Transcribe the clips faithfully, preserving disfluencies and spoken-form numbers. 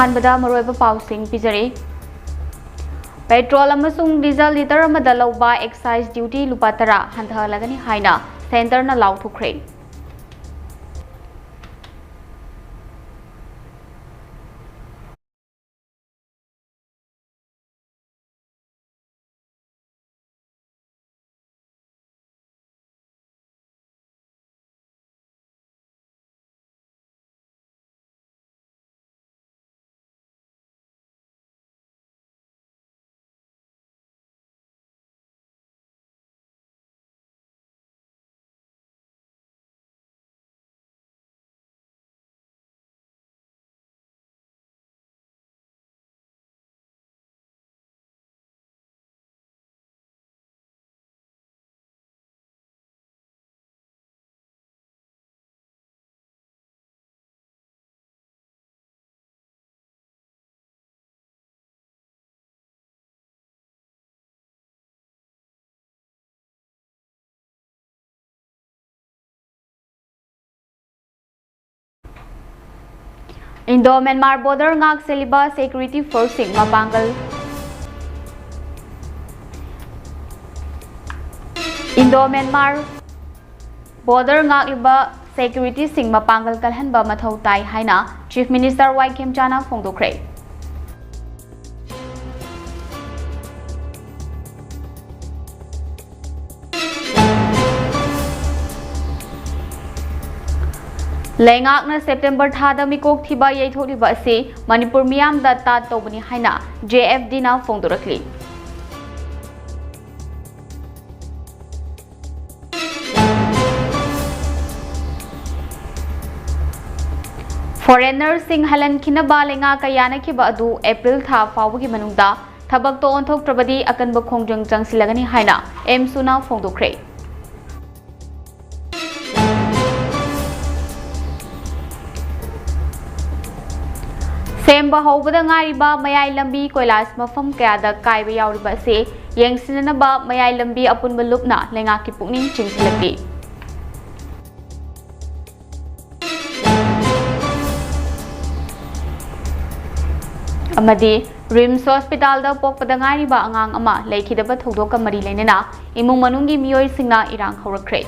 ꯑꯍꯥꯟꯕꯗ ꯃꯔꯨꯑꯣꯏꯕ ꯄꯥꯎꯁꯤꯡ ꯄꯤꯖꯔꯤ꯫ ꯄꯦꯇ꯭ꯔꯣꯜ ꯑꯃꯁꯨꯡ ꯗꯤꯖꯜ ꯂꯤꯇꯔ ꯑꯃꯗ ꯂꯧꯕ ꯑꯦꯛꯁꯥꯏꯖ ꯗ꯭ꯌꯨꯇꯤ ꯂꯨꯄꯥ ꯇꯔꯥ ꯍꯟꯊꯍꯜꯂꯒꯅꯤ ꯍꯥꯏꯅ ꯁꯦꯟꯇꯔꯅ ꯂꯥꯎꯊꯣꯛꯈ꯭ꯔꯦ꯫ ꯏꯟꯗꯣ ꯃ꯭ꯌꯥꯟꯃꯥꯔ ꯕꯣꯔꯗꯔ ꯉꯥꯛ ꯁꯦꯜꯂꯤꯕ ꯁꯦꯀ꯭ꯌꯨꯔꯤꯇꯤ ꯐꯣꯔꯁꯁꯤꯡ ꯃꯄꯥꯡꯒꯜ꯫ ꯏꯟꯗꯣ ꯃ꯭ꯌꯥꯟꯃꯥꯔ ꯕꯣꯔꯗꯔ ꯉꯥꯛꯂꯤꯕ ꯁꯦꯀ꯭ꯌꯨꯔꯤꯇꯤꯁꯤꯡ ꯃꯄꯥꯡꯒꯜ ꯀꯜꯍꯟꯕ ꯃꯊꯧ ꯇꯥꯏ ꯍꯥꯏꯅ ꯆꯤꯐ ꯃꯤꯅꯤꯁꯇꯔ ꯋꯥꯏ ꯈꯦꯝꯆꯥꯅ ꯐꯣꯡꯗꯣꯛꯈ꯭ꯔꯦ꯫ ꯂꯩꯉꯥꯛꯅ ꯁꯦꯞꯇꯦꯝꯕꯔ ꯊꯥꯗ ꯃꯤꯀꯣꯛ ꯊꯤꯕ ꯌꯩꯊꯣꯛꯂꯤꯕ ꯑꯁꯤ ꯃꯅꯤꯄꯨꯔ ꯃꯤꯌꯥꯝꯗ ꯇꯥꯠ ꯇꯧꯕꯅꯤ ꯍꯥꯏꯅ ꯖꯦ ꯑꯦꯐ ꯗꯤꯅ ꯐꯣꯡꯗꯣꯔꯛꯂꯤ꯫ ꯐꯣꯔꯦꯟꯅꯔꯁꯤꯡ ꯍꯜꯍꯟꯈꯤꯅꯕ ꯂꯩꯉꯥꯛꯀ ꯌꯥꯅꯈꯤꯕ ꯑꯗꯨ ꯑꯦꯄ꯭ꯔꯤꯜ ꯊꯥ ꯐꯥꯎꯕꯒꯤ ꯃꯅꯨꯡꯗ ꯊꯕꯛꯇ ꯑꯣꯟꯊꯣꯛꯇ꯭ꯔꯕꯗꯤ ꯑꯀꯟꯕ ꯈꯣꯡꯖꯪ ꯆꯪꯁꯤꯜꯂꯒꯅꯤ ꯍꯥꯏꯅ ꯑꯦꯝꯁꯨꯅ ꯐꯣꯡꯗꯣꯛꯈ꯭ꯔꯦ꯫ ꯁꯦꯝꯕ ꯍꯧꯕꯗ ꯉꯥꯏꯔꯤꯕ ꯃꯌꯥꯏ ꯂꯝꯕꯤ ꯀꯣꯏꯂꯥꯁ ꯃꯐꯝ ꯀꯌꯥꯗ ꯀꯥꯏꯕ ꯌꯥꯎꯔꯤꯕ ꯑꯁꯤ ꯌꯦꯡꯁꯤꯟꯅꯅꯕ ꯃꯌꯥꯏ ꯂꯝꯕꯤ ꯑꯄꯨꯟꯕ ꯂꯨꯞꯅ ꯂꯩꯉꯥꯛꯀꯤ ꯄꯨꯛꯅꯤꯡ ꯆꯤꯡꯁꯤꯜꯂꯛꯂꯤ꯫ ꯑꯃꯗꯤ ꯔꯤꯝꯁ ꯍꯣꯁꯄꯤꯇꯥꯜꯗ ꯄꯣꯛꯄꯗ ꯉꯥꯏꯔꯤꯕ ꯑꯉꯥꯡ ꯑꯃ ꯂꯩꯈꯤꯗꯕ ꯊꯧꯗꯣꯛꯀ ꯃꯔꯤ ꯂꯩꯅꯅ ꯏꯃꯨꯡ ꯃꯅꯨꯡꯒꯤ ꯃꯤꯑꯣꯏꯁꯤꯡꯅ ꯏꯔꯥꯡ ꯍꯧꯔꯛꯈ꯭ꯔꯦ꯫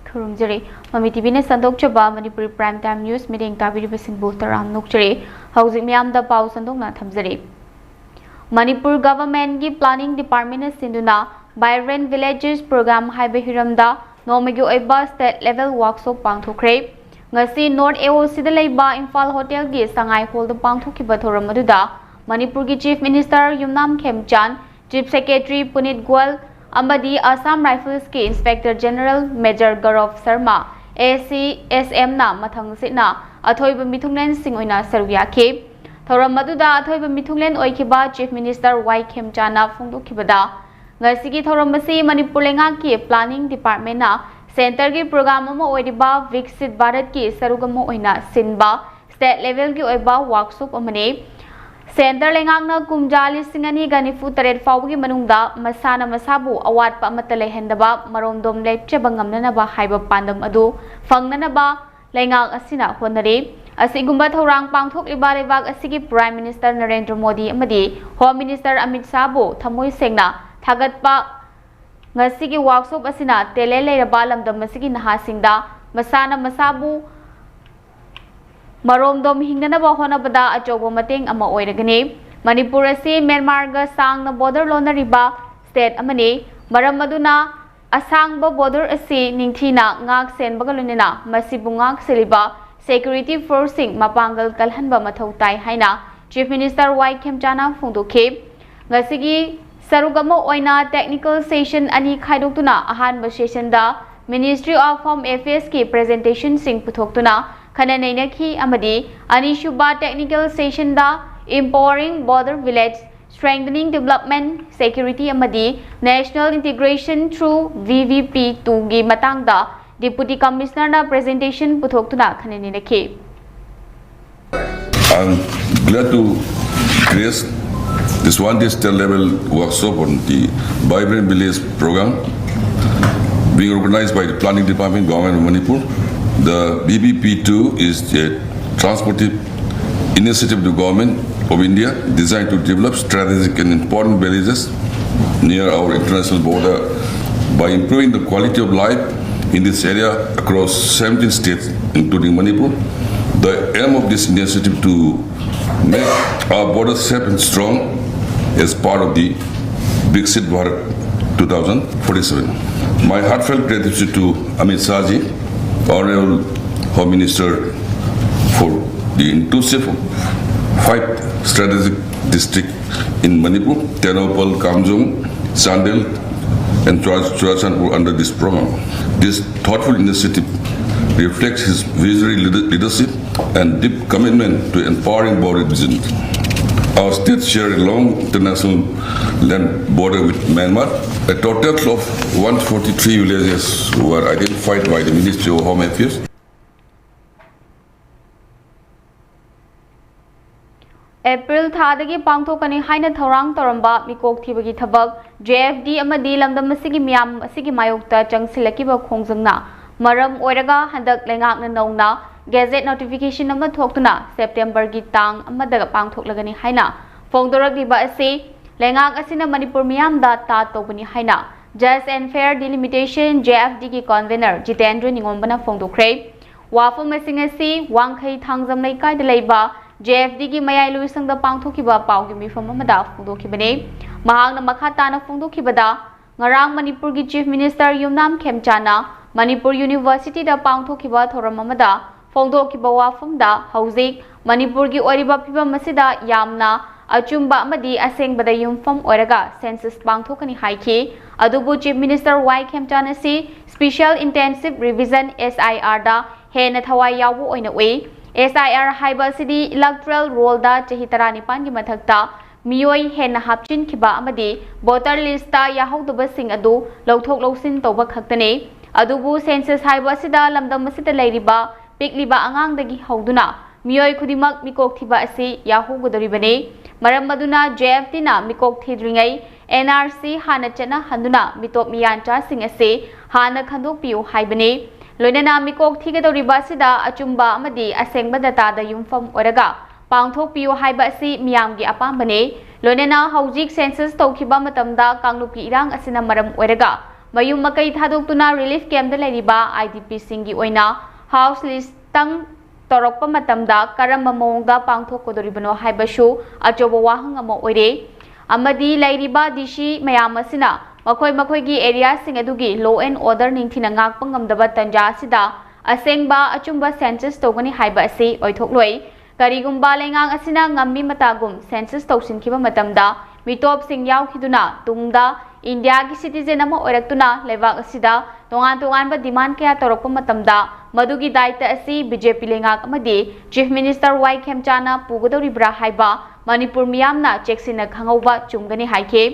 ꯈꯨꯔꯨꯝꯖꯔꯤ꯫ ꯃꯃꯤ ꯇꯤꯚꯤꯅ ꯁꯟꯗꯣꯛꯆꯕ ꯃꯅꯤꯄꯨꯔꯤ Prime Time News ꯃꯤꯠꯌꯦꯡ ꯇꯥꯕꯤꯔꯤꯕꯁꯤꯡꯕꯨ ꯇꯔꯥꯝꯅ ꯑꯣꯛꯆꯔꯤ꯫ ꯍꯧꯖꯤꯛ ꯃꯤꯌꯥꯝꯗ ꯄꯥꯎ ꯁꯟꯗꯣꯛꯅ ꯊꯝꯖꯔꯤ꯫ ꯃꯅꯤꯄꯨꯔ Governmentꯀꯤ Planning Departmentꯅ ꯁꯤꯟꯗꯨꯅ Vibrant Villages Program ꯍꯥꯏꯕ ꯍꯤꯔꯝꯗ ꯅꯣꯡꯃꯒꯤ ꯑꯣꯏꯕ State Level Workshop ꯄꯥꯡꯊꯣꯛꯈ꯭ꯔꯦ꯫ ꯉꯁꯤ North AOCꯗ ꯂꯩꯕ ꯏꯝꯐꯥꯜ ꯍꯣꯇꯦꯜꯒꯤ ꯁꯉꯥꯏ ꯍꯣꯜꯗ ꯄꯥꯡꯊꯣꯛꯈꯤꯕ ꯊꯧꯔꯝ ꯑꯗꯨꯗ ꯃꯅꯤꯄꯨꯔꯒꯤ Chief Minister ꯌꯨꯝꯅꯥꯝ ꯈꯦꯝꯆꯥꯟ, Chief Secretary ꯄꯨꯅꯤꯠ ꯒꯣꯌꯜ ꯑꯃꯗꯤ Assam Riflesꯀꯤ Inspector General Major ꯒꯧꯔꯕ Sharma, ACSMꯅ ꯃꯊꯪꯁꯤꯠꯅ ꯑꯊꯣꯏꯕ ꯃꯤꯊꯨꯡꯂꯦꯟꯁꯤꯡ ꯑꯣꯏꯅ ꯁꯔꯨꯛ ꯌꯥꯈꯤ꯫ ꯊꯧꯔꯝ ꯑꯗꯨꯗ ꯑꯊꯣꯏꯕ ꯃꯤꯊꯨꯡꯂꯦꯟ ꯑꯣꯏꯈꯤꯕ Chief Minister ꯋꯥꯏ ꯈꯦꯝꯆꯥꯟꯅ ꯐꯣꯡꯗꯣꯛꯈꯤꯕꯗ, ꯉꯁꯤꯒꯤ ꯊꯧꯔꯝ ꯑꯁꯤ ꯃꯅꯤꯄꯨꯔ ꯂꯩꯉꯥꯛꯀꯤ Planning Departmentꯅ Centreꯒꯤ program ꯑꯃ ꯑꯣꯏꯔꯤꯕ ꯕꯤꯛꯁꯤꯠ ꯚꯥꯔꯠꯀꯤ ꯁꯔꯨꯛ ꯑꯃ ꯑꯣꯏꯅ ꯁꯤꯟꯕ State Levelꯒꯤ ꯑꯣꯏꯕ workshop ꯑꯃꯅꯤ꯫ Centre ꯂꯩꯉꯥꯛꯅ ꯀꯨꯝꯖꯥ ꯂꯤꯁꯤꯡ ꯑꯅꯤꯒ ꯅꯤꯐꯨ ꯇꯔꯦꯠ ꯐꯥꯎꯕꯒꯤ ꯃꯅꯨꯡꯗ ꯃꯁꯥꯅ ꯃꯁꯥꯕꯨ ꯑꯋꯥꯠꯄ ꯑꯃꯠꯇ ꯂꯩꯍꯟꯗꯕ ꯃꯔꯣꯝꯗꯣꯝ ꯂꯦꯞꯆꯕ ꯉꯝꯅꯅꯕ ꯍꯥꯏꯕ ꯄꯥꯟꯗꯝ ꯑꯗꯨ ꯐꯪꯅꯅꯕ ꯂꯩꯉꯥꯛ ꯑꯁꯤꯅ ꯍꯣꯠꯅꯔꯤ꯫ ꯑꯁꯤꯒꯨꯝꯕ ꯊꯧꯔꯥꯡ ꯄꯥꯡꯊꯣꯛꯂꯤꯕ ꯂꯩꯕꯥꯛ ꯑꯁꯤꯒꯤ Prime Minister ꯅꯔꯦꯟꯗ꯭ꯔ ꯃꯣꯗꯤ ꯑꯃꯗꯤ Home Minister ꯑꯃꯤꯠ ꯁꯥꯍꯕꯨ ꯊꯃꯣꯏ ꯁꯦꯡꯅ ꯊꯥꯒꯠꯄ꯫ ꯉꯁꯤꯒꯤ workshop ꯑꯁꯤꯅ talent ꯂꯩꯔꯕ ꯂꯝꯗꯝ ꯑꯁꯤꯒꯤ ꯅꯍꯥꯁꯤꯡꯗ ꯃꯁꯥꯅ ꯃꯁꯥꯕꯨ ꯃꯔꯣꯝꯗꯣꯝ ꯍꯤꯡꯅꯅꯕ ꯍꯣꯠꯅꯕꯗ ꯑꯆꯧꯕ ꯃꯇꯦꯡ ꯑꯃ ꯑꯣꯏꯔꯒꯅꯤ꯫ ꯃꯅꯤꯄꯨꯔ ꯑꯁꯤ ꯃ꯭ꯌꯥꯟꯃꯥꯔꯒ ꯁꯥꯡꯅ border ꯂꯣꯟꯅꯔꯤꯕ state ꯑꯃꯅꯤ꯫ ꯃꯔꯝ ꯑꯗꯨꯅ ꯑꯁꯥꯡꯕ border ꯑꯁꯤ ꯅꯤꯡꯊꯤꯅ ꯉꯥꯛ ꯁꯦꯟꯕꯒ ꯂꯣꯏꯅꯅ ꯃꯁꯤꯕꯨ ꯉꯥꯛ ꯁꯦꯜꯂꯤꯕ security forceꯁꯤꯡ ꯃꯄꯥꯡꯒꯜ ꯀꯜꯍꯟꯕ ꯃꯊꯧ ꯇꯥꯏ ꯍꯥꯏꯅ Chief Minister ꯋꯥꯏ ꯈꯦꯝꯆꯥꯅ ꯐꯣꯡꯗꯣꯛꯈꯤ꯫ ꯉꯁꯤꯒꯤ ꯁꯔꯨꯛ ꯑꯃ ꯑꯣꯏꯅ technical session ꯑꯅꯤ ꯈꯥꯏꯗꯣꯛꯇꯨꯅ ꯑꯍꯥꯟꯕ sessionꯗ Ministry of Home Affairsꯀꯤ presentationꯁꯤꯡ ꯄꯨꯊꯣꯛꯇꯨꯅ ꯈꯟꯅ ꯅꯩꯅꯈꯤ ꯑꯃꯗꯤ ꯑꯅꯤꯁꯨꯕ technical sessionꯗ Empowering Border Village, Strengthening Development, Security ꯑꯃꯗꯤ National Integration through VVP twoꯒꯤ ꯃꯇꯥꯡꯗ Deputy Commissionerꯅ presentation ꯄꯨꯊꯣꯛꯇꯨꯅ ꯈꯟꯅ ꯅꯩꯅꯈꯤ꯫ ꯑꯪ Glad to grace this one-day state-level workshop on the Vibrant Village program being organized by the Planning Department, Government of Manipur. The B B P two is a transformative initiative of the Government of India designed to develop strategic and important villages near our international border by improving the quality of life in this area across seventeen states, including Manipur. The aim of this initiative to make our border safe and strong as part of the Viksit Bharat two thousand forty-seven. My heartfelt gratitude to Amit Shah ji, Honorable Home Minister, for the inclusive of five strategic districts in Manipur, Tengnoupal, Kamjong, Chandel, and Chura- Churachandpur under this program. This thoughtful initiative reflects his visionary leader- leadership and deep commitment to empowering border regions. Our state share a long international land border with Myanmar. A total of one forty-three villages were identified by the Ministry of Home Affairs. April ꯊꯥꯗꯒꯤ ꯄꯥꯡꯊꯣꯛꯀꯅꯤ ꯍꯥꯏꯅ ꯊꯧꯔꯥꯡ ꯇꯧꯔꯝꯕ ꯃꯤꯀꯣꯛ ꯊꯤꯕꯒꯤ ꯊꯕꯛ J F D ꯑꯃꯗꯤ ꯂꯝꯗꯝ ꯑꯁꯤꯒꯤ ꯃꯤꯌꯥꯝ ꯑꯁꯤꯒꯤ ꯃꯥꯌꯣꯛꯇ ꯆꯪꯁꯤꯜꯂꯛꯈꯤꯕ ꯈꯣꯡꯖꯪꯅ ꯃꯔꯝ ꯑꯣꯏꯔꯒ ꯍꯟꯗꯛ ꯂꯩꯉꯥꯛꯅ ꯅꯧꯅ ꯒꯦꯖꯦꯠ ꯅꯣꯇꯤꯐꯤꯀꯦꯁꯟ ꯑꯃ ꯊꯣꯛꯇꯨꯅ ꯁꯦꯞꯇꯦꯝꯕꯔꯒꯤ ꯇꯥꯡ ꯑꯃꯗ ꯄꯥꯡꯊꯣꯛꯂꯒꯅꯤ ꯍꯥꯏꯅ ꯐꯣꯡꯗꯣꯔꯛꯂꯤꯕ ꯑꯁꯤ ꯂꯩꯉꯥꯛ ꯑꯁꯤꯅ ꯃꯅꯤꯄꯨꯔ ꯃꯤꯌꯥꯝꯗ ꯇꯥ ꯇꯧꯕꯅꯤ ꯍꯥꯏꯅ Just and Fair Delimitation, J F ꯗꯤꯒꯤ ꯀꯣꯟꯚꯦꯅꯔ ꯖꯤꯇꯦꯟꯗ꯭ꯔ ꯅꯤꯉꯣꯝꯕꯅ ꯐꯣꯡꯗꯣꯛꯈ꯭ꯔꯦ꯫ ꯋꯥꯐꯝꯁꯤꯡ ꯑꯁꯤ ꯋꯥꯡꯈꯩ ꯊꯥꯡꯖꯝ ꯂꯩꯀꯥꯏꯗ ꯂꯩꯕ ꯖꯦ ꯑꯦꯐ ꯗꯤꯒꯤ ꯃꯌꯥꯏ ꯂꯣꯏꯁꯪꯗ ꯄꯥꯡꯊꯣꯛꯈꯤꯕ ꯄꯥꯎꯒꯤ ꯃꯤꯐꯝ ꯑꯃꯗ ꯐꯣꯡꯗꯣꯛꯈꯤꯕꯅꯤ꯫ ꯃꯍꯥꯛꯅ ꯃꯈꯥ ꯇꯥꯅ ꯐꯣꯡꯗꯣꯛꯈꯤꯕꯗ, ꯉꯔꯥꯡ ꯃꯅꯤꯄꯨꯔꯒꯤ ꯆꯤꯐ ꯃꯤꯅꯤꯁꯇꯔ ꯌꯨꯝꯅꯥꯝ ꯈꯦꯝꯆꯥꯅ ꯃꯅꯤꯄꯨꯔ ꯌꯨꯅꯤꯚꯔꯁꯤꯇꯤꯗ ꯄꯥꯡꯊꯣꯛꯈꯤꯕ ꯊꯧꯔꯝ ꯑꯃꯗ ꯐꯣꯡꯗꯣꯛꯈꯤꯕ ꯋꯥꯐꯝꯗ ꯍꯧꯖꯤꯛ ꯃꯅꯤꯄꯨꯔꯒꯤ ꯑꯣꯏꯔꯤꯕ ꯐꯤꯕꯝ ꯑꯁꯤꯗ ꯌꯥꯝꯅ ꯑꯆꯨꯝꯕ ꯑꯃꯗꯤ ꯑꯁꯦꯡꯕꯗ ꯌꯨꯝꯐꯝ ꯑꯣꯏꯔꯒ ꯁꯦꯟꯁꯁ ꯄꯥꯡꯊꯣꯛꯀꯅꯤ ꯍꯥꯏꯈꯤ꯫ ꯑꯗꯨꯕꯨ ꯆꯤꯐ ꯃꯤꯅꯤꯁꯇꯔ ꯋꯥꯏ ꯈꯦꯝꯆꯥꯟ ꯑꯁꯤ Special Intensive Revision, S I R ꯗ ꯍꯦꯟꯅ ꯊꯋꯥꯏ ꯌꯥꯎꯕ ꯑꯣꯏꯅ ꯎꯏ꯫ S I R ꯍꯥꯏꯕ ꯑꯁꯤꯗꯤ ꯏꯂꯦꯛꯇꯣꯔꯦꯜ ꯔꯣꯜꯗ ꯆꯍꯤ ꯇꯔꯥꯅꯤꯄꯥꯟꯒꯤ ꯃꯊꯛꯇ ꯃꯤꯑꯣꯏ ꯍꯦꯟꯅ ꯍꯥꯞꯆꯤꯟꯈꯤꯕ ꯑꯃꯗꯤ ꯚꯣꯇꯔ ꯂꯤꯁꯇ ꯌꯥꯍꯧꯗꯕꯁꯤꯡ ꯑꯗꯨ ꯂꯧꯊꯣꯛ ꯂꯧꯁꯤꯟ ꯇꯧꯕ ꯈꯛꯇꯅꯤ꯫ ꯑꯗꯨꯕꯨ ꯁꯦꯟꯁꯁ ꯍꯥꯏꯕ ꯑꯁꯤꯗ ꯂꯝꯗꯝ ꯑꯁꯤꯗ ꯂꯩꯔꯤꯕ ꯄꯤꯛꯂꯤꯕ ꯑꯉꯥꯡꯗꯒꯤ ꯍꯧꯗꯨꯅ ꯃꯤꯑꯣꯏ ꯈꯨꯗꯤꯡꯃꯛ ꯃꯤꯀꯣꯛ ꯊꯤꯕ ꯑꯁꯤ ꯌꯥꯍꯧꯒꯗꯧꯔꯤꯕꯅꯤ꯫ ꯃꯔꯝ ꯑꯗꯨꯅ J F Dꯅ ꯃꯤꯀꯣꯛ ꯊꯤꯗ꯭ꯔꯤꯉꯩ N R C ꯍꯥꯟꯅ ꯆꯠꯅꯍꯟꯗꯨꯅ ꯃꯤꯇꯣꯞ ꯃꯤꯌꯥꯟꯆꯥꯁꯤꯡ ꯑꯁꯤ ꯍꯥꯟꯅ ꯈꯟꯗꯣꯛꯄꯤꯌꯨ ꯍꯥꯏꯕꯅꯤ꯫ ꯂꯣꯏꯅꯅ ꯃꯤꯀꯣꯛ ꯊꯤꯒꯗꯧꯔꯤꯕ ꯑꯁꯤꯗ ꯑꯆꯨꯝꯕ ꯑꯃꯗꯤ ꯑꯁꯦꯡꯕ dataꯗ ꯌꯨꯝꯐꯝ ꯑꯣꯏꯔꯒ ꯄꯥꯡꯊꯣꯛꯄꯤꯌꯨ ꯍꯥꯏꯕ ꯑꯁꯤ ꯃꯤꯌꯥꯝꯒꯤ ꯑꯄꯥꯝꯕꯅꯤ꯫ ꯂꯣꯏꯅꯅ ꯍꯧꯖꯤꯛ census ꯇꯧꯈꯤꯕ ꯃꯇꯝꯗ ꯀꯥꯡꯂꯨꯞꯀꯤ ꯏꯔꯥꯡ ꯑꯁꯤꯅ ꯃꯔꯝ ꯑꯣꯏꯔꯒ ꯃꯌꯨꯝ ꯃꯀꯩ ꯊꯥꯗꯣꯛꯇꯨꯅ relief campꯇ ꯂꯩꯔꯤꯕ I D Pꯁꯤꯡꯒꯤ ꯑꯣꯏꯅ house listꯇꯪ ꯇꯧꯔꯛꯄ ꯃꯇꯝꯗ ꯀꯔꯝꯕ ꯃꯑꯣꯡꯗ ꯄꯥꯡꯊꯣꯛꯀꯗꯧꯔꯤꯕꯅꯣ ꯍꯥꯏꯕꯁꯨ ꯑꯆꯧꯕ ꯋꯥꯍꯪ ꯑꯃ ꯑꯣꯏꯔꯦ꯫ ꯑꯃꯗꯤ ꯂꯩꯔꯤꯕ D C ꯃꯌꯥꯝ ꯑꯁꯤꯅ ꯃꯈꯣꯏ ꯃꯈꯣꯏꯒꯤ areaꯁꯤꯡ ꯑꯗꯨꯒꯤ law and order ꯅꯤꯡꯊꯤꯅ ꯉꯥꯛꯄ ꯉꯝꯗꯕ ꯇꯟꯖꯥ ꯑꯁꯤꯗ ꯑꯁꯦꯡꯕ ꯑꯆꯨꯝꯕ census ꯇꯧꯒꯅꯤ ꯍꯥꯏꯕ ꯑꯁꯤ ꯑꯣꯏꯊꯣꯛꯂꯣꯏ꯫ ꯀꯔꯤꯒꯨꯝꯕ ꯂꯩꯉꯥꯛ ꯑꯁꯤꯅ ꯉꯝꯃꯤ ꯃꯇꯥꯒꯨꯝ census ꯇꯧꯁꯤꯟꯈꯤꯕ ꯃꯇꯝꯗ ꯃꯤꯇꯣꯞꯁꯤꯡ ꯌꯥꯎꯈꯤꯗꯨꯅ ꯇꯨꯡꯗ ꯏꯟꯗꯤꯌꯥꯒꯤ citizen ꯑꯃ ꯑꯣꯏꯔꯛꯇꯨꯅ ꯂꯩꯕꯥꯛ ꯑꯁꯤꯗ ꯇꯣꯉꯥꯟ ꯇꯣꯉꯥꯟꯕ demand ꯀꯌꯥ ꯇꯧꯔꯛꯄ ꯃꯇꯝꯗ ꯃꯗꯨꯒꯤ ꯗꯥꯏꯇ ꯑꯁꯤ B J P ꯂꯩꯉꯥꯛ ꯑꯃꯗꯤ Chief Minister Y ꯈꯦꯝꯆꯥꯅ ꯄꯨꯒꯗꯧꯔꯤꯕ꯭ꯔꯥ ꯍꯥꯏꯕ ꯃꯅꯤꯄꯨꯔ ꯃꯤꯌꯥꯝꯅ ꯆꯦꯛꯁꯤꯟꯅ ꯈꯪꯍꯧꯕ ꯆꯨꯝꯒꯅꯤ ꯍꯥꯏꯈꯤ꯫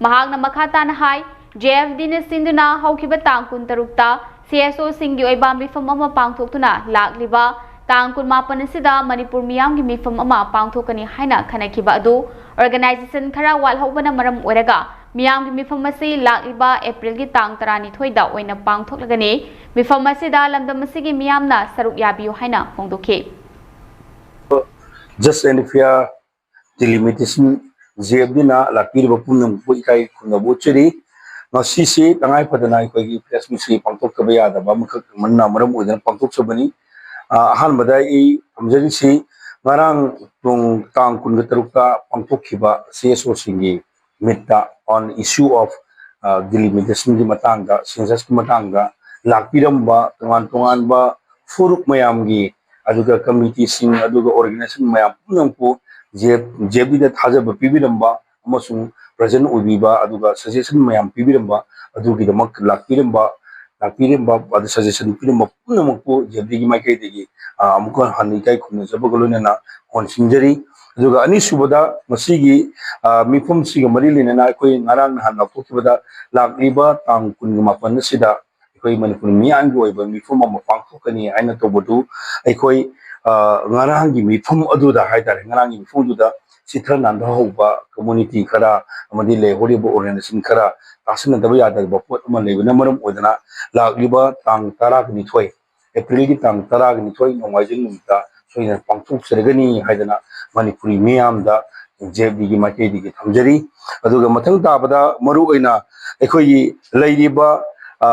ꯃꯍꯥꯛꯅ ꯃꯈꯥ ꯇꯥꯅ ꯍꯥꯏ, J F Dꯅ ꯁꯤꯟꯗꯨꯅ ꯍꯧꯈꯤꯕ ꯇꯥꯡ ꯀꯨꯟꯇꯔꯨꯛꯇ C S Oꯁꯤꯡꯒꯤ ꯑꯣꯏꯕ ꯃꯤꯐꯝ ꯑꯃ ꯄꯥꯡꯊꯣꯛꯇꯨꯅ ꯂꯥꯛꯂꯤꯕ ꯇꯥꯡ ꯀꯨꯟꯃꯥꯄꯟ ꯑꯁꯤꯗ ꯃꯅꯤꯄꯨꯔ ꯃꯤꯌꯥꯝꯒꯤ ꯃꯤꯐꯝ ꯑꯃ ꯄꯥꯡꯊꯣꯛꯀꯅꯤ ꯍꯥꯏꯅ ꯈꯟꯅꯈꯤꯕ ꯑꯗꯨ organization ꯈꯔ ꯋꯥꯠꯍꯧꯕꯅ ꯃꯔꯝ ꯑꯣꯏꯔꯒ ꯃꯤꯌꯥꯝꯒꯤ ꯃꯤꯐꯝ ꯑꯁꯤ ꯂꯥꯛꯂꯤꯕ Aprilꯒꯤ ꯇꯥꯡ ꯇꯔꯥꯅꯤꯊꯣꯏꯗ ꯑꯣꯏꯅ ꯄꯥꯡꯊꯣꯛꯂꯒꯅꯤ꯫ ꯃꯤꯐꯝ ꯑꯁꯤꯗ ꯂꯝꯗꯝ ꯑꯁꯤꯒꯤ ꯃꯤꯌꯥꯝꯅ ꯁꯔꯨꯛ ꯌꯥꯕꯤꯌꯨ ꯍꯥꯏꯅ ꯐꯣꯡꯗꯣꯛꯈꯤ꯫ Just and fair delimitation J F Dꯅ ꯂꯥꯛꯄꯤꯔꯤꯕ ꯄꯨꯝꯅꯃꯛꯄꯨ ꯏꯀꯥꯏ ꯈꯨꯝꯅꯕ ꯎꯠꯆꯔꯤ꯫ ꯉꯁꯤꯁꯤ ꯇꯉꯥꯏ ꯐꯗꯅ ꯑꯩꯈꯣꯏꯒꯤ press meetꯁꯤ ꯄꯥꯡꯊꯣꯛꯇꯕ ꯌꯥꯗꯕ ꯑꯃꯈꯛ ꯑꯃꯅ ꯃꯔꯝ ꯑꯣꯏꯗꯨꯅ ꯄꯥꯡꯊꯣꯛꯆꯕꯅꯤ꯫ ꯑ, ꯑꯍꯥꯟꯕꯗ ꯑꯩ ꯊꯝꯖꯔꯤꯁꯤ ꯉꯔꯥꯡ ꯄꯨꯡ ꯇꯥꯡ ꯀꯨꯟꯒ ꯇꯔꯨꯛꯇ ꯄꯥꯡꯊꯣꯛꯈꯤꯕ C S Oꯁꯤꯡꯒꯤ meetꯇ on issue of, ꯑ, delimitationꯒꯤ ꯃꯇꯥꯡꯗ, censusꯀꯤ ꯃꯇꯥꯡꯗ ꯂꯥꯛꯄꯤꯔꯝꯕ ꯇꯣꯉꯥꯟ ꯇꯣꯉꯥꯟꯕ ꯐꯨꯔꯨꯞ ꯃꯌꯥꯝꯒꯤ, ꯑꯗꯨꯒ committeeꯁꯤꯡ, ꯑꯗꯨꯒ organization ꯃꯌꯥꯝ ꯄꯨꯝꯅꯃꯛꯄꯨ J F, J F Dꯗ ꯊꯥꯖꯕ ꯄꯤꯕꯤꯔꯝꯕ ꯑꯃꯁꯨꯡ present ꯑꯣꯏꯕꯤꯕ, ꯑꯗꯨꯒ suggestion ꯃꯌꯥꯝ ꯄꯤꯕꯤꯔꯝꯕ ꯑꯗꯨꯒꯤꯗꯃꯛ ꯂꯥꯛꯄꯤꯔꯝꯕ, ꯂꯥꯛꯄꯤꯔꯝꯕ, ꯑꯗꯨ suggestion ꯄꯤꯔꯝꯕ ꯄꯨꯝꯅꯃꯛꯄꯨ J F Dꯒꯤ ꯃꯥꯏꯀꯩꯗꯒꯤ, ꯑ, ꯑꯃꯨꯛꯀ ꯍꯟꯅ ꯏꯀꯥꯏ ꯈꯨꯝꯅꯖꯕꯒ ꯂꯣꯏꯅꯅ ꯀꯣꯟꯁꯤꯟꯖꯔꯤ꯫ ꯑꯗꯨꯒ ꯑꯅꯤꯁꯨꯕꯗ ꯃꯁꯤꯒꯤ, ꯑ, ꯃꯤꯐꯝꯁꯤꯒ ꯃꯔꯤ ꯂꯩꯅꯅ ꯑꯩꯈꯣꯏ ꯉꯔꯥꯡ ꯅꯍꯥꯟ ꯂꯥꯎꯊꯣꯛꯈꯤꯕꯗ ꯂꯥꯛꯂꯤꯕ ꯇꯥꯡ ꯀꯨꯟꯒ ꯃꯥꯄꯟ ꯑꯁꯤꯗ ꯑꯩꯈꯣꯏ ꯃꯅꯤꯄꯨꯔ ꯃꯤꯌꯥꯝꯒꯤ ꯑꯣꯏꯕ ꯃꯤꯐꯝ ꯑꯃ ꯄꯥꯡꯊꯣꯛꯀꯅꯤ ꯍꯥꯏꯅ ꯇꯧꯕꯗꯨ ꯑꯩꯈꯣꯏ, ꯉꯔꯥꯡꯒꯤ ꯃꯤꯐꯝ ꯑꯗꯨꯗ ꯍꯥꯏꯇꯥꯔꯦ, ꯉꯔꯥꯡꯒꯤ ꯃꯤꯐꯝꯗꯨꯗ ꯆꯤꯊ ꯅꯥꯟꯊꯍꯧꯕ ꯀꯝꯃꯨꯅꯤꯇꯤ ꯈꯔ ꯑꯃꯗꯤ ꯂꯩꯍꯧꯔꯤꯕ ꯑꯣꯔꯒꯅꯥꯏꯖꯦꯁꯟ ꯈꯔ ꯇꯥꯁꯤꯟꯅꯗꯕ ꯌꯥꯗꯕ ꯄꯣꯠ ꯑꯃ ꯂꯩꯕꯅ ꯃꯔꯝ ꯑꯣꯏꯗꯅ ꯂꯥꯛꯂꯤꯕ ꯇꯥꯡ ꯇꯔꯥꯒ ꯅꯤꯊꯣꯏ, ꯑꯦꯄ꯭ꯔꯤꯜꯒꯤ ꯇꯥꯡ ꯇꯔꯥꯒ ꯅꯤꯊꯣꯏ ꯅꯣꯡꯃꯥꯏꯖꯤꯡ ꯅꯨꯃꯤꯠꯇ ꯁꯣꯏꯗꯅ ꯄꯥꯡꯊꯣꯛꯆꯔꯒꯅꯤ ꯍꯥꯏꯗꯅ ꯃꯅꯤꯄꯨꯔꯤ ꯃꯤꯌꯥꯝꯗ ꯖꯦ ꯑꯦꯐ ꯗꯤꯒꯤ ꯃꯥꯏꯀꯩꯗꯒꯤ ꯊꯝꯖꯔꯤ꯫ ꯑꯗꯨꯒ ꯃꯊꯪ ꯇꯥꯕꯗ ꯃꯔꯨꯑꯣꯏꯅ ꯑꯩꯈꯣꯏꯒꯤ ꯂꯩꯔꯤꯕ, ꯑ,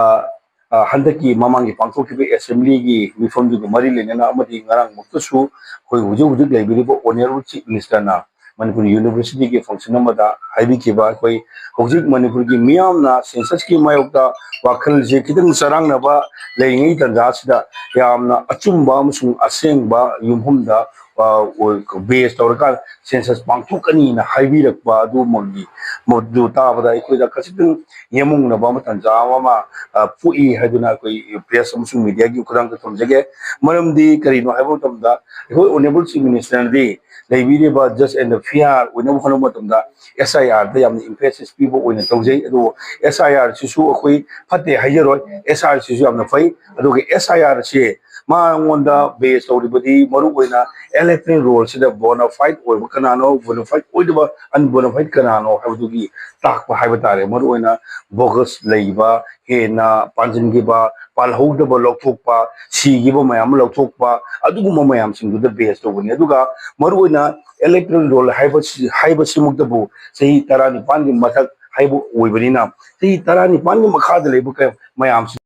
ꯑ, ꯍꯟꯗꯛꯀꯤ ꯃꯃꯥꯡꯒꯤ ꯄꯥꯡꯊꯣꯛꯈꯤꯕ ꯑꯦꯁꯦꯝꯕ꯭ꯂꯤꯒꯤ ꯃꯤꯐꯝꯗꯨꯒ ꯃꯔꯤ ꯂꯩꯅꯅ ꯑꯃꯗꯤ ꯉꯔꯥꯡꯃꯛꯇꯁꯨ ꯑꯩꯈꯣꯏ ꯍꯧꯖꯤꯛ ꯍꯧꯖꯤꯛ ꯂꯩꯕꯤꯔꯤꯕ ꯑꯣꯅꯔꯦꯕꯜ ꯆꯤꯐ ꯃꯤꯅꯤꯁꯇꯔꯅ ꯃꯅꯤꯄꯨꯔ ꯌꯨꯅꯤꯚꯔꯁꯤꯇꯤꯒꯤ ꯐꯪꯁꯟ ꯑꯃꯗ ꯍꯥꯏꯕꯤꯈꯤꯕ, ꯑꯩꯈꯣꯏ ꯍꯧꯖꯤꯛ ꯃꯅꯤꯄꯨꯔꯒꯤ ꯃꯤꯌꯥꯝꯅ ꯁꯦꯟꯁꯁꯀꯤ ꯃꯥꯌꯣꯛꯇ ꯋꯥꯈꯜꯁꯦ ꯈꯤꯇꯪ ꯆꯔꯥꯡꯅꯕ ꯂꯩꯔꯤꯉꯩ ꯇꯥꯟꯖꯥꯁꯤꯗ ꯌꯥꯝꯅ ꯑꯆꯨꯝꯕ ꯑꯃꯁꯨꯡ ꯑꯁꯦꯡꯕ ꯌꯨꯝꯐꯝꯗ, ꯑ, ꯑꯣꯏ-, ꯕꯦꯁ ꯇꯧꯔꯀꯥꯟꯗ ꯁꯦꯟꯁꯁ ꯄꯥꯡꯊꯣꯛꯀꯅꯤꯅ ꯍꯥꯏꯕꯤꯔꯛꯄ ꯑꯗꯨꯃꯛꯅꯤ꯫ ꯃꯗꯨ ꯇꯥꯕꯗ ꯑꯩꯈꯣꯏꯗ ꯈꯖꯤꯛꯇꯪ ꯌꯦꯡꯃꯨꯡꯅꯕ ꯑꯃ, ꯇꯥꯟꯖꯥ ꯑꯃ, ꯑ, ꯄꯣꯛꯏ ꯍꯥꯏꯗꯨꯅ ꯑꯩꯈꯣꯏ ꯄ꯭ꯔꯦꯁ ꯑꯃꯁꯨꯡ ꯃꯤꯗꯤꯌꯥꯒꯤ ꯈꯨꯠꯊꯥꯡꯗ ꯊꯝꯖꯒꯦ꯫ ꯃꯔꯝꯗꯤ ꯀꯔꯤꯅꯣ ꯍꯥꯏꯕ ꯃꯇꯝꯗ, ꯑꯩꯈꯣꯏ ꯑꯣꯅꯔꯦꯕꯜ ꯆꯤꯐ ꯃꯤꯅꯤꯁꯇꯔꯅꯗꯤ ꯂꯩꯕꯤꯔꯤꯕ ꯖꯁ ꯑꯦꯟ ꯐꯤꯌꯥꯔ ꯑꯣꯏꯅꯕ ꯍꯣꯠꯅꯕ ꯃꯇꯝꯗ ꯑꯦꯁ ꯑꯥꯏ ꯑꯥꯔꯗ ꯌꯥꯝꯅ ꯏꯝꯐꯦꯁꯤꯁ ꯄꯤꯕ ꯑꯣꯏꯅ ꯇꯧꯖꯩ꯫ ꯑꯗꯨꯕꯨ ꯑꯦꯁ ꯑꯥꯏ ꯑꯥꯔꯁꯤꯁꯨ ꯑꯩꯈꯣꯏ ꯐꯠꯇꯦ ꯍꯥꯏꯖꯔꯣꯏ, ꯑꯦꯁ ꯑꯥꯏ ꯑꯥꯔꯁꯤꯁꯨ ꯌꯥꯝꯅ ꯐꯩ꯫ ꯑꯗꯨꯒ ꯑꯦꯁ ꯑꯥꯏ ꯑꯥꯔꯁꯦ ꯃꯉꯣꯟꯗ ꯕꯦꯁ ꯇꯧꯔꯤꯕꯗꯤ ꯃꯔꯨꯑꯣꯏꯅ ꯏꯂꯦꯛꯇꯣꯔꯦꯜ ꯔꯣꯜꯁꯤꯗ ꯕꯣꯅꯥꯐꯥꯏꯠ ꯑꯣꯏꯕ ꯀꯅꯥꯅꯣ, ꯕꯣꯅꯥꯐꯥꯏꯠ ꯑꯣꯏꯗꯕ, ꯑꯟꯕꯣꯅꯥꯐꯥꯏꯠ ꯀꯅꯥꯅꯣ ꯍꯥꯏꯕꯗꯨꯒꯤ ꯇꯥꯛꯄ ꯍꯥꯏꯕ ꯇꯥꯔꯦ꯫ ꯃꯔꯨꯑꯣꯏꯅ ꯕꯣꯒꯁ ꯂꯩꯕ, ꯍꯦꯟꯅ ꯄꯥꯟꯁꯤꯟꯈꯤꯕ, ꯄꯥꯜꯍꯧꯗꯕ ꯂꯧꯊꯣꯛꯄ, ꯁꯤꯈꯤꯕ ꯃꯌꯥꯝ ꯑꯃ ꯂꯧꯊꯣꯛꯄ, ꯑꯗꯨꯒꯨꯝꯕ ꯃꯌꯥꯝꯁꯤꯡꯗꯨꯗ ꯕꯦꯁ ꯇꯧꯕꯅꯤ꯫ ꯑꯗꯨꯒ ꯃꯔꯨꯑꯣꯏꯅ ꯏꯂꯦꯛꯇꯣꯔꯦꯜ ꯔꯣꯜ ꯍꯥꯏꯕꯁꯤ, ꯍꯥꯏꯕꯁꯤꯃꯛꯇꯕꯨ ꯆꯍꯤ ꯇꯔꯥꯅꯤꯄꯥꯟꯒꯤ ꯃꯊꯛ ꯍꯥꯏꯕ ꯑꯣꯏꯕꯅꯤꯅ, ꯆꯍꯤ ꯇꯔꯥꯅꯤꯄꯥꯟꯒꯤ ꯃꯈꯥꯗ ꯂꯩꯕ ꯀꯌꯥ-, ꯃꯌꯥꯝꯁꯤ꯫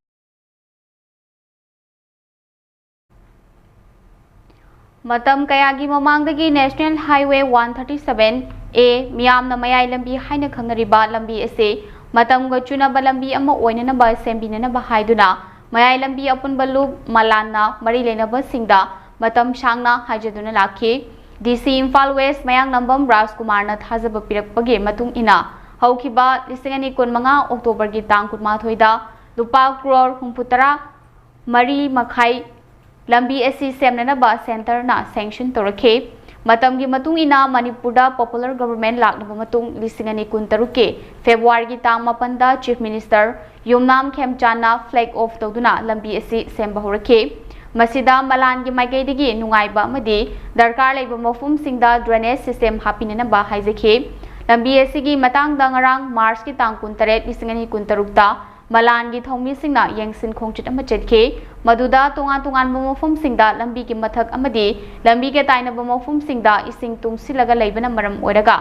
ꯃꯇꯝ ꯀꯌꯥꯒꯤ ꯃꯃꯥꯡꯗꯒꯤ National Highway one thirty seven A ꯃꯤꯌꯥꯝꯅ ꯃꯌꯥꯏ ꯂꯝꯕꯤ ꯍꯥꯏꯅ ꯈꯪꯅꯔꯤꯕ ꯂꯝꯕꯤ ꯑꯁꯤ ꯃꯇꯝꯒ ꯆꯨꯅꯕ ꯂꯝꯕꯤ ꯑꯃ ꯑꯣꯏꯅꯅꯕ ꯁꯦꯝꯕꯤꯅꯅꯕ ꯍꯥꯏꯗꯨꯅ ꯃꯌꯥꯏ ꯂꯝꯕꯤ ꯑꯄꯨꯟꯕ ꯂꯨꯞ ꯃꯂꯥꯟꯅ ꯃꯔꯤ ꯂꯩꯅꯕꯁꯤꯡꯗ ꯃꯇꯝ ꯁꯥꯡꯅ ꯍꯥꯏꯖꯗꯨꯅ ꯂꯥꯛꯈꯤ꯫ ꯗꯤ ꯁꯤ ꯏꯝꯐꯥꯜ ꯋꯦꯁ ꯃꯌꯥꯡꯂꯝꯕꯝ ꯔꯥꯖꯀꯨꯃꯥꯔꯅ ꯊꯥꯖꯕ ꯄꯤꯔꯛꯄꯒꯤ ꯃꯇꯨꯡ ꯏꯟꯅ, ꯍꯧꯈꯤꯕ ꯂꯤꯁꯤꯡ ꯑꯅꯤ ꯀꯨꯟꯃꯉꯥ ꯑꯣꯛꯇꯣꯕꯔꯒꯤ ꯇꯥꯡ ꯀꯨꯟꯃꯥꯊꯣꯏꯗ ꯂꯨꯄꯥ ꯀ꯭ꯔꯣꯔ ꯍꯨꯝꯐꯨꯇꯔꯥ ꯃꯔꯤ ꯃꯈꯥꯏ ꯂꯝꯕꯤ ꯑꯁꯤ ꯁꯦꯝꯅꯅꯕ ꯁꯦꯟꯇꯔꯅ ꯁꯦꯡꯁꯟ ꯇꯧꯔꯛꯈꯤ꯫ ꯃꯇꯝꯒꯤ ꯃꯇꯨꯡ ꯏꯟꯅ ꯃꯅꯤꯄꯨꯔꯗ ꯄꯣꯄꯨꯂꯔ ꯒꯚꯔꯟꯃꯦꯟꯠ ꯂꯥꯛꯂꯕ ꯃꯇꯨꯡ, ꯂꯤꯁꯤꯡ ꯑꯅꯤ ꯀꯨꯟꯇꯔꯨꯛꯀꯤ ꯐꯦꯕ꯭ꯔꯨꯋꯥꯔꯤꯒꯤ ꯇꯥꯡ ꯃꯥꯄꯟꯗ ꯆꯤꯐ ꯃꯤꯅꯤꯁꯇꯔ ꯌꯨꯝꯅꯥꯝ ꯈꯦꯝꯆꯥꯟꯅ ꯐ꯭ꯂꯦꯒ ꯑꯣꯐ ꯇꯧꯗꯨꯅ ꯂꯝꯕꯤ ꯑꯁꯤ ꯁꯦꯝꯕ ꯍꯧꯔꯛꯈꯤ꯫ ꯃꯁꯤꯗ ꯃꯂꯥꯟꯒꯤ ꯃꯥꯏꯀꯩꯗꯒꯤ ꯅꯨꯡꯉꯥꯏꯕ ꯑꯃꯗꯤ ꯗꯔꯀꯥꯔ ꯂꯩꯕ ꯃꯐꯝꯁꯤꯡꯗ drainage system ꯍꯥꯞꯄꯤꯅꯅꯕ ꯍꯥꯏꯖꯈꯤ꯫ ꯂꯝꯕꯤ ꯑꯁꯤꯒꯤ ꯃꯇꯥꯡꯗ ꯉꯔꯥꯡ March ꯀꯤ ꯇꯥꯡ ꯀꯨꯟꯇꯔꯦꯠ, ꯂꯤꯁꯤꯡ ꯑꯅꯤ ꯀꯨꯟꯇꯔꯨꯛꯇ ꯃꯂꯥꯟꯒꯤ ꯊꯧꯃꯤꯁꯤꯡꯅ ꯌꯦꯡꯁꯤꯟ ꯈꯣꯡꯆꯠ ꯑꯃ ꯆꯠꯈꯤ꯫ ꯃꯗꯨꯗ ꯇꯣꯉꯥꯟ ꯇꯣꯉꯥꯟꯕ ꯃꯐꯝꯁꯤꯡꯗ ꯂꯝꯕꯤꯒꯤ ꯃꯊꯛ ꯑꯃꯗꯤ ꯂꯝꯕꯤꯒ ꯇꯥꯏꯅꯕ ꯃꯐꯝꯁꯤꯡꯗ ꯏꯁꯤꯡ ꯇꯨꯡꯁꯤꯜꯂꯒ ꯂꯩꯕꯅ ꯃꯔꯝ ꯑꯣꯏꯔꯒ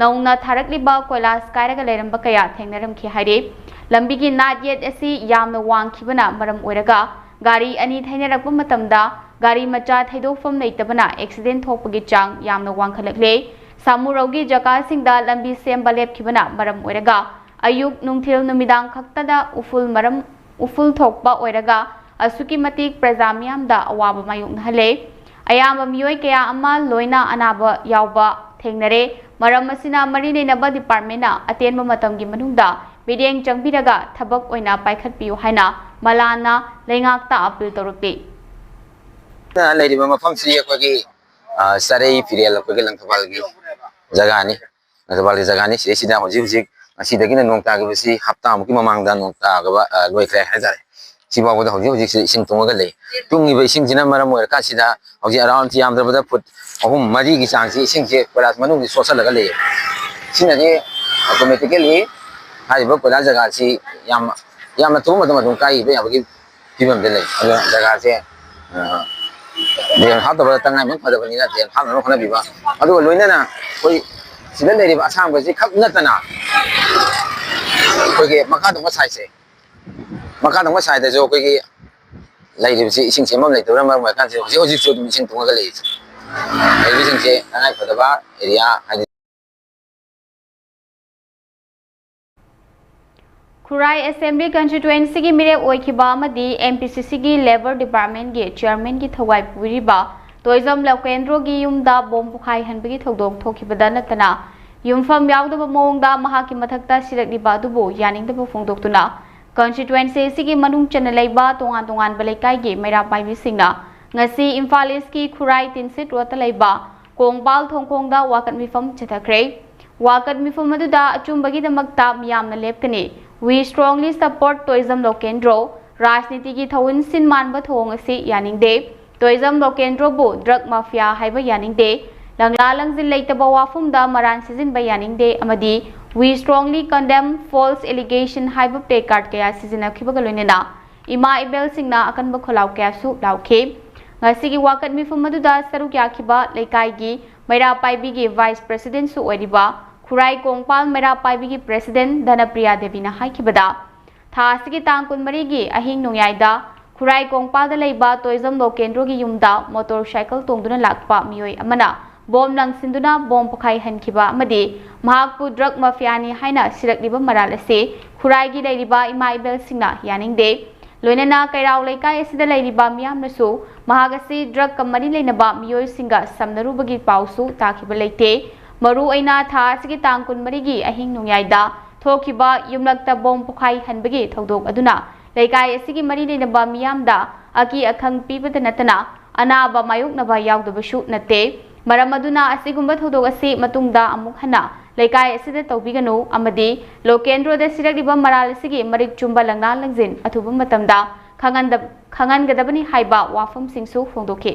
ꯅꯧꯅ ꯊꯥꯔꯛꯂꯤꯕ ꯀꯣꯏꯂꯥꯁ ꯀꯥꯏꯔꯒ ꯂꯩꯔꯝꯕ ꯀꯌꯥ ꯊꯦꯡꯅꯔꯝꯈꯤ ꯍꯥꯏꯔꯤ꯫ ꯂꯝꯕꯤꯒꯤ ꯅꯥꯠ ꯌꯦꯠ ꯑꯁꯤ ꯌꯥꯝꯅ ꯋꯥꯡꯈꯤꯕꯅ ꯃꯔꯝ ꯑꯣꯏꯔꯒ ꯒꯥꯔꯤ ꯑꯅꯤ ꯊꯩꯅꯔꯛꯄ ꯃꯇꯝꯗ ꯒꯥꯔꯤ ꯃꯆꯥ ꯊꯩꯗꯣꯛꯐꯝ ꯂꯩꯇꯕꯅ accident ꯊꯣꯛꯄꯒꯤ ꯆꯥꯡ ꯌꯥꯝꯅ ꯋꯥꯡꯈꯠꯂꯛꯂꯦ꯫ ꯁꯥꯃꯨꯔꯧꯒꯤ ꯖꯒꯥꯁꯤꯡꯗ ꯂꯝꯕꯤ ꯁꯦꯝꯕ ꯂꯦꯞꯈꯤꯕꯅ ꯃꯔꯝ ꯑꯣꯏꯔꯒ ꯑꯌꯨꯛ, ꯅꯨꯡꯊꯤꯜ, ꯅꯨꯃꯤꯗꯥꯡ ꯈꯛꯇꯗ ꯎꯐꯨꯜ ꯃꯔꯝ, ꯎꯐꯨꯜ ꯊꯣꯛꯄ ꯑꯣꯏꯔꯒ ꯑꯁꯨꯛꯀꯤ ꯃꯇꯤꯛ ꯄ꯭ꯔꯖꯥ ꯃꯤꯌꯥꯝꯗ ꯑꯋꯥꯕ ꯃꯥꯌꯣꯛꯅꯍꯜꯂꯦ꯫ ꯑꯌꯥꯝꯕ ꯃꯤꯑꯣꯏ ꯀꯌꯥ ꯑꯃ ꯂꯣꯏꯅ ꯑꯅꯥꯕ ꯌꯥꯎꯕ ꯊꯦꯡꯅꯔꯦ꯫ ꯃꯔꯝ ꯑꯁꯤꯅ ꯃꯔꯤ ꯂꯩꯅꯕ department ꯅ ꯑꯇꯦꯟꯕ ꯃꯇꯝꯒꯤ ꯃꯅꯨꯡꯗ ꯃꯤꯠꯌꯦꯡ ꯆꯪꯕꯤꯔꯒ ꯊꯕꯛ ꯑꯣꯏꯅ ꯄꯥꯏꯈꯠꯄꯤꯌꯨ ꯍꯥꯏꯅ ꯃꯂꯥꯟꯅ ꯂꯩꯉꯥꯛꯇ appeal ꯇꯧꯔꯛꯂꯤ꯫ ꯂꯩꯔꯤꯕ ꯃꯐꯝꯁꯤ ꯑꯩꯈꯣꯏꯒꯤ, ꯑ, ꯆꯥꯔꯩ ꯐꯤꯔꯦꯜ ꯑꯩꯈꯣꯏꯒꯤ ꯂꯪꯊꯕꯥꯜꯒꯤ ꯖꯒꯥꯅꯤ꯫ ꯂꯪꯊꯕꯥꯜꯒꯤ ꯖꯒꯥꯅꯤ꯫ ꯁꯤꯗꯩꯁꯤꯗ ꯍꯧꯖꯤꯛ ꯍꯧꯖꯤꯛ ꯉꯁꯤꯗꯒꯤꯅ ꯅꯣꯡ ꯇꯥꯈꯤꯕꯁꯤ ꯍꯞꯇꯥꯃꯨꯛꯀꯤ ꯃꯃꯥꯡꯗ ꯅꯣꯡ ꯇꯥꯈꯤꯕ, ꯑ, ꯂꯣꯏꯈ꯭ꯔꯦ ꯍꯥꯏꯇꯥꯔꯦ꯫ ꯁꯤꯐꯥꯎꯕꯗ ꯍꯧꯖꯤꯛ ꯍꯧꯖꯤꯛꯁꯤ ꯏꯁꯤꯡ ꯇꯨꯡꯉꯒ ꯂꯩ꯫ ꯇꯨꯡꯉꯤꯕ ꯏꯁꯤꯡꯁꯤꯅ ꯃꯔꯝ ꯑꯣꯏꯔꯀꯥꯟꯁꯤꯗ ꯍꯧꯖꯤꯛ around ꯌꯥꯝꯗ꯭ꯔꯕꯗ ꯐꯨꯠ ꯑꯍꯨꯝ ꯃꯔꯤꯒꯤ ꯆꯥꯡꯁꯤ ꯏꯁꯤꯡꯁꯦ ꯀꯣꯏꯂꯥꯁ ꯃꯅꯨꯡꯗ ꯆꯣꯠꯁꯤꯜꯂꯒ ꯂꯩꯌꯦ꯫ ꯁꯤꯅꯗꯤ automatically ꯍꯥꯏꯔꯤꯕ ꯀꯣꯏꯂꯥꯁ ꯖꯒꯥꯁꯤ ꯌꯥꯝ, ꯌꯥꯝꯅ ꯊꯨꯕ ꯃꯇꯝ ꯑꯗꯨꯝ ꯀꯥꯏꯕ ꯌꯥꯕꯒꯤ ꯐꯤꯕꯝꯗ ꯂꯩ꯫ ꯑꯗꯨꯅ ꯖꯒꯥꯁꯦ, ꯑ, drain ꯍꯥꯞꯇꯕ ꯇꯉꯥꯏꯃꯛ ꯐꯗꯕꯅꯤꯅ drain ꯍꯥꯞꯅꯕ ꯍꯣꯠꯅꯕꯤꯕ꯫ ꯑꯗꯨꯒ ꯂꯣꯏꯅꯅ ꯑꯩꯈꯣꯏ ꯁꯤꯗ ꯂꯩꯔꯤꯕ ꯑꯁꯥꯡꯕꯁꯤ ꯈꯛ ꯅꯠꯇꯅ ꯑꯩꯈꯣꯏꯒꯤ ꯃꯈꯥ ꯊꯪꯕ side ꯁꯦ, ꯃꯈꯥ ꯊꯪꯕ side ꯇꯁꯨ ꯑꯩꯈꯣꯏꯒꯤ ꯂꯩꯔꯤꯕꯁꯤ ꯏꯁꯤꯡ ꯆꯦꯟꯐꯝ ꯂꯩꯇꯕꯅ ꯃꯔꯝ ꯑꯣꯏꯔꯀꯥꯟꯁꯤꯗ ꯍꯧꯖꯤꯛ ꯍꯧꯖꯤꯛꯁꯨ ꯑꯗꯨꯝ ꯏꯁꯤꯡ ꯊꯨꯝꯃꯒ ꯂꯩꯔꯤꯁꯦ꯫ ꯂꯩꯔꯤꯕꯁꯤꯡꯁꯦ ꯇꯉꯥꯏ ꯐꯗꯕ area ꯍꯥꯏꯗꯤ ꯈꯨꯔꯥꯏ Assembly Constituency ꯒꯤ ꯃꯤꯔꯦꯞ ꯑꯣꯏꯈꯤꯕ ꯑꯃꯗꯤ M P C C ꯒꯤ Labour Department ꯒꯤ Chairman ꯒꯤ ꯊꯧꯒꯥꯏ ꯄꯨꯔꯤꯕ ꯇꯣꯏꯖꯝ ꯂꯣꯀꯦꯟꯗ꯭ꯔꯣꯒꯤ ꯌꯨꯝꯗ ꯕꯣꯝ ꯄꯣꯈꯥꯏꯍꯟꯕꯒꯤ ꯊꯧꯗꯣꯛ ꯊꯣꯛꯈꯤꯕꯗ ꯅꯠꯇꯅ ꯌꯨꯝꯐꯝ ꯌꯥꯎꯗꯕ ꯃꯑꯣꯡꯗ ꯃꯍꯥꯛꯀꯤ ꯃꯊꯛꯇ ꯁꯤꯔꯛꯂꯤꯕ ꯑꯗꯨꯕꯨ ꯌꯥꯅꯤꯡꯗꯕ ꯐꯣꯡꯗꯣꯛꯇꯨꯅ constituency ꯑꯁꯤꯒꯤ ꯃꯅꯨꯡ ꯆꯟꯅ ꯂꯩꯕ ꯇꯣꯉꯥꯟ ꯇꯣꯉꯥꯟꯕ ꯂꯩꯀꯥꯏꯒꯤ ꯃꯩꯔꯥ ꯄꯥꯏꯕꯤꯁꯤꯡꯅ ꯉꯁꯤ ꯏꯝꯐꯥꯜ East ꯀꯤ ꯈꯨꯔꯥꯏ ꯇꯤꯟꯁꯤꯠ ꯔꯣꯗꯇ ꯂꯩꯕ ꯀꯣꯡꯕꯥꯜ ꯊꯣꯡꯈꯣꯡꯗ ꯋꯥꯀꯠ ꯃꯤꯐꯝ ꯆꯠꯊꯈ꯭ꯔꯦ꯫ ꯋꯥꯀꯠ ꯃꯤꯐꯝ ꯑꯗꯨꯗ ꯑꯆꯨꯝꯕꯒꯤꯗꯃꯛꯇ ꯃꯤꯌꯥꯝꯅ ꯂꯦꯞꯀꯅꯤ, We strongly support Tourism ꯂꯣꯀꯦꯟꯗ꯭ꯔꯣ, ꯔꯥꯖꯅꯤꯇꯤꯒꯤ ꯊꯧꯑꯣꯏꯟ ꯁꯤꯟ ꯃꯥꯟꯕ ꯊꯧꯑꯣꯡ ꯑꯁꯤ ꯌꯥꯅꯤꯡꯗꯦ꯫ ꯇꯣꯏꯖꯝ ꯂꯣꯀꯦꯟꯗ꯭ꯔꯣꯕꯨ ꯗ꯭ꯔꯒ ꯃꯥꯐꯤꯌꯥ ꯍꯥꯏꯕ ꯌꯥꯅꯤꯡꯗꯦ꯫ ꯂꯪꯂꯥ ꯂꯪꯖꯤꯟ ꯂꯩꯇꯕ ꯋꯥꯐꯝꯗ ꯃꯔꯥꯟ ꯁꯤꯖꯤꯟꯕ ꯌꯥꯅꯤꯡꯗꯦ ꯑꯃꯗꯤ "We strongly condemn false allegation" ꯍꯥꯏꯕ placard ꯀꯌꯥ ꯁꯤꯖꯤꯟꯅꯈꯤꯕꯒ ꯂꯣꯏꯅꯅ ꯏꯃꯥ ꯏꯕꯦꯜꯁꯤꯡꯅ ꯑꯀꯟꯕ ꯈꯣꯜꯂꯥꯎ ꯀꯌꯥꯁꯨ ꯂꯥꯎꯈꯤ꯫ ꯉꯁꯤꯒꯤ ꯋꯥꯀꯠ ꯃꯤꯐꯝ ꯑꯗꯨꯗ ꯁꯔꯨꯛ ꯌꯥꯈꯤꯕ ꯂꯩꯀꯥꯏꯒꯤ ꯃꯩꯔꯥ ꯄꯥꯏꯕꯤꯒꯤ vice presidentꯁꯨ ꯑꯣꯏꯔꯤꯕ ꯈꯨꯔꯥꯏ ꯀꯣꯡꯄꯥꯜ ꯃꯩꯔꯥ ꯄꯥꯏꯕꯤꯒꯤ president ꯙꯅꯄ꯭ꯔꯤꯌꯥ ꯗꯦꯕꯤꯅ ꯍꯥꯏꯈꯤꯕꯗ, ꯊꯥ ꯑꯁꯤꯒꯤ ꯇꯥꯡ ꯀꯨꯟꯃꯔꯤꯒꯤ ꯑꯍꯤꯡ ꯅꯣꯡꯌꯥꯏꯗ ꯈꯨꯔꯥꯏ ꯀꯣꯡꯄꯥꯜꯗ ꯂꯩꯕ ꯇꯣꯏꯖꯝ ꯂꯣꯀꯦꯟꯗ꯭ꯔꯣꯒꯤ ꯌꯨꯝꯗ motorcycle ꯇꯣꯡꯗꯨꯅ ꯂꯥꯛꯄ ꯃꯤꯑꯣꯏ ꯑꯃꯅ ꯕꯣꯝ ꯂꯪꯁꯤꯟꯗꯨꯅ ꯕꯣꯝ ꯄꯣꯈꯥꯏꯍꯟꯈꯤꯕ ꯑꯃꯗꯤ ꯃꯍꯥꯛꯄꯨ ꯗ꯭ꯔꯒ ꯃꯥꯐꯤꯌꯥꯅꯤ ꯍꯥꯏꯅ ꯁꯤꯔꯛꯂꯤꯕ ꯃꯔꯥꯜ ꯑꯁꯤ ꯈꯨꯔꯥꯏꯒꯤ ꯂꯩꯔꯤꯕ ꯏꯃꯥ ꯏꯕꯦꯜꯁꯤꯡꯅ ꯌꯥꯅꯤꯡꯗꯦ꯫ ꯂꯣꯏꯅꯅ ꯀꯩꯔꯥꯎ ꯂꯩꯀꯥꯏ ꯑꯁꯤꯗ ꯂꯩꯔꯤꯕ ꯃꯤꯌꯥꯝꯅꯁꯨ ꯃꯍꯥꯛ ꯑꯁꯤ ꯗ꯭ꯔꯒꯀ ꯃꯔꯤ ꯂꯩꯅꯕ ꯃꯤꯑꯣꯏꯁꯤꯡꯒ ꯁꯝꯅꯔꯨꯕꯒꯤ ꯄꯥꯎꯁꯨ ꯇꯥꯈꯤꯕ ꯂꯩꯇꯦ꯫ ꯃꯔꯨ ꯑꯣꯏꯅ ꯊꯥ ꯑꯁꯤꯒꯤ ꯇꯥꯡ ꯀꯨꯟꯃꯔꯤꯒꯤ ꯑꯍꯤꯡ ꯅꯣꯡꯌꯥꯏꯗ ꯊꯣꯛꯈꯤꯕ ꯌꯨꯝꯂꯛꯇ ꯕꯣꯝ ꯄꯣꯈꯥꯏꯍꯟꯕꯒꯤ ꯊꯧꯗꯣꯛ ꯑꯗꯨꯅ ꯂꯩꯀꯥꯏ ꯑꯁꯤꯒꯤ ꯃꯔꯤ ꯂꯩꯅꯕ ꯃꯤꯌꯥꯝꯗ ꯑꯀꯤ ꯑꯈꯪ ꯄꯤꯕꯇ ꯅꯠꯇꯅ ꯑꯅꯥꯕ ꯃꯥꯌꯣꯛꯅꯕ ꯌꯥꯎꯗꯕꯁꯨ ꯅꯠꯇꯦ꯫ ꯃꯔꯝ ꯑꯗꯨꯅ ꯑꯁꯤꯒꯨꯝꯕ ꯊꯧꯗꯣꯛ ꯑꯁꯤ ꯃꯇꯨꯡꯗ ꯑꯃꯨꯛ ꯍꯟꯅ ꯂꯩꯀꯥꯏ ꯑꯁꯤꯗ ꯇꯧꯕꯤꯒꯅꯨ ꯑꯃꯗꯤ ꯂꯣꯀꯦꯟꯗ꯭ꯔꯣꯗ ꯁꯤꯔꯛꯂꯤꯕ ꯃꯔꯥꯜ ꯑꯁꯤꯒꯤ ꯃꯔꯤꯛ ꯆꯨꯝꯕ ꯂꯪꯂꯥ ꯂꯪꯖꯤꯟ ꯑꯊꯨꯕ ꯃꯇꯝꯗ ꯈꯪꯍꯟꯗ-, ꯈꯪꯍꯟꯒꯗꯕꯅꯤ ꯍꯥꯏꯕ ꯋꯥꯐꯝꯁꯤꯡꯁꯨ ꯐꯣꯡꯗꯣꯛꯈꯤ꯫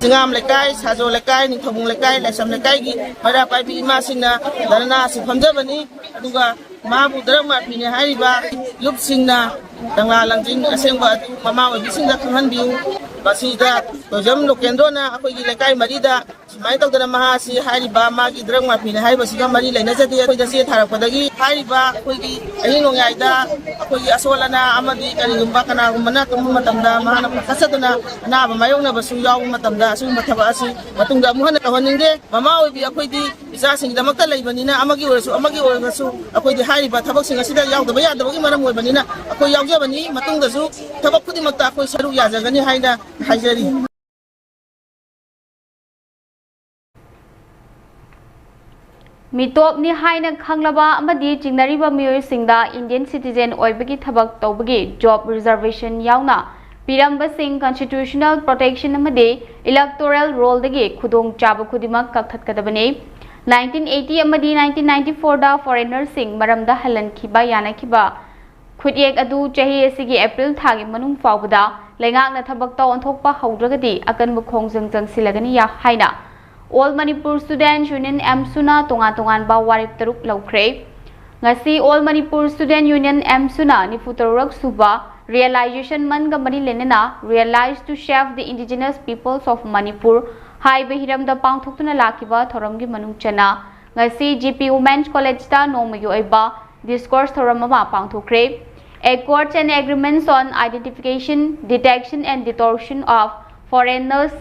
ꯆꯤꯉꯥꯝ ꯂꯩꯀꯥꯏ, ꯁꯥꯖꯣ ꯂꯩꯀꯥꯏ, ꯅꯤꯡꯊꯧꯕꯨꯡ ꯂꯩꯀꯥꯏ, ꯂꯥꯏꯁ꯭ꯔꯝ ꯂꯩꯀꯥꯏꯒꯤ ꯃꯩꯔꯥ ꯄꯥꯏꯕꯤ ꯏꯃꯥꯁꯤꯡꯅ ꯙꯔꯅꯥ ꯑꯁꯤ ꯐꯝꯖꯕꯅꯤ꯫ ꯑꯗꯨꯒ ꯃꯥꯕꯨ ꯗ꯭ꯔꯒ ꯃꯥꯐꯤꯅꯤ ꯍꯥꯏꯔꯤꯕ ꯂꯨꯞꯁꯤꯡꯅ ꯂꯪꯂꯥ ꯂꯪꯖꯤꯟ ꯑꯁꯦꯡꯕ ꯑꯗꯨ ꯃꯃꯥ ꯑꯣꯏꯕꯤꯁꯤꯡꯗ ꯈꯪꯍꯟꯕꯤꯌꯨ꯫ ꯃꯁꯤꯗ ꯇꯣꯏꯖꯝ ꯂꯣꯀꯦꯟꯗ꯭ꯔꯣꯅ ꯑꯩꯈꯣꯏꯒꯤ ꯂꯩꯀꯥꯏ ꯃꯔꯤꯗ ꯁꯨꯃꯥꯏꯅ ꯇꯧꯗꯅ ꯃꯍꯥꯛ ꯑꯁꯤ ꯍꯥꯏꯔꯤꯕ ꯃꯥꯒꯤ ꯗ꯭ꯔꯒ ꯃꯥꯐꯤꯅꯤ ꯍꯥꯏꯔꯤꯕꯁꯤꯒ ꯃꯔꯤ ꯂꯩꯅꯖꯗꯦ꯫ ꯑꯩꯈꯣꯏꯗ ꯆꯦ ꯊꯥꯔꯛꯄꯗꯒꯤ ꯍꯥꯏꯔꯤꯕ ꯑꯩꯈꯣꯏꯒꯤ ꯑꯍꯤꯡ ꯅꯣꯡꯌꯥꯏꯗ ꯑꯩꯈꯣꯏꯒꯤ ꯑꯁꯣꯜ ꯑꯅꯥ ꯑꯃꯗꯤ ꯀꯔꯤꯒꯨꯝꯕ ꯀꯅꯥꯒꯨꯝꯕꯅ ꯇꯨꯝꯕ ꯃꯇꯝꯗ ꯃꯍꯥꯛꯅ ꯄꯥꯈꯠꯆꯗꯨꯅ ꯑꯅꯥꯕ ꯃꯥꯌꯣꯛꯅꯕꯁꯨ ꯌꯥꯎꯕ ꯃꯇꯝꯗ ꯑꯁꯤꯒꯨꯝꯕ ꯊꯕꯛ ꯑꯁꯤ ꯃꯇꯨꯡꯗ ꯑꯃꯨꯛ ꯍꯟꯅ ꯇꯧꯍꯟꯅꯤꯡꯗꯦ꯫ ꯃꯃꯥ ꯑꯣꯏꯕꯤ ꯑꯩꯈꯣꯏꯗꯤ ꯏꯆꯥꯁꯤꯡꯒꯤꯗꯃꯛꯇ ꯂꯩꯕꯅꯤꯅ ꯑꯃꯒꯤ ꯑꯣꯏꯔꯁꯨ ꯑꯃꯒꯤ ꯑꯣꯏꯔꯒꯁꯨ ꯑꯩꯈꯣꯏꯗꯤ ꯍꯥꯏꯔꯤꯕ ꯊꯕꯛꯁꯤꯡ ꯑꯁꯤꯗ ꯌꯥꯎꯗꯕ ꯌꯥꯗꯕꯒꯤ ꯃꯔꯝ ꯑꯣꯏꯕꯅꯤꯅ ꯑꯩꯈꯣꯏ ꯌꯥꯎꯖꯕꯅꯤ꯫ ꯃꯇꯨꯡꯗꯁꯨ ꯊꯕꯛ ꯈꯨꯗꯤꯡꯃꯛꯇ ꯑꯩꯈꯣꯏ ꯁꯔꯨꯛ ꯌꯥꯖꯒꯅꯤ ꯍꯥꯏꯅ ꯍꯥꯏꯖꯔꯤ꯫ ꯃꯤꯇꯣꯞꯅꯤ ꯍꯥꯏꯅ ꯈꯪꯂꯕ ꯑꯃꯗꯤ ꯆꯤꯡꯅꯔꯤꯕ ꯃꯤꯑꯣꯏꯁꯤꯡꯗ Indian citizen ꯑꯣꯏꯕꯒꯤ ꯊꯕꯛ ꯇꯧꯕꯒꯤ job reservation ꯌꯥꯎꯅ ꯄꯤꯔꯝꯕꯁꯤꯡ constitutional protection ꯑꯃꯗꯤ electoral rollꯗꯒꯤ ꯈꯨꯗꯣꯡꯆꯥꯕ ꯈꯨꯗꯤꯡꯃꯛ ꯀꯛꯊꯠꯀꯗꯕꯅꯤ꯫ ꯅꯥꯏꯟꯇꯤꯟ ꯑꯩꯠꯇꯤ ꯑꯃꯗꯤ ꯅꯥꯏꯟꯇꯤꯟ ꯅꯥꯏꯟꯇꯤ ꯐꯣꯔꯗ ꯐꯣꯔꯦꯅꯔꯁꯤꯡ ꯃꯔꯝꯗ ꯍꯜꯍꯟꯈꯤꯕ ꯌꯥꯅꯈꯤꯕ ꯈꯨꯠꯌꯦꯛ ꯑꯗꯨ ꯆꯍꯤ ꯑꯁꯤꯒꯤ ꯑꯦꯄ꯭ꯔꯤꯜ ꯊꯥꯒꯤ ꯃꯅꯨꯡ ꯐꯥꯎꯕꯗ ꯂꯩꯉꯥꯛꯅ ꯊꯕꯛꯇ ꯑꯣꯟꯊꯣꯛꯄ ꯍꯧꯗ꯭ꯔꯒꯗꯤ ꯑꯀꯟꯕ ꯈꯣꯡꯖꯪ ꯆꯪꯁꯤꯜꯂꯒꯅꯤ ꯍꯥꯏꯅ All Manipur Student Union, ꯑꯦꯝꯁꯨꯅ ꯇꯣꯉꯥꯟ ꯇꯣꯉꯥꯟꯕ ꯋꯥꯔꯦꯞ ꯇꯔꯨꯛ ꯂꯧꯈ꯭ꯔꯦ꯫ ꯉꯁꯤ All Manipur Student Union, ꯑꯦꯝꯁꯨꯅ ꯅꯤꯐꯨ ꯇꯔꯨꯛ ꯁꯨꯕ Realization Monthꯒ ꯃꯔꯤ ꯂꯩꯅꯅ Realize to Serve the Indigenous Peoples of Manipur ꯍꯥꯏꯕ ꯍꯤꯔꯝꯗ ꯄꯥꯡꯊꯣꯛꯇꯨꯅ ꯂꯥꯛꯈꯤꯕ ꯊꯧꯔꯝꯒꯤ ꯃꯅꯨꯡ ꯆꯟꯅ ꯉꯁꯤ G P Women's Collegeꯇ ꯅꯣꯡꯃꯒꯤ ꯑꯣꯏꯕ discourse ꯊꯧꯔꯝ ꯑꯃ ꯄꯥꯡꯊꯣꯛꯈ꯭ꯔꯦ꯫ Accords and Agreements on Identification, Detection and Detortion of Foreigners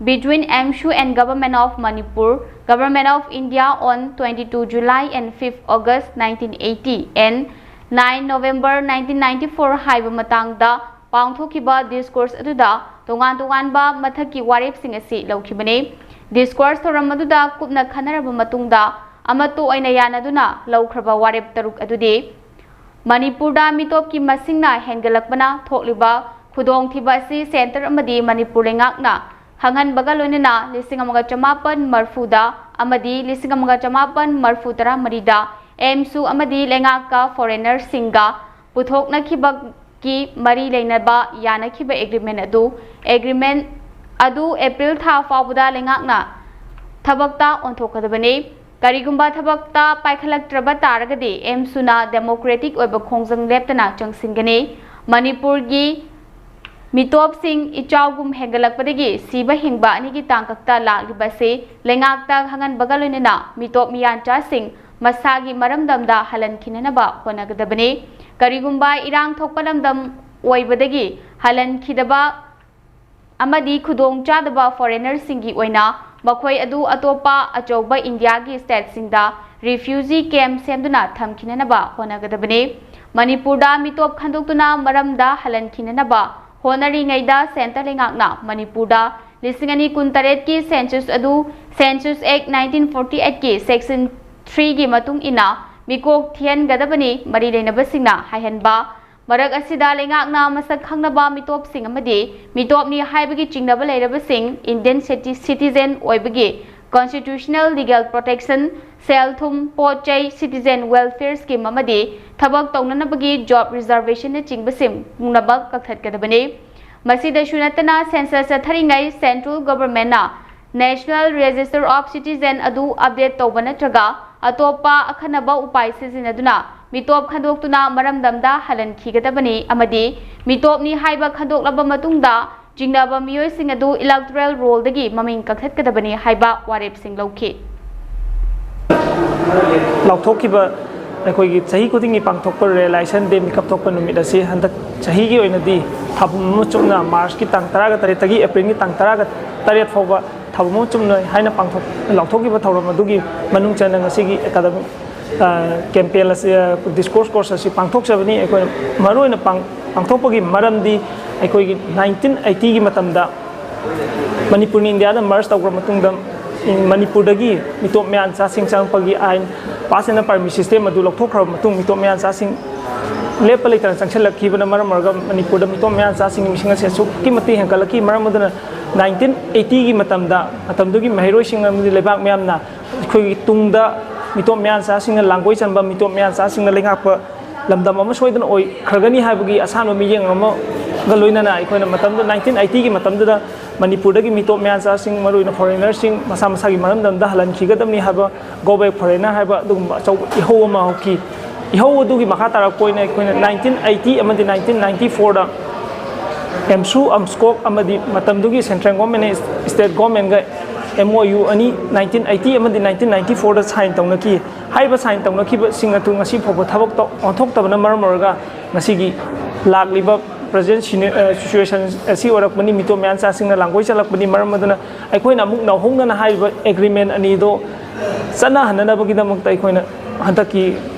between AMSU and Government of Manipur, Government of India on twenty-two July and fifth August nineteen eighty and nine November nineteen ninety-four ꯍꯥꯏꯕ ꯃꯇꯥꯡꯗ ꯄꯥꯡꯊꯣꯛꯈꯤꯕ discourse ꯑꯗꯨꯗ ꯇꯣꯉꯥꯟ ꯇꯣꯉꯥꯟꯕ ꯃꯊꯛꯀꯤ ꯋꯥꯔꯦꯞꯁꯤꯡ ꯑꯁꯤ ꯂꯧꯈꯤꯕꯅꯤ꯫ Discourse ꯊꯧꯔꯝ ꯑꯗꯨꯗ ꯀꯨꯞꯅ ꯈꯟꯅꯔꯕ ꯃꯇꯨꯡꯗ ꯑꯃꯠꯇ ꯑꯣꯏꯅ ꯌꯥꯅꯗꯨꯅ ꯂꯧꯈ꯭ꯔꯕ ꯋꯥꯔꯦꯞ ꯇꯔꯨꯛ ꯑꯗꯨꯗꯤ ꯃꯅꯤꯄꯨꯔꯗ ꯃꯤꯇꯣꯞꯀꯤ ꯃꯁꯤꯡꯅ ꯍꯦꯟꯒꯠꯂꯛꯄꯅ ꯊꯣꯛꯂꯤꯕ ꯈꯨꯗꯣꯡꯊꯤꯕ ꯑꯁꯤ centre ꯑꯃꯗꯤ ꯃꯅꯤꯄꯨꯔ ꯂꯩꯉꯥꯛꯅ ꯈꯪꯍꯟꯕꯒ ꯂꯣꯏꯅꯅ ꯂꯤꯁꯤꯡ ꯑꯃꯒ ꯆꯃꯥꯄꯟ ꯃꯔꯤꯐꯨꯗ ꯑꯃꯗꯤ ꯂꯤꯁꯤꯡ ꯑꯃꯒ ꯆꯃꯥꯄꯟ ꯃꯔꯤꯐꯨ ꯇꯔꯥꯃꯔꯤꯗ AMSU ꯑꯃꯗꯤ ꯂꯩꯉꯥꯛꯀ foreignerꯁꯤꯡꯒ ꯄꯨꯊꯣꯛꯅꯈꯤꯕꯒꯤ ꯃꯔꯤ ꯂꯩꯅꯕ ꯌꯥꯅꯈꯤꯕ agreement ꯑꯗꯨ agreement ꯑꯗꯨ ꯑꯦꯄ꯭ꯔꯤꯜ ꯊꯥ ꯐꯥꯎꯕꯗ ꯂꯩꯉꯥꯛꯅ ꯊꯕꯛꯇ ꯑꯣꯟꯊꯣꯛꯀꯗꯕꯅꯤ꯫ ꯀꯔꯤꯒꯨꯝꯕ ꯊꯕꯛꯇ ꯄꯥꯏꯈꯠꯂꯛꯇ꯭ꯔꯕ ꯇꯥꯔꯒꯗꯤ AMSUꯅ democratic ꯑꯣꯏꯕ ꯈꯣꯡꯖꯪ ꯂꯦꯞꯇꯅ ꯆꯪꯁꯤꯟꯒꯅꯤ꯫ ꯃꯅꯤꯄꯨꯔꯒꯤ ꯃꯤꯇꯣꯞꯁꯤꯡ ꯏꯆꯥꯎꯒꯨꯝ ꯍꯦꯟꯒꯠꯂꯛꯄꯗꯒꯤ ꯁꯤꯕ ꯍꯤꯡꯕ ꯑꯅꯤꯒꯤ ꯇꯥꯡꯀꯛꯇ ꯂꯥꯛꯂꯤꯕ ꯑꯁꯤ ꯂꯩꯉꯥꯛꯇ ꯈꯪꯍꯟꯕꯒ ꯂꯣꯏꯅꯅ ꯃꯤꯇꯣꯞ ꯃꯤꯌꯥꯟꯆꯥꯁꯤꯡ ꯃꯁꯥꯒꯤ ꯃꯔꯝꯗꯝꯗ ꯍꯜꯍꯟꯈꯤꯅꯅꯕ ꯍꯣꯠꯅꯒꯗꯕꯅꯤ꯫ ꯀꯔꯤꯒꯨꯝꯕ ꯏꯔꯥꯡ ꯊꯣꯛꯄ ꯂꯝꯗꯝ ꯑꯣꯏꯕꯗꯒꯤ ꯍꯜꯍꯟꯈꯤꯗꯕ ꯑꯃꯗꯤ ꯈꯨꯗꯣꯡ ꯆꯥꯗꯕ foreignerꯁꯤꯡꯒꯤ ꯑꯣꯏꯅ ꯃꯈꯣꯏ ꯑꯗꯨ ꯑꯇꯣꯞꯄ ꯑꯆꯧꯕ ꯏꯟꯗꯤꯌꯥꯒꯤ stateꯁꯤꯡꯗ refugee camp ꯁꯦꯝꯗꯨꯅ ꯊꯝꯈꯤꯅꯅꯕ ꯍꯣꯠꯅꯒꯗꯕꯅꯤ꯫ ꯃꯅꯤꯄꯨꯔꯗ ꯃꯤꯇꯣꯞ ꯈꯟꯗꯣꯛꯇꯨꯅ ꯃꯔꯝꯗ ꯍꯜꯍꯟꯈꯤꯅꯅꯕ ꯍꯣꯠꯅꯔꯤꯉꯩꯗ centre ꯂꯩꯉꯥꯛꯅ ꯃꯅꯤꯄꯨꯔꯗ ꯂꯤꯁꯤꯡ ꯑꯅꯤ ꯀꯨꯟꯇꯔꯦꯠꯀꯤ census ꯑꯗꯨ Census Act nineteen forty eightꯀꯤ section threeꯒꯤ ꯃꯇꯨꯡ ꯏꯟꯅ ꯃꯤꯀꯣꯛ ꯊꯤꯍꯟꯒꯗꯕꯅꯤ ꯃꯔꯤ ꯂꯩꯅꯕꯁꯤꯡꯅ ꯍꯥꯏꯍꯟꯕ꯫ ꯃꯔꯛ ꯑꯁꯤꯗ ꯂꯩꯉꯥꯛꯅ ꯃꯁꯛ ꯈꯪꯅꯕ ꯃꯤꯇꯣꯞꯁꯤꯡ ꯑꯃꯗꯤ ꯃꯤꯇꯣꯞꯅꯤ ꯍꯥꯏꯕꯒꯤ ꯆꯤꯡꯅꯕ ꯂꯩꯔꯕꯁꯤꯡ Indian citi-, citizen ꯑꯣꯏꯕꯒꯤ constitutional legal protection, ꯁꯦꯜ ꯊꯨꯝ, ꯄꯣꯠ ꯆꯩ, citizen welfare scheme ꯑꯃꯗꯤ ꯊꯕꯛ ꯇꯧꯅꯅꯕꯒꯤ job reservationꯅꯆꯤꯡꯕꯁꯤꯡ ꯄꯨꯝꯅꯃꯛ ꯀꯛꯊꯠꯀꯗꯕꯅꯤ꯫ ꯃꯁꯤꯗꯁꯨ ꯅꯠꯇꯅ, census ꯆꯠꯊꯔꯤꯉꯩ central governmentꯅ National Register of Citizen ꯑꯗꯨ update ꯇꯧꯕ ꯅꯠꯇ꯭ꯔꯒ ꯑꯇꯣꯞꯄ ꯑꯈꯟꯅꯕ ꯎꯄꯥꯏ ꯁꯤꯖꯤꯟꯅꯗꯨꯅ ꯃꯤꯇꯣꯞ ꯈꯟꯗꯣꯛꯇꯨꯅ ꯃꯔꯝꯗꯝꯗ ꯍꯜꯍꯟꯈꯤꯒꯗꯕꯅꯤ ꯑꯃꯗꯤ ꯃꯤꯇꯣꯞꯅꯤ ꯍꯥꯏꯕ ꯈꯟꯗꯣꯛꯂꯕ ꯃꯇꯨꯡꯗ ꯆꯤꯡꯅꯕ ꯃꯤꯑꯣꯏꯁꯤꯡ ꯑꯗꯨ electoral rollꯗꯒꯤ ꯃꯃꯤꯡ ꯀꯛꯊꯠꯀꯗꯕꯅꯤ ꯍꯥꯏꯕ ꯋꯥꯔꯦꯞꯁꯤꯡ ꯂꯧꯈꯤ꯫ ꯂꯥꯎꯊꯣꯛꯈꯤꯕ ꯑꯩꯈꯣꯏꯒꯤ ꯆꯍꯤ ꯈꯨꯗꯤꯡꯒꯤ ꯄꯥꯡꯊꯣꯛꯄ Realization Day, ꯃꯤꯀꯞ ꯊꯣꯛꯄ ꯅꯨꯃꯤꯠ ꯑꯁꯤ ꯍꯟꯗꯛ ꯆꯍꯤꯒꯤ ꯑꯣꯏꯅꯗꯤ ꯊꯥꯕꯨꯝ ꯑꯃ ꯆꯨꯞꯅ Marchꯀꯤ ꯇꯥꯡ ꯇꯔꯥꯒ ꯇꯔꯦꯠꯇꯒꯤ Aprilꯒꯤ ꯇꯥꯡ ꯇꯔꯥꯒ ꯇꯔꯦꯠ ꯐꯥꯎꯕ ꯊꯥꯕꯨꯝ ꯑꯃ ꯆꯨꯞꯅ ꯍꯥꯏꯅ ꯄꯥꯡꯊꯣꯛ ꯂꯥꯎꯊꯣꯛꯈꯤꯕ ꯊꯧꯔꯝ ꯑꯗꯨꯒꯤ ꯃꯅꯨꯡ ꯆꯟꯅ ꯉꯁꯤꯒꯤ academic campaign ꯑꯁꯤ, discourse course ꯑꯁꯤ ꯄꯥꯡꯊꯣꯛꯆꯕꯅꯤ꯫ ꯑꯩꯈꯣꯏꯅ ꯃꯔꯨꯑꯣꯏꯅ ꯄꯥꯡ ꯄꯥꯡꯊꯣꯛꯄꯒꯤ ꯃꯔꯝꯗꯤ ꯑꯩꯈꯣꯏꯒꯤ nineteen eightyꯒꯤ ꯃꯇꯝꯗ ꯃꯅꯤꯄꯨꯔꯅ ꯏꯟꯗꯤꯌꯥꯗ merge ꯇꯧꯈ꯭ꯔ ꯃꯇꯨꯡꯗ ꯃꯅꯤꯄꯨꯔꯗꯒꯤ ꯃꯤꯇꯣꯞ ꯃꯌꯥꯟꯆꯥꯁꯤꯡ ꯆꯪꯉꯛꯄꯒꯤ ꯑꯥꯏꯟ pass and permit system ꯑꯗꯨ ꯂꯧꯊꯣꯛꯈ꯭ꯔꯕ ꯃꯇꯨꯡ ꯃꯤꯇꯣꯞ ꯃꯌꯥꯟꯆꯥꯁꯤꯡ ꯂꯦꯞꯄ ꯂꯩꯇꯅ ꯆꯪꯁꯤꯜꯂꯛꯈꯤꯕꯅ ꯃꯔꯝ ꯑꯣꯏꯔꯒ ꯃꯅꯤꯄꯨꯔꯗ ꯃꯤꯇꯣꯞ ꯃꯌꯥꯟꯆꯥꯁꯤꯡꯒꯤ ꯃꯁꯤꯡ ꯑꯁꯤ ꯑꯁꯨꯛꯀꯤ ꯃꯇꯤꯛ ꯍꯦꯟꯒꯠꯂꯛꯈꯤ꯫ ꯃꯔꯝ ꯑꯗꯨꯅ nineteen eightyꯒꯤ ꯃꯇꯝꯗ ꯃꯇꯝꯗꯨꯒꯤ ꯃꯍꯩꯔꯣꯏꯁꯤꯡ ꯑꯃꯗꯤ ꯂꯩꯕꯥꯛ ꯃꯤꯌꯥꯝꯅ ꯑꯩꯈꯣꯏꯒꯤ ꯇꯨꯡꯗ ꯃꯤꯇꯣꯞ ꯃꯌꯥꯟꯆꯥꯁꯤꯡꯅ ꯂꯥꯡꯒꯣꯏ ꯆꯟꯕ, ꯃꯤꯇꯣꯞ ꯃꯌꯥꯟꯆꯥꯁꯤꯡꯅ ꯂꯩꯉꯥꯛꯄ ꯂꯝꯗꯝ ꯑꯃ ꯁꯣꯏꯗꯅ ꯑꯣꯏꯈ꯭ꯔꯒꯅꯤ ꯍꯥꯏꯕꯒꯤ ꯑꯁꯥꯟꯕ ꯃꯤꯠꯌꯦꯡ ꯑꯃꯒ ꯂꯣꯏꯅꯅ ꯑꯩꯈꯣꯏꯅ ꯃꯇꯝꯗꯨ nineteen eightyꯒꯤ ꯃꯇꯝꯗꯨꯗ ꯃꯅꯤꯄꯨꯔꯗꯒꯤ ꯃꯤꯇꯣꯞ ꯃꯌꯥꯟꯆꯥꯁꯤꯡ, ꯃꯔꯨꯑꯣꯏꯅ foreignerꯁꯤꯡ ꯃꯁꯥ ꯃꯁꯥꯒꯤ ꯃꯔꯝꯗꯝꯗ ꯍꯜꯍꯟꯈꯤꯒꯗꯕꯅꯤ ꯍꯥꯏꯕ Go Back Foreigner ꯍꯥꯏꯕ ꯑꯗꯨꯒꯨꯝꯕ ꯑꯆꯧꯕ ꯏꯍꯧ ꯑꯃ ꯍꯧꯈꯤ꯫ ꯏꯍꯧ ꯑꯗꯨꯒꯤ ꯃꯈꯥ ꯇꯥꯔꯛꯄ ꯑꯣꯏꯅ ꯑꯩꯈꯣꯏꯅ nineteen eighty ꯑꯃꯗꯤ nineteen ninety fourꯗ ꯑꯦꯝꯁꯨ, ꯑꯝꯁ꯭ꯀꯣꯛ ꯑꯃꯗꯤ ꯃꯇꯝꯗꯨꯒꯤ central government, state governmentꯒ MOU ꯑꯅꯤ nineteen eighty ꯑꯃꯗꯤ nineteen ninety fourꯗ sign ꯇꯧꯅꯈꯤ꯫ ꯍꯥꯏꯔꯤꯕ sign ꯇꯧꯅꯈꯤꯕꯁꯤꯡ ꯑꯗꯨ ꯉꯁꯤ ꯐꯥꯎꯕ ꯊꯕꯛꯇ ꯑꯣꯟꯊꯣꯛꯇꯕꯅ ꯃꯔꯝ ꯑꯣꯏꯔꯒ ꯉꯁꯤꯒꯤ ꯂꯥꯛꯂꯤꯕ present sini-, ꯑ, situation ꯑꯁꯤ ꯑꯣꯏꯔꯛꯄꯅꯤ꯫ ꯃꯤꯇꯣꯞ ꯃꯌꯥꯟꯆꯥꯁꯤꯡꯅ ꯂꯥꯡꯒꯣꯏ ꯆꯠꯂꯛꯄꯅꯤ꯫ ꯃꯔꯝ ꯑꯗꯨꯅ ꯑꯩꯈꯣꯏꯅ ꯑꯃꯨꯛ ꯅꯧꯍꯧꯅꯅ ꯍꯥꯏꯔꯤꯕ agreement ꯑꯅꯤꯗꯣ ꯆꯠꯅꯍꯟꯅꯅꯕꯒꯤꯗꯃꯛꯇ ꯑꯩꯈꯣꯏꯅ ꯍꯟꯗꯛꯀꯤ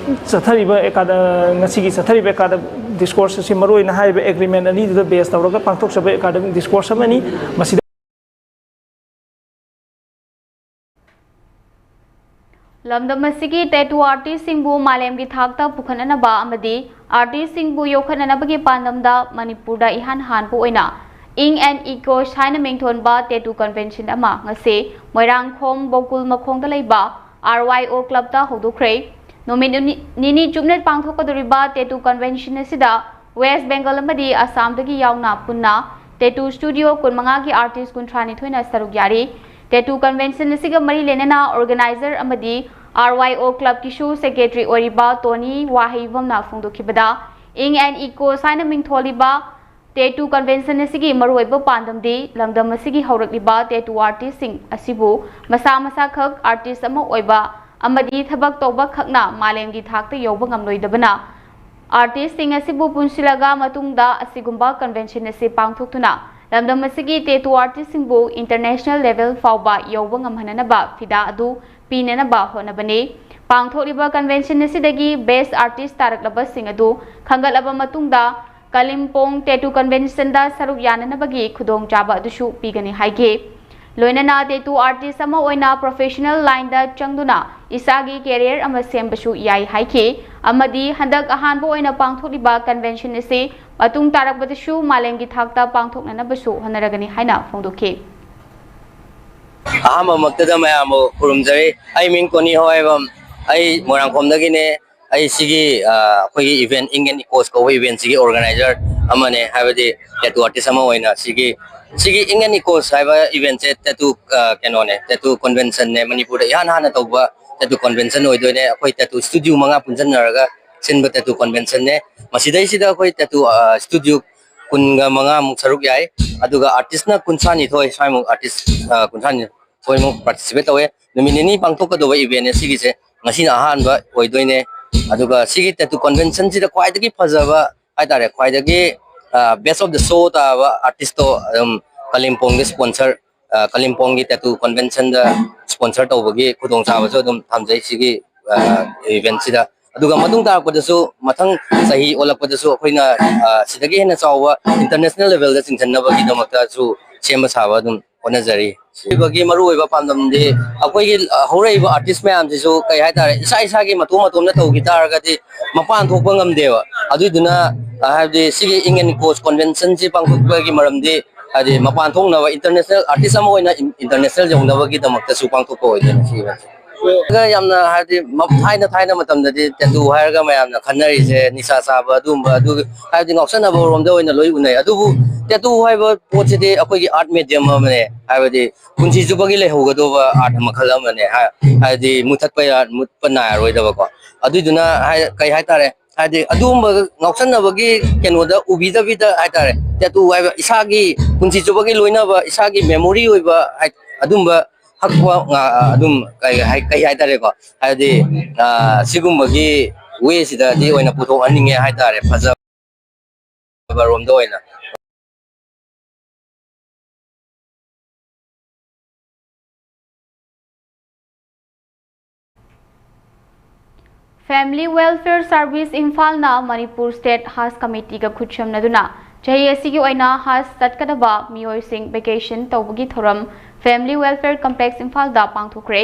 ꯆꯠꯊꯔꯤꯕ acad-, ꯉꯁꯤꯒꯤ ꯆꯠꯊꯔꯤꯕ academic discourse ꯑꯁꯤ ꯃꯔꯨꯑꯣꯏꯅ ꯍꯥꯏꯔꯤꯕ agreement ꯑꯅꯤꯗꯨꯗ base ꯇꯧꯔꯒ ꯄꯥꯡꯊꯣꯛꯆꯕ academic discourse ꯑꯃꯅꯤ꯫ ꯃꯁꯤꯗ ꯂꯝꯗꯝ ꯑꯁꯤꯒꯤ tattoo artistꯁꯤꯡꯕꯨ ꯃꯥꯂꯦꯝꯒꯤ ꯊꯥꯛꯇ ꯄꯨꯈꯠꯅꯅꯕ ꯑꯃꯗꯤ artistꯁꯤꯡꯕꯨ ꯌꯣꯛꯈꯠꯅꯅꯕꯒꯤ ꯄꯥꯟꯗꯝꯗ ꯃꯅꯤꯄꯨꯔꯗ ꯏꯍꯥꯟ ꯍꯥꯟꯕ ꯑꯣꯏꯅ Ink and Echoes ꯍꯥꯏꯅ ꯃꯤꯡꯊꯣꯟꯕ ꯇꯦꯇꯨ ꯀꯟꯚꯦꯟꯁꯟ ꯑꯃ ꯉꯁꯤ ꯃꯣꯏꯔꯥꯡꯈꯣꯝ ꯕꯣꯀꯨꯜ ꯃꯈꯣꯡꯗ ꯂꯩꯕ ꯑꯥꯔ ꯋꯥꯏ ꯑꯣ ꯀ꯭ꯂꯕꯇ ꯍꯧꯗꯣꯛꯈ꯭ꯔꯦ꯫ ꯅꯨꯃꯤꯠ ꯅꯤꯅꯤ- ꯅꯤꯅꯤ ꯆꯨꯞꯅ ꯄꯥꯡꯊꯣꯛꯀꯗꯧꯔꯤꯕ ꯇꯦꯇꯨ ꯀꯟꯚꯦꯟꯁꯟ ꯑꯁꯤꯗ ꯋꯦꯁ ꯕꯦꯡꯒꯜ ꯑꯃꯗꯤ ꯑꯁꯥꯝꯗꯒꯤ ꯌꯥꯎꯅ ꯄꯨꯟꯅ ꯇꯦꯇꯨ ꯁ꯭ꯇꯨꯗꯤꯑꯣ ꯀꯨꯟꯃꯉꯥꯒꯤ ꯑꯥꯔꯇꯤꯁ ꯀꯨꯟꯊ꯭ꯔꯥꯅꯤꯊꯣꯏꯅ ꯁꯔꯨꯛ ꯌꯥꯔꯤ꯫ ꯇꯦꯇꯨ ꯀꯟꯚꯦꯟꯁꯟ ꯑꯁꯤꯒ ꯃꯔꯤ ꯂꯩꯅꯅ ꯑꯣꯔꯒꯅꯥꯏꯖꯔ ꯑꯃꯗꯤ ꯑꯥꯔ ꯋꯥꯏ ꯑꯣ ꯀ꯭ꯂꯕꯀꯤꯁꯨ ꯁꯦꯀ꯭ꯔꯦꯇꯔꯤ ꯑꯣꯏꯔꯤꯕ ꯇꯣꯅꯤ ꯋꯥꯍꯩꯕꯝꯅ ꯐꯣꯡꯗꯣꯛꯈꯤꯕꯗ, Ink and Echoes ꯍꯥꯏꯅ ꯃꯤꯡꯊꯣꯜꯂꯤꯕ ꯇꯦꯇꯨ ꯀꯟꯚꯦꯟꯁꯟ ꯑꯁꯤꯒꯤ ꯃꯔꯨꯑꯣꯏꯕ ꯄꯥꯟꯗꯝꯗꯤ ꯂꯝꯗꯝ ꯑꯁꯤꯒꯤ ꯍꯧꯔꯛꯂꯤꯕ ꯇꯦꯇꯨ ꯑꯥꯔꯇꯤꯁꯁꯤꯡ ꯑꯁꯤꯕꯨ ꯃꯁꯥ ꯃꯁꯥꯈꯛ ꯑꯥꯔꯇꯤꯁ ꯑꯃ ꯑꯣꯏꯕ ꯑꯃꯗꯤ ꯊꯕꯛ ꯇꯧꯕ ꯈꯛꯅ ꯃꯥꯂꯦꯝꯒꯤ ꯊꯥꯛꯇ ꯌꯧꯕ ꯉꯝꯂꯣꯏꯗꯕꯅ, ꯑꯥꯔꯇꯤꯁꯁꯤꯡ ꯑꯁꯤꯕꯨ ꯄꯨꯟꯁꯤꯜꯂꯒ ꯃꯇꯨꯡꯗ ꯑꯁꯤꯒꯨꯝꯕ ꯀꯟꯚꯦꯟꯁꯟ ꯑꯁꯤ ꯄꯥꯡꯊꯣꯛꯇꯨꯅ ꯂꯝꯗꯝ ꯑꯁꯤꯒꯤ ꯇꯦꯇꯨ ꯑꯥꯔꯇꯤꯁꯁꯤꯡꯕꯨ ꯏꯟꯇꯔꯅꯦꯁꯅꯦꯜ ꯂꯦꯚꯦꯜ ꯐꯥꯎꯕ ꯌꯧꯕ ꯉꯝꯍꯟꯅꯅꯕ ꯐꯤꯗꯥ ꯑꯗꯨ ꯄꯤꯅꯅꯕ ꯍꯣꯠꯅꯕꯅꯤ꯫ ꯄꯥꯡꯊꯣꯛꯂꯤꯕ ꯀꯟꯚꯦꯟꯁꯟ ꯑꯁꯤꯗꯒꯤ ꯕꯦꯁ ꯑꯥꯔꯇꯤꯁ ꯇꯥꯔꯛꯂꯕꯁꯤꯡ ꯑꯗꯨ ꯈꯟꯒꯠꯂꯕ ꯃꯇꯨꯡꯗ ꯀꯂꯤꯝꯄꯣꯡ ꯇꯦꯇꯨ ꯀꯟꯚꯦꯟꯁꯟꯗ ꯁꯔꯨꯛ ꯌꯥꯅꯅꯕꯒꯤ ꯈꯨꯗꯣꯡꯆꯥꯕ ꯑꯗꯨꯁꯨ ꯄꯤꯒꯅꯤ ꯍꯥꯏꯈꯤ꯫ ꯂꯣꯏꯅꯅ ꯇꯦꯇꯨ ꯑꯥꯔꯇꯤꯁ ꯑꯃ ꯑꯣꯏꯅ ꯄ꯭ꯔꯣꯐꯦꯁꯅꯦꯜ ꯂꯥꯏꯟꯗ ꯆꯪꯗꯨꯅ ꯏꯁꯥꯒꯤ ꯀꯦꯔꯤꯌꯔ ꯑꯃ ꯁꯦꯝꯕꯁꯨ ꯌꯥꯏ ꯍꯥꯏꯈꯤ ꯑꯃꯗꯤ ꯍꯟꯗꯛ ꯑꯍꯥꯟꯕ ꯑꯣꯏꯅ ꯄꯥꯡꯊꯣꯛꯂꯤꯕ ꯀꯟꯚꯦꯟꯁꯟ ꯑꯁꯤ ꯃꯇꯨꯡ ꯇꯥꯔꯛꯄꯗꯁꯨ ꯃꯥꯂꯦꯝꯒꯤ ꯊꯥꯛꯇ ꯄꯥꯡꯊꯣꯛꯅꯅꯕꯁꯨ ꯍꯣꯠꯅꯔꯒꯅꯤ ꯍꯥꯏꯅ ꯐꯣꯡꯗꯣꯛꯈꯤ꯫ ꯑꯍꯥꯟꯕꯃꯛꯇꯗ ꯃꯌꯥꯝꯕꯨ ꯈꯨꯔꯨꯝꯖꯔꯤ꯫ ꯑꯩ ꯃꯤꯡ ꯀꯣꯅꯤ ꯍꯋꯥꯏꯕꯝ, ꯑꯩ ꯃꯣꯏꯔꯥꯡꯈꯣꯝꯗꯒꯤꯅꯦ꯫ ꯑꯩ ꯁꯤꯒꯤ ꯑ, ꯑꯩꯈꯣꯏꯒꯤ ꯏꯚꯦꯟ Ink and Echoes ꯀꯧꯕ ꯏꯚꯦꯟꯁꯤꯒꯤ ꯑꯣꯔꯒꯅꯥꯏꯖꯔ ꯑꯃꯅꯦ, ꯍꯥꯏꯕꯗꯤ ꯇꯦꯇꯨ ꯑꯥꯔꯇꯤꯁ ꯑꯃ ꯑꯣꯏꯅ ꯁꯤꯒꯤ ꯁꯤꯒꯤ Ink and Echoes ꯍꯥꯏꯕ ꯏꯚꯦꯟꯁꯦ ꯇꯦꯇꯨ ꯀꯩꯅꯣꯅꯦ, ꯇꯦꯇꯨ ꯀꯟꯚꯦꯟꯁꯟꯅꯦ, ꯃꯅꯤꯄꯨꯔꯗ ꯏꯍꯥꯟ ꯍꯥꯟꯅ ꯇꯧꯕ ꯇꯦꯇꯨ ꯀꯟꯚꯦꯟꯁꯟ ꯑꯣꯏꯗꯣꯏꯅꯦ꯫ ꯑꯩꯈꯣꯏ ꯇꯦꯇꯨ ꯁ꯭ꯇꯨꯗꯤꯑꯣ ꯃꯉꯥ ꯄꯨꯟꯁꯤꯟꯅꯔꯒ ꯁꯤꯟꯕ ꯇꯦꯇꯨ ꯀꯟꯚꯦꯟꯁꯟꯅꯦ꯫ ꯃꯁꯤꯗꯩꯁꯤꯗ ꯑꯩꯈꯣꯏ ꯇꯦꯇꯨ ꯁ꯭ꯇꯨꯗꯤꯑꯣ ꯀꯨꯟꯒ ꯃꯉꯥꯃꯨꯛ ꯁꯔꯨꯛ ꯌꯥꯏ, ꯑꯗꯨꯒ ꯑꯥꯔꯇꯤꯁꯅ ꯀꯨꯟꯊ꯭ꯔꯥ ꯅꯤꯊꯣꯏ ꯁ꯭ꯋꯥꯏꯃꯨꯛ, ꯑꯥꯔꯇꯤꯁ ꯀꯨꯟꯊ꯭ꯔꯥ ꯅꯤꯊꯣꯏꯃꯨꯛ ꯄꯥꯔꯇꯤꯁꯤꯄꯦꯠ ꯇꯧꯋꯦ꯫ ꯅꯨꯃꯤꯠ ꯅꯤꯅꯤ ꯄꯥꯡꯊꯣꯛꯀꯗꯧꯕ ꯏꯚꯦꯟꯅꯦ ꯁꯤꯒꯤꯁꯦ, ꯉꯁꯤꯅ ꯑꯍꯥꯟꯕ ꯑꯣꯏꯗꯣꯏꯅꯦ꯫ ꯑꯗꯨꯒ ꯁꯤꯒꯤ ꯇꯦꯇꯨ ꯀꯟꯚꯦꯟꯁꯟꯁꯤꯗ ꯈ꯭ꯋꯥꯏꯗꯒꯤ ꯐꯖꯕ ꯍꯥꯏꯇꯥꯔꯦ, ꯈ꯭ꯋꯥꯏꯗꯒꯤ ꯕꯦꯁ ꯑꯣꯐ ꯗ ꯁꯣ ꯇꯥꯕ ꯑꯥꯔꯇꯤꯁꯇꯣ ꯑꯗꯨꯝ ꯀꯂꯤꯝꯄꯣꯡꯒꯤ ꯁ꯭ꯄꯣꯟꯁꯔ, ꯀꯂꯤꯝꯄꯣꯡꯒꯤ ꯇꯦꯇꯨ ꯀꯟꯚꯦꯟꯁꯟꯗ ꯁ꯭ꯄꯣꯟꯁꯔ ꯇꯧꯕꯒꯤ ꯈꯨꯗꯣꯡꯆꯥꯕꯁꯨ ꯑꯗꯨꯝ ꯊꯝꯖꯩ ꯁꯤꯒꯤ ꯏꯚꯦꯟꯁꯤꯗ꯫ ꯑꯗꯨꯒ ꯃꯇꯨꯡ ꯇꯥꯔꯛꯄꯗꯁꯨ, ꯃꯊꯪ ꯆꯍꯤ ꯑꯣꯜꯂꯛꯄꯗꯁꯨ ꯑꯩꯈꯣꯏꯅ ꯁꯤꯗꯒꯤ ꯍꯦꯟꯅ ꯆꯥꯎꯕ ꯏꯟꯇꯔꯅꯦꯁꯅꯦꯜ ꯂꯦꯚꯦꯜꯗ ꯆꯤꯡꯁꯤꯟꯅꯕꯒꯤꯗꯃꯛꯇꯁꯨ ꯁꯦꯝꯕ ꯁꯥꯕ ꯑꯗꯨꯝ ꯍꯣꯠꯅꯖꯔꯤ꯫ ꯁꯤꯕꯒꯤ ꯃꯔꯨꯑꯣꯏꯕ ꯄꯥꯟꯗꯝꯗꯤ ꯑꯩꯈꯣꯏꯒꯤ, ꯑ, ꯍꯧꯔꯛꯏꯕ ꯑꯥꯔꯇꯤꯁ ꯃꯌꯥꯝꯁꯤꯁꯨ, ꯀꯩ ꯍꯥꯏꯇꯥꯔꯦ, ꯏꯁꯥ ꯏꯁꯥꯒꯤ ꯃꯇꯣꯝ ꯃꯇꯣꯝꯅ ꯇꯧꯈꯤ ꯇꯥꯔꯒꯗꯤ ꯃꯄꯥꯟ ꯊꯣꯛꯄ ꯉꯝꯗꯦꯕ꯫ ꯑꯗꯨꯏꯗꯨꯅ, ꯑ, ꯍꯥꯏꯕꯗꯤ ꯁꯤꯒꯤ Ink and Co's conventionꯁꯤ ꯄꯥꯡꯊꯣꯛꯄꯒꯤ ꯃꯔꯝꯗꯤ, ꯍꯥꯏꯗꯤ ꯃꯄꯥꯟ ꯊꯣꯛꯅꯕ, international artist ꯑꯃ ꯑꯣꯏꯅ in-, international ꯌꯧꯅꯕꯒꯤꯗꯃꯛꯇꯁꯨ ꯄꯥꯡꯊꯣꯛꯄ ꯑꯣꯏꯗꯣꯏꯅꯦ ꯁꯤ eventꯁꯦ꯫ ꯑꯗꯨꯒ ꯌꯥꯝꯅ ꯍꯥꯏꯕꯗꯤ ꯃ-, ꯊꯥꯏꯅ, ꯊꯥꯏꯅ ꯃꯇꯝꯗꯗꯤ tattoo ꯍꯥꯏꯔꯒ ꯃꯌꯥꯝꯅ ꯈꯟꯅꯔꯤꯁꯦ ꯅꯤꯁꯥ ꯆꯥꯕ, ꯑꯗꯨꯒꯨꯝꯕ, ꯑꯗꯨ ꯍꯥꯏꯕꯗꯤ ꯉꯥꯎꯁꯟꯅꯕ ꯔꯣꯝꯗ ꯑꯣꯏꯅ ꯂꯣꯏ ꯎꯅꯩ꯫ ꯑꯗꯨꯕꯨ tattoo ꯍꯥꯏꯕ ꯄꯣꯠꯁꯤꯗꯤ ꯑꯩꯈꯣꯏꯒꯤ art medium ꯑꯃꯅꯦ, ꯍꯥꯏꯕꯗꯤ ꯄꯨꯟꯁꯤ ꯆꯨꯞꯄꯒꯤ ꯂꯩꯍꯧꯒꯗꯧꯕ art ꯃꯈꯜ ꯑꯃꯅꯦ꯫ ꯍꯥꯏ-, ꯍꯥꯏꯕꯗꯤ ꯃꯨꯊꯠꯄ ꯌꯥ-, ꯃꯨꯠꯄ ꯅꯥꯏꯔꯔꯣꯏꯗꯕꯀꯣ꯫ ꯑꯗꯨꯏꯗꯨꯅ ꯍꯥꯏ-, ꯀꯩ ꯍꯥꯏꯇꯥꯔꯦ, ꯍꯥꯏꯗꯤ ꯑꯗꯨꯒꯨꯝꯕ ꯉꯥꯎꯁꯟꯅꯕꯒꯤ ꯀꯩꯅꯣꯗ ꯎꯕꯤꯗꯕꯤꯗ ꯍꯥꯏꯇꯥꯔꯦ, tattoo ꯍꯥꯏꯕ ꯏꯁꯥꯒꯤ ꯄꯨꯟꯁꯤ ꯆꯨꯞꯄꯒꯤ ꯂꯣꯏꯅꯕ, ꯏꯁꯥꯒꯤ memory ꯑꯣꯏꯕ ꯍꯥꯏ-, ꯑꯗꯨꯝꯕ ꯍꯛꯄ ꯉꯥ-, ꯑꯗꯨꯝ ꯀꯩ ꯍꯥꯏ-, ꯀꯩ ꯍꯥꯏꯇꯥꯔꯦꯀꯣ, ꯍꯥꯏꯕꯗꯤ, ꯑ, ꯁꯤꯒꯨꯝꯕꯒꯤ wayꯁꯤꯗꯗꯤ ꯑꯣꯏꯅ ꯄꯨꯊꯣꯛꯍꯟꯅꯤꯡꯉꯦ ꯍꯥꯏꯇꯥꯔꯦ, ꯐꯖꯕ ꯔꯣꯝꯗ ꯑꯣꯏꯅ꯫ Family Welfare Service ꯏꯝꯐꯥꯜꯅ Manipur State ꯍꯖ ꯀꯃꯤꯇꯤꯒ ꯈꯨꯠꯁꯝꯅꯗꯨꯅ ꯆꯍꯤ ꯑꯁꯤꯒꯤ ꯑꯣꯏꯅ ꯍꯖ ꯆꯠꯀꯗꯕ ꯃꯤꯑꯣꯏꯁꯤꯡ vacation ꯇꯧꯕꯒꯤ ꯊꯧꯔꯝ Family Welfare Complex ꯏꯝꯐꯥꯜꯗ ꯄꯥꯡꯊꯣꯛꯈ꯭ꯔꯦ꯫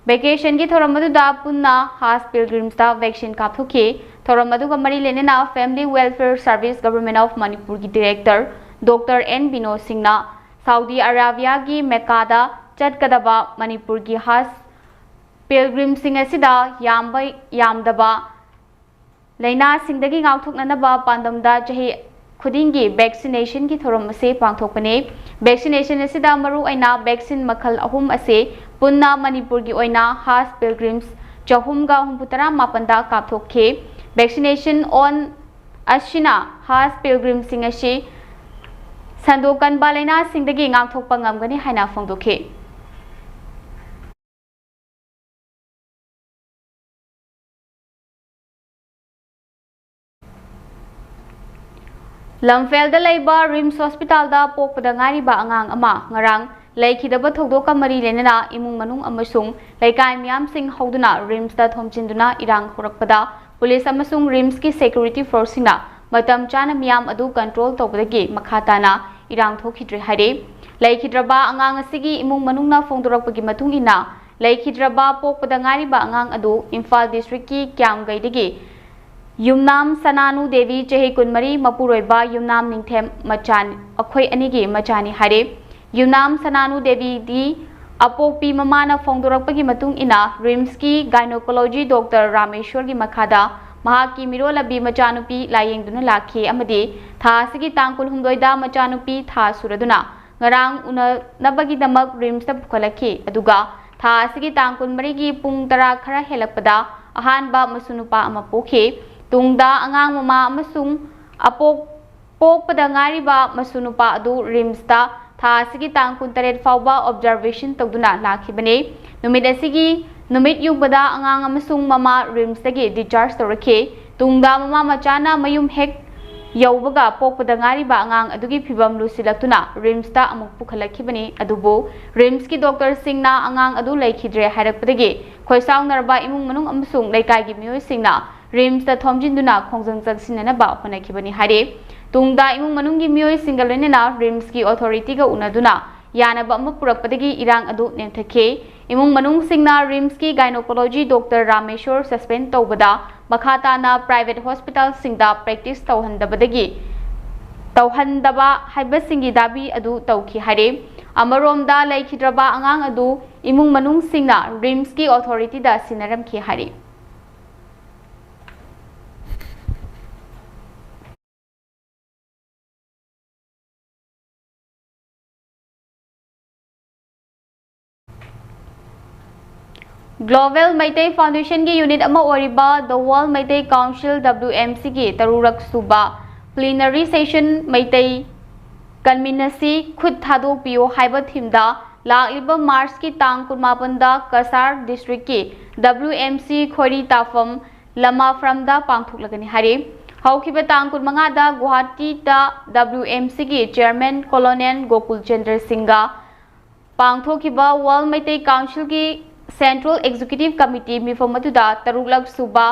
Vacationꯒꯤ ꯊꯧꯔꯝ ꯑꯗꯨꯗ ꯄꯨꯟꯅ ꯍꯖ pilgrimsꯇ vaccine ꯀꯥꯞꯊꯣꯛꯈꯤ꯫ ꯊꯧꯔꯝ ꯑꯗꯨꯒ ꯃꯔꯤ ꯂꯩꯅꯅ Family Welfare Service Government of ꯃꯅꯤꯄꯨꯔꯒꯤ Director Doctor N ꯕꯤꯅꯣꯗ ꯁꯤꯡꯅ ꯁꯥꯎꯗꯤ ꯑꯔꯥꯕꯤꯌꯥꯒꯤ ꯃꯦꯛꯀꯥꯗ ꯆꯠꯀꯗꯕ ꯃꯅꯤꯄꯨꯔꯒꯤ ꯍꯖ pilgrimꯁꯤꯡ ꯑꯁꯤꯗ ꯌꯥꯝꯕ ꯌꯥꯝꯗꯕ ꯂꯥꯏꯅꯥꯁꯤꯡꯗꯒꯤ ꯉꯥꯛꯊꯣꯛꯅꯅꯕ ꯄꯥꯟꯗꯝꯗ ꯆꯍꯤ ꯈꯨꯗꯤꯡꯒꯤ vaccinationꯒꯤ ꯊꯧꯔꯝ ꯑꯁꯤ ꯄꯥꯡꯊꯣꯛꯄꯅꯤ꯫ Vaccination ꯑꯁꯤꯗ ꯃꯔꯨꯑꯣꯏꯅ vaccine ꯃꯈꯜ ꯑꯍꯨꯝ ꯑꯁꯤ ꯄꯨꯟꯅ ꯃꯅꯤꯄꯨꯔꯒꯤ ꯑꯣꯏꯅ ꯍꯖ pilgrims ꯆꯍꯨꯝꯒ ꯍꯨꯝꯐꯨꯇꯔꯥ ꯃꯥꯄꯟꯗ ꯀꯥꯞꯊꯣꯛꯈꯤ꯫ Vaccination on ꯑꯁꯤꯅ ꯍꯖ pilgrimꯁꯤꯡ ꯑꯁꯤ ꯁꯟꯗꯣꯛꯀꯟꯕ ꯂꯥꯏꯅꯥꯁꯤꯡꯗꯒꯤ ꯉꯥꯛꯊꯣꯛꯄ ꯉꯝꯒꯅꯤ ꯍꯥꯏꯅ ꯐꯣꯡꯗꯣꯛꯈꯤ꯫ ꯂꯝꯐꯦꯜꯗ ꯂꯩꯕ RIMS hospitalꯗ ꯄꯣꯛꯄꯗ ꯉꯥꯏꯔꯤꯕ ꯑꯉꯥꯡ ꯑꯃ ꯉꯔꯥꯡ ꯂꯩꯈꯤꯗꯕ ꯊꯧꯗꯣꯛꯀ ꯃꯔꯤ ꯂꯩꯅꯅ ꯏꯃꯨꯡ ꯃꯅꯨꯡ ꯑꯃꯁꯨꯡ ꯂꯩꯀꯥꯏ ꯃꯤꯌꯥꯝꯁꯤꯡ ꯍꯧꯗꯨꯅ RIMSꯇ ꯊꯣꯝꯖꯤꯟꯗꯨꯅ ꯏꯔꯥꯡ ꯍꯧꯔꯛꯄꯗ police ꯑꯃꯁꯨꯡ RIMSꯀꯤ security forceꯁꯤꯡꯅ ꯃꯇꯝ ꯆꯥꯅ ꯃꯤꯌꯥꯝ ꯑꯗꯨ control ꯇꯧꯕꯗꯒꯤ ꯃꯈꯥ ꯇꯥꯅ ꯏꯔꯥꯡ ꯊꯣꯛꯈꯤꯗ꯭ꯔꯦ ꯍꯥꯏꯔꯤ꯫ ꯂꯩꯈꯤꯗ꯭ꯔꯕ ꯑꯉꯥꯡ ꯑꯁꯤꯒꯤ ꯏꯃꯨꯡ ꯃꯅꯨꯡꯅ ꯐꯣꯡꯗꯣꯔꯛꯄꯒꯤ ꯃꯇꯨꯡ ꯏꯟꯅ, ꯂꯩꯈꯤꯗ꯭ꯔꯕ ꯄꯣꯛꯄꯗ ꯉꯥꯏꯔꯤꯕ ꯑꯉꯥꯡ ꯑꯗꯨ ꯏꯝꯐꯥꯜ district ꯀꯤ ꯀ꯭ꯌꯥꯝꯒꯩꯗꯒꯤ ꯌꯨꯝꯅꯥꯝ ꯁꯅꯥꯅꯨ ꯗꯦꯕꯤ, ꯆꯍꯤ ꯀꯨꯟꯃꯔꯤ, ꯃꯄꯨꯔꯣꯏꯕ ꯌꯨꯝꯅꯥꯝ ꯅꯤꯡꯊꯦꯝ ꯃꯆꯥꯅꯤ, ꯑꯩꯈꯣꯏ ꯑꯅꯤꯒꯤ ꯃꯆꯥꯅꯤ ꯍꯥꯏꯔꯦ꯫ ꯌꯨꯝꯅꯥꯝ ꯁꯅꯥꯅꯨ ꯗꯦꯕꯤꯗꯤ ꯑꯄꯣꯛꯄꯤ ꯃꯃꯥꯅ ꯐꯣꯡꯗꯣꯔꯛꯄꯒꯤ ꯃꯇꯨꯡ ꯏꯟꯅ ꯔꯤꯝꯁꯀꯤ gynecology doctor ꯔꯥꯃꯦꯁ꯭ꯋꯔꯒꯤ ꯃꯈꯥꯗ ꯃꯍꯥꯛꯀꯤ ꯃꯤꯔꯣꯜꯂꯕꯤ ꯃꯆꯥꯅꯨꯄꯤ ꯂꯥꯌꯦꯡꯗꯨꯅ ꯂꯥꯛꯈꯤ ꯑꯃꯗꯤ ꯊꯥ ꯑꯁꯤꯒꯤ ꯇꯥꯡ ꯀꯨꯟꯍꯨꯝꯗꯣꯏꯗ ꯃꯆꯥꯅꯨꯄꯤ ꯊꯥ ꯁꯨꯔꯗꯨꯅ ꯉꯔꯥꯡ ꯎꯅꯅꯕꯒꯤꯗꯃꯛ ꯔꯤꯝꯁꯇ ꯄꯨꯈꯠꯂꯛꯈꯤ꯫ ꯑꯗꯨꯒ ꯊꯥ ꯑꯁꯤꯒꯤ ꯇꯥꯡ ꯀꯨꯟꯃꯔꯤꯒꯤ ꯄꯨꯡ ꯇꯔꯥ ꯈꯔ ꯍꯦꯜꯂꯛꯄꯗ ꯑꯍꯥꯟꯕ ꯃꯁꯨ ꯅꯨꯄꯥ ꯑꯃ ꯄꯣꯛꯈꯤ꯫ ꯇꯨꯡꯗ ꯑꯉꯥꯡ ꯃꯃꯥ ꯑꯃꯁꯨꯡ ꯑꯄꯣꯛ ꯄꯣꯛꯄꯗ ꯉꯥꯏꯔꯤꯕ ꯃꯁꯨ ꯅꯨꯄꯥ ꯑꯗꯨ ꯔꯤꯝꯁꯇ ꯊꯥ ꯑꯁꯤꯒꯤ ꯇꯥꯡ ꯀꯨꯟꯇꯔꯦꯠ ꯐꯥꯎꯕ observation ꯇꯧꯗꯨꯅ ꯂꯥꯛꯈꯤꯕꯅꯤ꯫ ꯅꯨꯃꯤꯠ ꯑꯁꯤꯒꯤ ꯅꯨꯃꯤꯠ ꯌꯨꯡꯕꯗ ꯑꯉꯥꯡ ꯑꯃꯁꯨꯡ ꯃꯃꯥ ꯔꯤꯝꯁꯇꯒꯤ discharge ꯇꯧꯔꯛꯈꯤ꯫ ꯇꯨꯡꯗ ꯃꯃꯥ ꯃꯆꯥꯅ ꯃꯌꯨꯝ ꯍꯦꯛ ꯌꯧꯕꯒ ꯄꯣꯛꯄꯗ ꯉꯥꯏꯔꯤꯕ ꯑꯉꯥꯡ ꯑꯗꯨꯒꯤ ꯐꯤꯕꯝ ꯂꯨꯁꯤꯜꯂꯛꯇꯨꯅ ꯔꯤꯝꯁꯇ ꯑꯃꯨꯛ ꯄꯨꯈꯠꯂꯛꯈꯤꯕꯅꯤ꯫ ꯑꯗꯨꯕꯨ ꯔꯤꯝꯁꯀꯤ doctorꯁꯤꯡꯅ ꯑꯉꯥꯡ ꯑꯗꯨ ꯂꯩꯈꯤꯗ꯭ꯔꯦ ꯍꯥꯏꯔꯛꯄꯗꯒꯤ ꯈꯣꯏꯁꯥꯎꯅꯔꯕ ꯏꯃꯨꯡ ꯃꯅꯨꯡ ꯑꯃꯁꯨꯡ ꯂꯩꯀꯥꯏꯒꯤ ꯃꯤꯑꯣꯏꯁꯤꯡꯅ ꯔꯤꯝꯁꯇ ꯊꯣꯝꯖꯤꯟꯗꯨꯅ ꯈꯣꯡꯖꯪ ꯆꯪꯁꯤꯟꯅꯅꯕ ꯍꯣꯠꯅꯈꯤꯕꯅꯤ ꯍꯥꯏꯔꯤ꯫ ꯇꯨꯡꯗ ꯏꯃꯨꯡ ꯃꯅꯨꯡꯒꯤ ꯃꯤꯑꯣꯏꯁꯤꯡꯒ ꯂꯣꯏꯅꯅ ꯔꯤꯝꯁꯀꯤ authorityꯒ ꯎꯅꯗꯨꯅ ꯌꯥꯅꯕ ꯑꯃ ꯄꯨꯔꯛꯄꯗꯒꯤ ꯏꯔꯥꯡ ꯑꯗꯨ ꯅꯦꯝꯊꯈꯤ꯫ ꯏꯃꯨꯡ ꯃꯅꯨꯡꯁꯤꯡꯅ ꯔꯤꯝꯁꯀꯤ gynecology doctor ꯔꯥꯃꯦꯁ꯭ꯋꯔ suspend ꯇꯧꯕꯗ ꯃꯈꯥ ꯇꯥꯅ private hospitalꯁꯤꯡꯗ practice ꯇꯧꯍꯟꯗꯕꯗꯒꯤ ꯇꯧꯍꯟꯗꯕ ꯍꯥꯏꯕꯁꯤꯡꯒꯤ ꯗꯥꯕꯤ ꯑꯗꯨ ꯇꯧꯈꯤ ꯍꯥꯏꯔꯤ꯫ ꯑꯃꯔꯣꯝꯗ ꯂꯩꯈꯤꯗ꯭ꯔꯕ ꯑꯉꯥꯡ ꯑꯗꯨ ꯏꯃꯨꯡ ꯃꯅꯨꯡꯁꯤꯡꯅ ꯔꯤꯝꯁꯀꯤ authorityꯗ ꯁꯤꯟꯅꯔꯝꯈꯤ ꯍꯥꯏꯔꯤ꯫ Global ꯃꯩꯇꯩ Foundationꯒꯤ unit ꯑꯃ ꯑꯣꯏꯔꯤꯕ The World Meitei Council WMCꯒꯤ ꯇꯔꯨꯛꯔꯛ ꯁꯨꯕ plenary session ꯃꯩꯇꯩ ꯀꯟꯃꯤꯟꯅꯁꯤ, ꯈꯨꯠ ꯊꯥꯗꯣꯛꯄꯤꯌꯣ ꯍꯥꯏꯕ themeꯗ ꯂꯥꯛꯂꯤꯕ Marchꯀꯤ ꯇꯥꯡ ꯀꯨꯟꯃꯥꯄꯟꯗ ꯀꯁꯥꯔ districtꯀꯤ WMC ꯈꯣꯏꯔꯤ ꯇꯥꯐꯝ ꯂꯃꯥꯐ꯭ꯔꯝꯗ ꯄꯥꯡꯊꯣꯛꯂꯒꯅꯤ ꯍꯥꯏꯔꯤ꯫ ꯍꯧꯈꯤꯕ ꯇꯥꯡ ꯀꯨꯟꯃꯉꯥꯗ ꯒꯨꯋꯥꯍꯥꯇꯤꯗ WMCꯒꯤ chairman Colonel ꯒꯣꯀꯨꯜ ꯆꯟꯗ꯭ꯔ ꯁꯤꯡꯒ ꯄꯥꯡꯊꯣꯛꯈꯤꯕ World Meitei Councilꯒꯤ Central Executive Committee ꯃꯤꯐꯝ ꯑꯗꯨꯗ ꯇꯔꯨꯛꯂꯛ ꯁꯨꯕ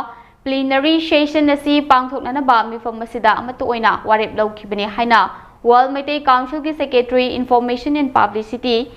plenary session ꯑꯁꯤ ꯄꯥꯡꯊꯣꯛꯅꯅꯕ ꯃꯤꯐꯝ ꯑꯁꯤꯗ ꯑꯃꯠꯇ ꯑꯣꯏꯅ ꯋꯥꯔꯦꯞ ꯂꯧꯈꯤꯕꯅꯤ ꯍꯥꯏꯅ World Meitei Council ꯒꯤ Secretary Information and Publicity,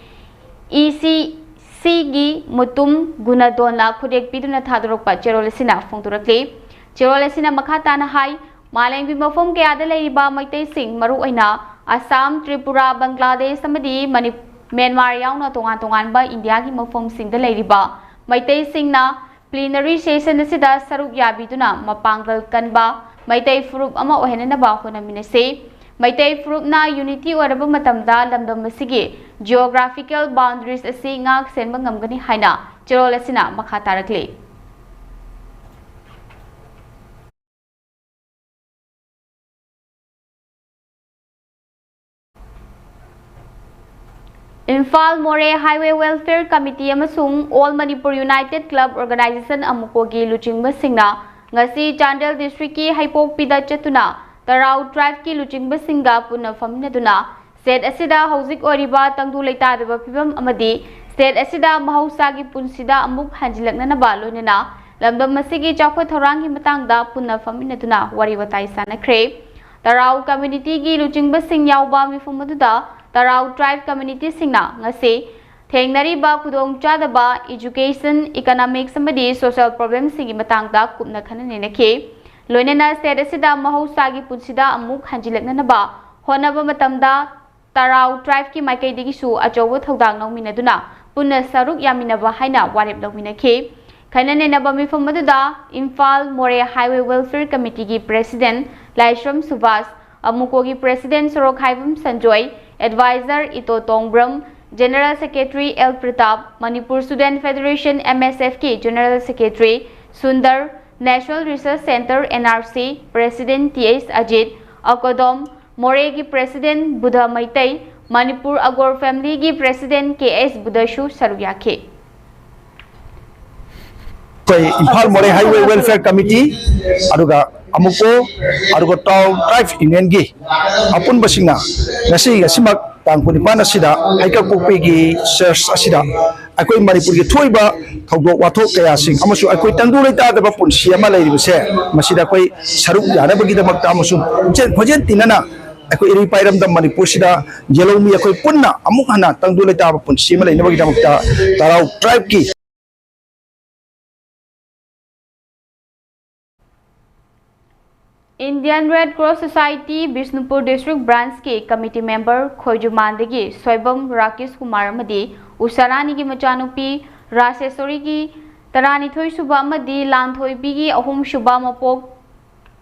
E C C ꯒꯤ ꯃꯨꯇꯨꯝ ꯒꯨꯅꯥꯙꯣꯟꯅ ꯈꯨꯠꯌꯦꯛ ꯄꯤꯗꯨꯅ ꯊꯥꯗꯣꯔꯛꯄ ꯆꯦꯔꯣꯜ ꯑꯁꯤꯅ ꯐꯣꯡꯗꯣꯔꯛꯂꯤ꯫ ꯆꯦꯔꯣꯜ ꯑꯁꯤꯅ ꯃꯈꯥ ꯇꯥꯅ ꯍꯥꯏ, ꯃꯥꯂꯦꯝꯒꯤ ꯃꯐꯝ ꯀꯌꯥꯗ ꯂꯩꯔꯤꯕ ꯃꯩꯇꯩꯁꯤꯡ, ꯃꯔꯨꯑꯣꯏꯅ ꯑꯁꯥꯝ, ꯇ꯭ꯔꯤꯄꯨꯔꯥ, ꯕꯪꯒ꯭ꯂꯥꯗꯦꯁ ꯑꯃꯗꯤ ꯃꯅꯤ-, ꯃ꯭ꯌꯥꯟꯃꯥꯔ ꯌꯥꯎꯅ ꯇꯣꯉꯥꯟ ꯇꯣꯉꯥꯟꯕ ꯏꯟꯗꯤꯌꯥꯒꯤ ꯃꯐꯝꯁꯤꯡꯗ ꯂꯩꯔꯤꯕ ꯃꯩꯇꯩꯁꯤꯡꯅ plenary session ꯑꯁꯤꯗ ꯁꯔꯨꯛ ꯌꯥꯕꯤꯗꯨꯅ ꯃꯄꯥꯡꯒꯜ ꯀꯟꯕ ꯃꯩꯇꯩ ꯐꯨꯔꯨꯞ ꯑꯃ ꯑꯣꯏꯍꯟꯅꯅꯕ ꯍꯣꯠꯅꯃꯤꯟꯅꯁꯤ꯫ ꯃꯩꯇꯩ ꯐꯨꯔꯨꯞꯅ unity ꯑꯣꯏꯔꯕ ꯃꯇꯝꯗ ꯂꯝꯗꯝ ꯑꯁꯤꯒꯤ geographical boundaries ꯑꯁꯤ ꯉꯥꯛ ꯁꯦꯟꯕ ꯉꯝꯒꯅꯤ ꯍꯥꯏꯅ ꯆꯦꯔꯣꯜ ꯑꯁꯤꯅ ꯃꯈꯥ ꯇꯥꯔꯛꯂꯤ꯫ ꯏꯝꯐꯥꯜ ꯃꯣꯔꯦ Highway Welfare Committee ꯑꯃꯁꯨꯡ All Manipur United Club Organization, ꯑꯃꯨꯀꯣꯒꯤ ꯂꯨꯆꯤꯡꯕꯁꯤꯡꯅ ꯉꯁꯤ ꯆꯥꯟꯗꯦꯜ district ꯀꯤ ꯍꯩꯄꯣꯛꯄꯤꯗ ꯆꯠꯇꯨꯅ ꯇꯔꯥꯎ tribe ꯀꯤ ꯂꯨꯆꯤꯡꯕꯁꯤꯡꯒ ꯄꯨꯟꯅ ꯐꯝꯃꯤꯟꯅꯗꯨꯅ state ꯑꯁꯤꯗ ꯍꯧꯖꯤꯛ ꯑꯣꯏꯔꯤꯕ ꯇꯪꯗꯨ ꯂꯩꯇꯥꯗꯕ ꯐꯤꯕꯝ ꯑꯃꯗꯤ state ꯑꯁꯤꯗ ꯃꯍꯧꯁꯥꯒꯤ ꯄꯨꯟꯁꯤꯗ ꯑꯃꯨꯛ ꯍꯟꯖꯤꯜꯂꯛꯅꯅꯕ, ꯂꯣꯏꯅꯅ ꯂꯝꯗꯝ ꯑꯁꯤꯒꯤ ꯆꯥꯎꯈꯠ ꯊꯧꯔꯥꯡꯒꯤ ꯃꯇꯥꯡꯗ ꯄꯨꯟꯅ ꯐꯝꯃꯤꯟꯅꯗꯨꯅ ꯋꯥꯔꯤ ꯋꯥꯇꯥꯏ ꯁꯥꯟꯅꯈ꯭ꯔꯦ꯫ ꯇꯔꯥꯎ community ꯒꯤ ꯂꯨꯆꯤꯡꯕꯁꯤꯡ ꯌꯥꯎꯕ ꯃꯤꯐꯝ ꯑꯗꯨꯗ ꯇꯔꯥꯎ tribe community ꯁꯤꯡꯅ ꯉꯁꯤ ꯊꯦꯡꯅꯔꯤꯕ ꯈꯨꯗꯣꯡꯆꯥꯗꯕ, education, economics ꯑꯃꯗꯤ social problem ꯁꯤꯡꯒꯤ ꯃꯇꯥꯡꯗ ꯀꯨꯞꯅ ꯈꯟꯅ ꯅꯩꯅꯈꯤ꯫ ꯂꯣꯏꯅꯅ state ꯑꯁꯤꯗ ꯃꯍꯧꯁꯥꯒꯤ ꯄꯨꯟꯁꯤꯗ ꯑꯃꯨꯛ ꯍꯟꯖꯤꯜꯂꯛꯅꯅꯕ ꯍꯣꯠꯅꯕ ꯃꯇꯝꯗ ꯇꯔꯥꯎ tribe ꯀꯤ ꯃꯥꯏꯀꯩꯗꯒꯤꯁꯨ ꯑꯆꯧꯕ ꯊꯧꯗꯥꯡ ꯂꯧꯃꯤꯟꯅꯗꯨꯅ ꯄꯨꯟꯅ ꯁꯔꯨꯛ ꯌꯥꯃꯤꯟꯅꯕ ꯍꯥꯏꯅ ꯋꯥꯔꯦꯞ ꯂꯧꯃꯤꯟꯅꯈꯤ꯫ ꯈꯟꯅ ꯅꯩꯅꯕ ꯃꯤꯐꯝ ꯑꯗꯨꯗ ꯏꯝꯐꯥꯜ ꯃꯣꯔꯦ Highway Welfare Committee ꯒꯤ President ꯂꯥꯏꯁ꯭ꯔꯝ ꯁꯨꯕꯥꯁ, ꯑꯃꯨꯀꯣꯒꯤ President Sorokhaibam Sanjoy, Advisor Ito Tongbram, General Secretary L Pratap, Manipur Student Federation, M S F ꯀꯤ General Secretary Sundar, National Research Centre, N R C, President T H Ajit, ꯑꯀꯣꯗꯣꯝ ꯃꯣꯔꯦꯒꯤ President ꯕꯨꯙ ꯃꯩꯇꯩ, ꯃꯅꯤꯄꯨꯔ ꯑꯒꯣꯔ Family ꯒꯤ President ꯀꯦ ꯑꯦꯁ ꯕꯨꯙꯁꯨ ꯁꯔꯨꯛ ꯌꯥꯈꯤ꯫ ꯑꯩꯈꯣꯏ ꯏꯝꯐꯥꯜ ꯃꯣꯔꯦ Highway Welfare Committee, ꯑꯗꯨꯒ ꯑꯃꯨꯀꯣ, ꯑꯗꯨꯒ ꯇꯔꯥꯎ Tribe Union ꯒꯤ ꯑꯄꯨꯟꯕꯁꯤꯡꯅ ꯉꯁꯤ, ꯉꯁꯤꯃꯛ ꯇꯥꯡ ꯀꯨꯟꯅꯤꯄꯥꯟ ꯑꯁꯤꯗ ꯍꯩꯀꯛꯄꯣꯛꯄꯤꯒꯤ church ꯑꯁꯤꯗ ꯑꯩꯈꯣꯏ ꯃꯅꯤꯄꯨꯔꯒꯤ ꯊꯣꯛꯏꯕ ꯊꯧꯗꯣꯛ ꯋꯥꯊꯣꯛ ꯀꯌꯥꯁꯤꯡ ꯑꯃꯁꯨꯡ ꯑꯩꯈꯣꯏ ꯇꯪꯗꯨ ꯂꯩꯇꯥꯗꯕ ꯄꯨꯟꯁꯤ ꯑꯃ ꯂꯩꯔꯤꯕꯁꯦ, ꯃꯁꯤꯗ ꯑꯩꯈꯣꯏ ꯁꯔꯨꯛ ꯌꯥꯅꯕꯒꯤꯗꯃꯛꯇ ꯑꯃꯁꯨꯡ ꯄꯨꯛꯆꯦꯜ ꯈꯣꯏꯖꯦꯜ ꯇꯤꯟꯅꯅ ꯑꯩꯈꯣꯏ ꯏꯔꯩꯄꯥꯛ ꯏꯔꯝꯗꯝ ꯃꯅꯤꯄꯨꯔꯁꯤꯗ ꯌꯦꯜꯍꯧꯃꯤ ꯑꯩꯈꯣꯏ ꯄꯨꯟꯅ ꯑꯃꯨꯛ ꯍꯟꯅ ꯇꯪꯗꯨ ꯂꯩꯇꯥꯕ ꯄꯨꯟꯁꯤ ꯑꯃ ꯂꯩꯅꯕꯒꯤꯗꯃꯛꯇ ꯇꯔꯥꯎ tribeꯀꯤ Indian Red Cross Society Bishnupur District Branchꯀꯤ committee member ꯈꯣꯏꯖꯨꯃꯥꯟꯗꯒꯤ Soibam Rakesh Kumar ꯑꯃꯗꯤ ꯎꯁꯥꯔꯥꯅꯤꯒꯤ ꯃꯆꯥꯅꯨꯄꯤ ꯔꯥꯁꯦꯁꯣꯔꯤꯒꯤ ꯇꯔꯥꯅꯤꯊꯣꯏ ꯁꯨꯕ ꯑꯃꯗꯤ ꯂꯥꯟꯊꯣꯏꯕꯤꯒꯤ ꯑꯍꯨꯝ ꯁꯨꯕ ꯃꯄꯣꯛ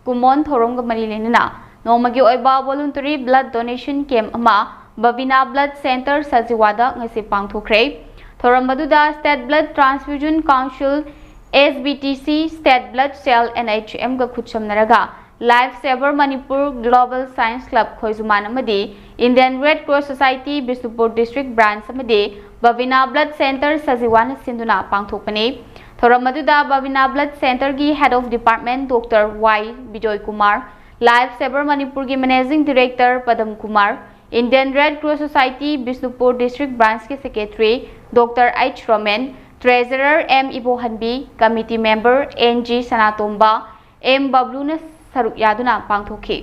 ꯀꯨꯃꯣꯟ ꯊꯧꯔꯝꯒ ꯃꯔꯤ ꯂꯩꯅꯅ ꯅꯣꯡꯃꯒꯤ ꯑꯣꯏꯕ voluntary blood donation camp ꯑꯃ ꯕꯕꯤꯅꯥ Blood Centre ꯁꯖꯤꯋꯥꯗ ꯉꯁꯤ ꯄꯥꯡꯊꯣꯛꯈ꯭ꯔꯦ꯫ ꯊꯧꯔꯝ ꯑꯗꯨꯗ State Blood Transfusion Council, S B T C, State Blood Cell, N H M ꯒ ꯈꯨꯠꯁꯝꯅꯔꯒ Life Saver Manipur, Global Science Club ꯈꯣꯏꯖꯨꯃꯥꯟ ꯑꯃꯗꯤ Indian Red Cross Society Bishnupur District Branch ꯑꯃꯗꯤ ꯕꯕꯤꯅꯥ Blood Centre ꯁꯖꯤꯋꯥꯅ ꯁꯤꯟꯗꯨꯅ ꯄꯥꯡꯊꯣꯛꯄꯅꯤ꯫ ꯊꯧꯔꯝ ꯑꯗꯨꯗ ꯕꯕꯤꯅꯥ Blood Centreꯒꯤ Head of Department Doctor Y Bijoy Kumar, Life Saver ꯃꯅꯤꯄꯨꯔꯒꯤ Managing Director Padam Kumar, Indian Red Cross Society Bishnupur District Branchꯀꯤ Secretary Doctor H Romen, Treasurer M Ibohanbi, Committee Member N G Sanatomba, M ꯕꯕ꯭ꯂꯨꯅ ꯁꯔꯨꯛ ꯌꯥꯗꯨꯅ ꯄꯥꯡꯊꯣꯛꯈꯤ꯫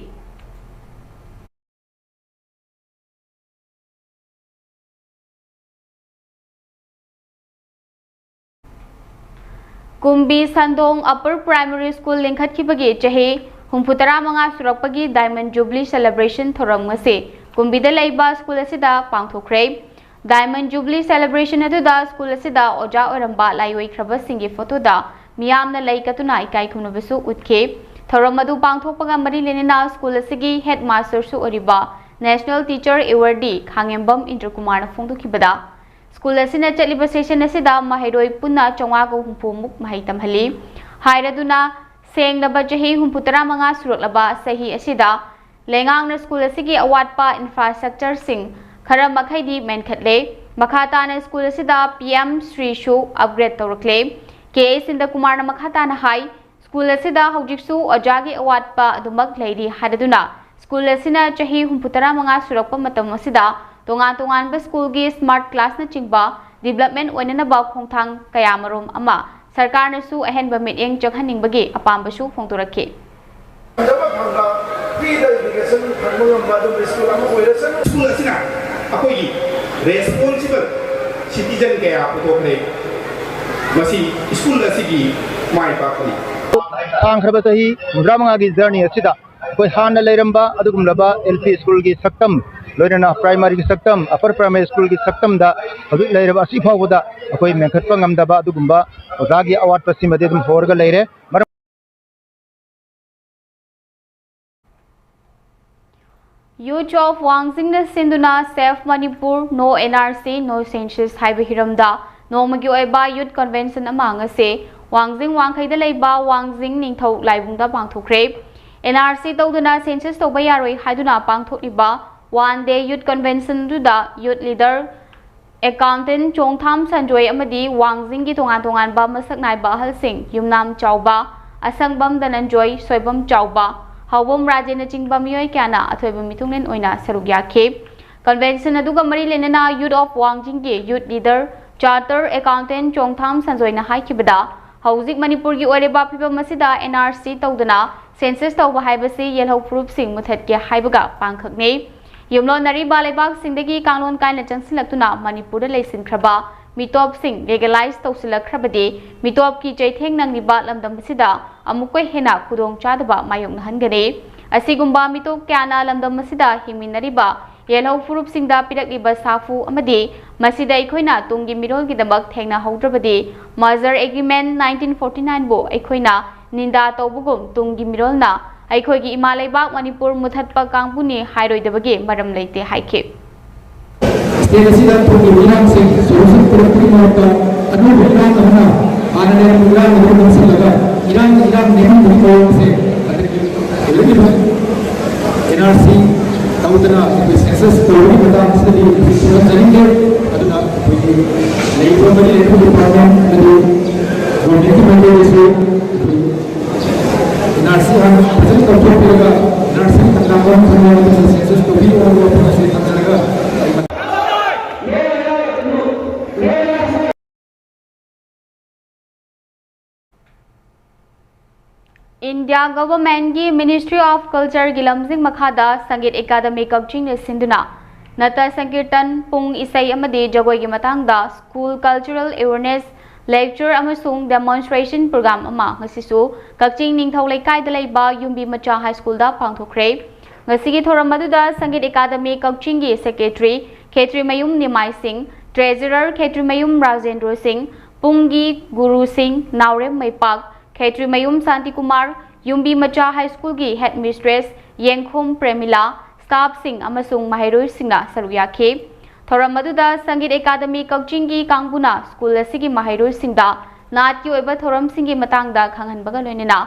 ꯀꯨꯝꯕꯤ ꯁꯟꯗꯣꯡ Upper Primary School ꯂꯤꯡꯈꯠꯈꯤꯕꯒꯤ ꯆꯍꯤ ꯍꯨꯝꯐꯨ ꯇꯔꯥ ꯃꯉꯥ ꯁꯨꯔꯛꯄꯒꯤ Diamond Jubilee Celebration ꯊꯧꯔꯝ ꯉꯁꯤ ꯀꯨꯝꯕꯤꯗ ꯂꯩꯕ school ꯑꯁꯤꯗ ꯄꯥꯡꯊꯣꯛꯈ꯭ꯔꯦ꯫ Diamond Jubilee Celebration ꯑꯗꯨꯗ school ꯑꯁꯤꯗ ꯑꯣꯖꯥ ꯑꯣꯏꯔꯝꯕ ꯂꯥꯏꯑꯣꯏꯈ꯭ꯔꯕꯁꯤꯡꯒꯤ photoꯗ ꯃꯤꯌꯥꯝꯅ ꯂꯩ ꯀꯠꯇꯨꯅ ꯏꯀꯥꯏ ꯈꯨꯝꯅꯕꯁꯨ ꯎꯠꯈꯤ꯫ ꯊꯧꯔꯝ ꯑꯗꯨ ꯄꯥꯡꯊꯣꯛꯄꯒ ꯃꯔꯤ ꯂꯩꯅꯅ school ꯑꯁꯤꯒꯤ headmasterꯁꯨ ꯑꯣꯏꯔꯤꯕ National Teacher Awardee ꯈꯥꯉꯦꯝꯕꯝ ꯏꯟꯗ꯭ꯔꯀꯨꯃꯥꯔꯅ ꯐꯣꯡꯗꯣꯛꯈꯤꯕꯗ, school ꯑꯁꯤꯅ ꯆꯠꯂꯤꯕ session ꯑꯁꯤꯗ ꯃꯍꯩꯔꯣꯏ ꯄꯨꯟꯅ ꯆꯥꯝꯃꯉꯥꯒ ꯍꯨꯝꯐꯨ ꯃꯨꯛ ꯃꯍꯩ ꯇꯝꯍꯜꯂꯤ꯫ ꯍꯥꯏꯔꯗꯨꯅ ꯁꯦꯡꯂꯕ ꯆꯍꯤ ꯍꯨꯝꯐꯨ ꯇꯔꯥ ꯃꯉꯥ ꯁꯨꯔꯛꯂꯕ ꯆꯍꯤ ꯑꯁꯤꯗ ꯂꯩꯉꯥꯛꯅ school ꯑꯁꯤꯒꯤ ꯑꯋꯥꯠꯄ infrastructureꯁꯤꯡ ꯈꯔ ꯃꯈꯩꯗꯤ ꯃꯦꯟꯈꯠꯂꯦ꯫ ꯃꯈꯥ ꯇꯥꯅ school ꯑꯁꯤꯗ P M Shriꯁꯨ upgrade ꯇꯧꯔꯛꯂꯦ꯫ K A ꯁꯤꯟꯗꯀꯨꯃꯥꯔꯅ ꯃꯈꯥ ꯇꯥꯅ ꯍꯥꯏ, school ꯑꯁꯤꯗ ꯍꯧꯖꯤꯛꯁꯨ ꯑꯣꯖꯥꯒꯤ ꯑꯋꯥꯠꯄ ꯑꯗꯨꯃꯛ ꯂꯩꯔꯤ ꯍꯥꯏꯔꯗꯨꯅ, school ꯑꯁꯤꯅ ꯆꯍꯤ ꯍꯨꯝꯐꯨ ꯇꯔꯥ ꯃꯉꯥ ꯁꯨꯔꯛꯄ ꯃꯇꯝ ꯑꯁꯤꯗ ꯇꯣꯉꯥꯟ ꯇꯣꯉꯥꯟꯕ schoolꯒꯤ smart classꯅꯆꯤꯡꯕ development ꯑꯣꯏꯅꯅꯕ ꯈꯣꯡꯊꯥꯡ ꯀꯌꯥꯃꯔꯨꯝ ꯑꯃ ꯁꯔꯀꯥꯔꯅꯁꯨ ꯑꯍꯦꯟꯕ ꯃꯤꯠꯌꯦꯡ ꯆꯪꯍꯟꯅꯤꯡꯕꯒꯤ ꯑꯄꯥꯝꯕꯁꯨ ꯐꯣꯡꯗꯣꯔꯛꯈꯤ꯫ ꯁ꯭ꯀꯨꯜ ꯑꯁꯤꯅ ꯑꯩꯈꯣꯏꯒꯤ ꯔꯦꯁꯄꯣꯟꯁꯤꯕꯜ ꯁꯤꯇꯤꯖꯟ ꯀꯌꯥ ꯄꯨꯊꯣꯛꯈ꯭ꯔꯦ꯫ ꯃꯁꯤ ꯁ꯭ꯀꯨꯜ ꯑꯁꯤꯒꯤ ꯃꯥꯏ ꯄꯥꯛꯄꯅꯤ꯫ ꯁꯥꯡꯈ꯭ꯔꯕ ꯆꯍꯤ ꯍꯨꯝꯗ꯭ꯔꯥ ꯃꯉꯥꯒꯤ ꯖꯔꯅꯤ ꯑꯁꯤꯗ ꯑꯩꯈꯣꯏ ꯍꯥꯟꯅ ꯂꯩꯔꯝꯕ ꯑꯗꯨꯒꯨꯝꯂꯕ ꯑꯦꯜ ꯄꯤ ꯁ꯭ꯀꯨꯜꯒꯤ ꯁꯛꯇꯝ, ꯂꯣꯏꯅꯅ ꯄ꯭ꯔꯥꯏꯃꯥꯔꯤꯒꯤ ꯁꯛꯇꯝ, ꯑꯄꯔ ꯄ꯭ꯔꯥꯏꯃꯥꯔꯤ ꯁ꯭ꯀꯨꯜꯒꯤ ꯁꯛꯇꯝꯗ ꯍꯧꯖꯤꯛ ꯂꯩꯔꯕ ꯑꯁꯤ ꯐꯥꯎꯕꯗ ꯑꯩꯈꯣꯏ ꯃꯦꯟꯈꯠꯄ ꯉꯝꯗꯕ ꯑꯗꯨꯒꯨꯝꯕ ꯑꯣꯖꯥꯒꯤ ꯑꯋꯥꯠꯄꯁꯤꯃꯗꯤ ꯑꯗꯨꯝ ꯍꯣꯔꯒ ꯂꯩꯔꯦ꯫ ꯃꯔꯝ Youth of ꯋꯥꯡꯖꯤꯡꯅ ꯁꯤꯟꯗꯨꯅ Save Manipur, No N R C, No Census ꯍꯥꯏꯕ ꯍꯤꯔꯝꯗ ꯅꯣꯡꯃꯒꯤ ꯑꯣꯏꯕ ꯌꯨꯠ ꯀꯟꯚꯦꯟꯁꯟ ꯑꯃ ꯉꯁꯤ ꯋꯥꯡꯖꯤꯡ ꯋꯥꯡꯈꯩꯗ ꯂꯩꯕ ꯋꯥꯡꯖꯤꯡ ꯅꯤꯡꯊꯧ ꯂꯥꯏꯕꯨꯡꯗ ꯄꯥꯡꯊꯣꯛꯈ꯭ꯔꯦ꯫ N R C ꯇꯧꯗꯅ ꯁꯦꯟꯁꯁ ꯇꯧꯕ ꯌꯥꯔꯣꯏ ꯍꯥꯏꯗꯨꯅ ꯄꯥꯡꯊꯣꯛꯂꯤꯕ ꯋꯥꯟ ꯗꯦ ꯌꯨꯠ ꯀꯟꯚꯦꯟꯁꯟꯗꯨꯗ ꯌꯨꯠ ꯂꯤꯗꯔ ꯑꯦꯀꯥꯎꯟꯇꯦꯟ ꯆꯣꯡꯊꯥꯝ ꯁꯟꯖꯣꯏ ꯑꯃꯗꯤ ꯋꯥꯡꯖꯤꯡꯒꯤ ꯇꯣꯉꯥꯟ ꯇꯣꯉꯥꯟꯕ ꯃꯁꯛ ꯅꯥꯏꯕ ꯑꯍꯜꯁꯤꯡ, ꯌꯨꯝꯅꯥꯝ ꯆꯥꯎꯕ, ꯑꯁꯪꯕꯝ ꯙꯅꯟꯖꯣꯏ, ꯁꯣꯏꯕꯝ ꯆꯥꯎꯕ, ꯍꯥꯎꯕꯝ ꯔꯥꯖꯦꯅꯆꯤꯡꯕ ꯃꯤꯑꯣꯏ ꯀꯌꯥꯅ ꯑꯊꯣꯏꯕ ꯃꯤꯊꯨꯡꯂꯦꯟ ꯑꯣꯏꯅ ꯁꯔꯨꯛ ꯌꯥꯈꯤ꯫ ꯀꯟꯚꯦꯟꯁꯟ ꯑꯗꯨꯒ ꯃꯔꯤ ꯂꯩꯅꯅ ꯌꯨꯠ ꯑꯣꯐ ꯋꯥꯡꯖꯤꯡꯒꯤ youth leader charter accountant Chongtham ꯁꯟꯖꯣꯏꯅ ꯍꯥꯏꯈꯤꯕꯗ, ꯍꯧꯖꯤꯛ ꯃꯅꯤꯄꯨꯔꯒꯤ ꯑꯣꯏꯔꯤꯕ ꯐꯤꯕꯝ ꯑꯁꯤꯗ N R C ꯇꯧꯗꯅ ꯁꯦꯟꯁꯁ ꯇꯧꯕ ꯍꯥꯏꯕꯁꯤ ꯌꯦꯜꯍꯧ ꯐꯨꯔꯨꯞꯁꯤꯡ ꯃꯨꯊꯠꯀꯦ ꯍꯥꯏꯕꯒ ꯄꯥꯡꯈꯛꯅꯤ꯫ ꯌꯨꯝꯂꯣꯟꯅꯔꯤꯕ ꯂꯩꯕꯥꯛꯁꯤꯡꯗꯒꯤ ꯀꯥꯡꯂꯣꯟ ꯀꯥꯏꯅ ꯆꯪꯁꯤꯜꯂꯛꯇꯨꯅ ꯃꯅꯤꯄꯨꯔꯗ ꯂꯩꯁꯤꯟꯈ꯭ꯔꯕ ꯃꯤꯇꯣꯞꯁꯤꯡ ꯂꯤꯒꯦꯂꯥꯏꯖ ꯇꯧꯁꯤꯜꯂꯛꯈ꯭ꯔꯕꯗꯤ ꯃꯤꯇꯣꯞꯀꯤ ꯆꯩꯊꯦꯡ ꯅꯪꯂꯤꯕ ꯂꯝꯗꯝ ꯑꯁꯤꯗ ꯑꯃꯨꯛꯀ ꯍꯦꯟꯅ ꯈꯨꯗꯣꯡꯆꯥꯗꯕ ꯃꯥꯌꯣꯛꯅꯍꯟꯒꯅꯤ꯫ ꯑꯁꯤꯒꯨꯝꯕ ꯃꯤꯇꯣꯞ ꯀꯌꯥꯅ ꯂꯝꯗꯝ ꯑꯁꯤꯗ ꯍꯤꯡꯃꯤꯟꯅꯔꯤꯕ ꯌꯦꯜꯍꯧ ꯐꯨꯔꯨꯞꯁꯤꯡꯗ ꯄꯤꯔꯛꯂꯤꯕ ꯁꯥꯐꯨ ꯑꯃꯗꯤ ꯃꯁꯤꯗ ꯑꯩꯈꯣꯏꯅ ꯇꯨꯡꯒꯤ ꯃꯤꯔꯣꯜꯒꯤꯗꯃꯛ ꯊꯦꯡꯅꯍꯧꯗ꯭ꯔꯕꯗꯤ Merger Agreement nineteen forty nine ꯕꯨ ꯑꯩꯈꯣꯏꯅ ꯅꯤꯟꯗꯥ ꯇꯧꯕꯒꯨꯝ ꯇꯨꯡꯒꯤ ꯃꯤꯔꯣꯜꯅ ꯑꯩꯈꯣꯏꯒꯤ ꯏꯃꯥ ꯂꯩꯕꯥꯛ ꯃꯅꯤꯄꯨꯔ ꯃꯨꯊꯠꯄ ꯀꯥꯡꯕꯨꯅꯤ ꯍꯥꯏꯔꯣꯏꯗꯕꯒꯤ ꯃꯔꯝ ꯂꯩꯇꯦ ꯍꯥꯏꯈꯤ꯫ ꯁ꯭ꯇꯦꯠ ꯑꯁꯤꯗ ꯊꯣꯛꯂꯤꯕ ꯏꯔꯥꯡꯁꯤꯡ ꯁꯣꯂꯨꯁꯟ ꯄꯨꯔꯛꯄꯒꯤ ꯃꯍꯨꯠꯇ ꯑꯅꯧꯕ ꯏꯔꯥꯡ ꯑꯃꯅ ꯍꯥꯟꯅ ꯂꯩꯔꯝꯕ ꯏꯔꯥꯡ ꯑꯗꯨ ꯅꯝꯁꯤꯜꯂꯒ ꯏꯔꯥꯡ ꯏꯔꯥꯡ ꯅꯦꯝꯍꯟꯕꯒꯤ ꯃꯑꯣꯡꯁꯦ ꯑꯗꯒꯤ ꯂꯩꯔꯤꯕ N R C ꯇꯧꯗꯅ ꯑꯩꯈꯣꯏ ꯁꯦꯟꯁꯁ ꯇꯧꯕꯒꯤ ꯃꯇꯥꯡꯁꯤꯗꯗꯤ ꯑꯩꯈꯣꯏ ꯊꯣꯛꯍꯟꯖꯅꯤꯡꯗꯦ꯫ ꯑꯗꯨꯅ ꯑꯩꯈꯣꯏꯒꯤ ꯂꯩꯔꯤꯕ ꯃꯔꯤ ꯂꯩꯅꯕ ꯗꯤꯄꯥꯔꯠꯃꯦꯟ ꯑꯃꯗꯤ ꯒꯣꯔꯃꯦꯟꯒꯤ ꯃꯥꯏꯀꯩꯗꯁꯨ ꯑꯩꯈꯣꯏ N R C ꯍꯥꯟꯅ ꯐꯖꯅ ꯇꯧꯊꯣꯛꯄꯤꯔꯒ N R C ꯇꯥꯟꯖꯥ ꯑꯃ ꯐꯪꯅꯕ ꯁꯦꯟꯁꯁ ꯇꯧꯕꯤꯌꯨ ꯍꯥꯏꯕ ꯋꯥꯐꯝ ꯑꯁꯤ ꯊꯝꯖꯔꯒ ꯏꯟꯗꯤꯌꯥ ꯒꯚꯔꯟꯃꯦꯟꯠꯀꯤ ꯃꯤꯅꯤꯁꯇ꯭ꯔꯤ ꯑꯣꯐ ꯀꯜꯆꯔꯒꯤ ꯂꯝꯖꯤꯡ ꯃꯈꯥꯗ ꯁꯪꯒꯤꯠ ꯑꯦꯀꯥꯗꯃꯤ ꯀꯛꯆꯤꯡꯅ ꯁꯤꯟꯗꯨꯅ ꯅꯇ ꯁꯪꯀꯤꯔꯇꯟ, ꯄꯨꯡ ꯏꯁꯩ ꯑꯃꯗꯤ ꯖꯒꯣꯏꯒꯤ ꯃꯇꯥꯡꯗ ꯁ꯭ꯀꯨꯜ ꯀꯜꯆꯔꯦꯜ ꯑꯦꯋꯦꯔꯅꯦꯁ ꯂꯦꯛꯆꯔ ꯑꯃꯁꯨꯡ ꯗꯦꯃꯣꯟꯁꯇ꯭ꯔꯦꯁꯟ ꯄ꯭ꯔꯣꯒ꯭ꯔꯥꯝ ꯑꯃ ꯉꯁꯤꯁꯨ ꯀꯛꯆꯤꯡ ꯅꯤꯡꯊꯧ ꯂꯩꯀꯥꯏꯗ ꯂꯩꯕ ꯌꯨꯝꯕꯤ ꯃꯆꯥ ꯍꯥꯏ ꯁ꯭ꯀꯨꯜꯗ ꯄꯥꯡꯊꯣꯛꯈ꯭ꯔꯦ꯫ ꯉꯁꯤꯒꯤ ꯊꯧꯔꯝ ꯑꯗꯨꯗ ꯁꯪꯒꯤꯠ ꯑꯦꯀꯥꯗꯃꯤ ꯀꯛꯆꯤꯡꯒꯤ ꯁꯦꯀ꯭ꯔꯦꯇꯔꯤ ꯈꯦꯇ꯭ꯔꯤꯃꯌꯨꯝ ꯅꯤꯃꯥꯏ ꯁꯤꯡ, ꯇ꯭ꯔꯦꯖꯔꯔ ꯈꯦꯇ꯭ꯔꯤꯃꯌꯨꯝ ꯔꯥꯖꯦꯟꯗ꯭ꯔꯣ ꯁꯤꯡ, ꯄꯨꯡꯒꯤ ꯒꯨꯔꯨꯁꯤꯡ ꯅꯥꯎꯔꯦꯝ ꯃꯩꯄꯥꯛ, ꯈꯦꯇ꯭ꯔꯤꯃꯌꯨꯝ ꯁꯥꯟꯇꯤꯀꯨꯃꯥꯔ, ꯌꯨꯝꯕꯤ ꯃꯆꯥ ꯍꯥꯏ ꯁ꯭ꯀꯨꯜꯒꯤ ꯍꯦꯗ ꯃꯤꯁꯇ꯭ꯔꯦꯁ ꯌꯦꯡꯈꯣꯝ ꯄ꯭ꯔꯦꯃꯤꯂꯥ, ꯁ꯭ꯇꯥꯐꯁꯤꯡ ꯑꯃꯁꯨꯡ ꯃꯍꯩꯔꯣꯏꯁꯤꯡꯅ ꯁꯔꯨꯛ ꯌꯥꯈꯤ꯫ ꯊꯧꯔꯝ ꯑꯗꯨꯗ ꯁꯪꯒꯤꯠ ꯑꯦꯀꯥꯗꯃꯤ ꯀꯛꯆꯤꯡꯒꯤ ꯀꯥꯡꯕꯨꯅ ꯁ꯭ꯀꯨꯜ ꯑꯁꯤꯒꯤ ꯃꯍꯩꯔꯣꯏꯁꯤꯡꯗ ꯅꯥꯠꯀꯤ ꯑꯣꯏꯕ ꯊꯧꯔꯝꯁꯤꯡꯒꯤ ꯃꯇꯥꯡꯗ ꯈꯪꯍꯟꯕꯒ ꯂꯣꯏꯅꯅ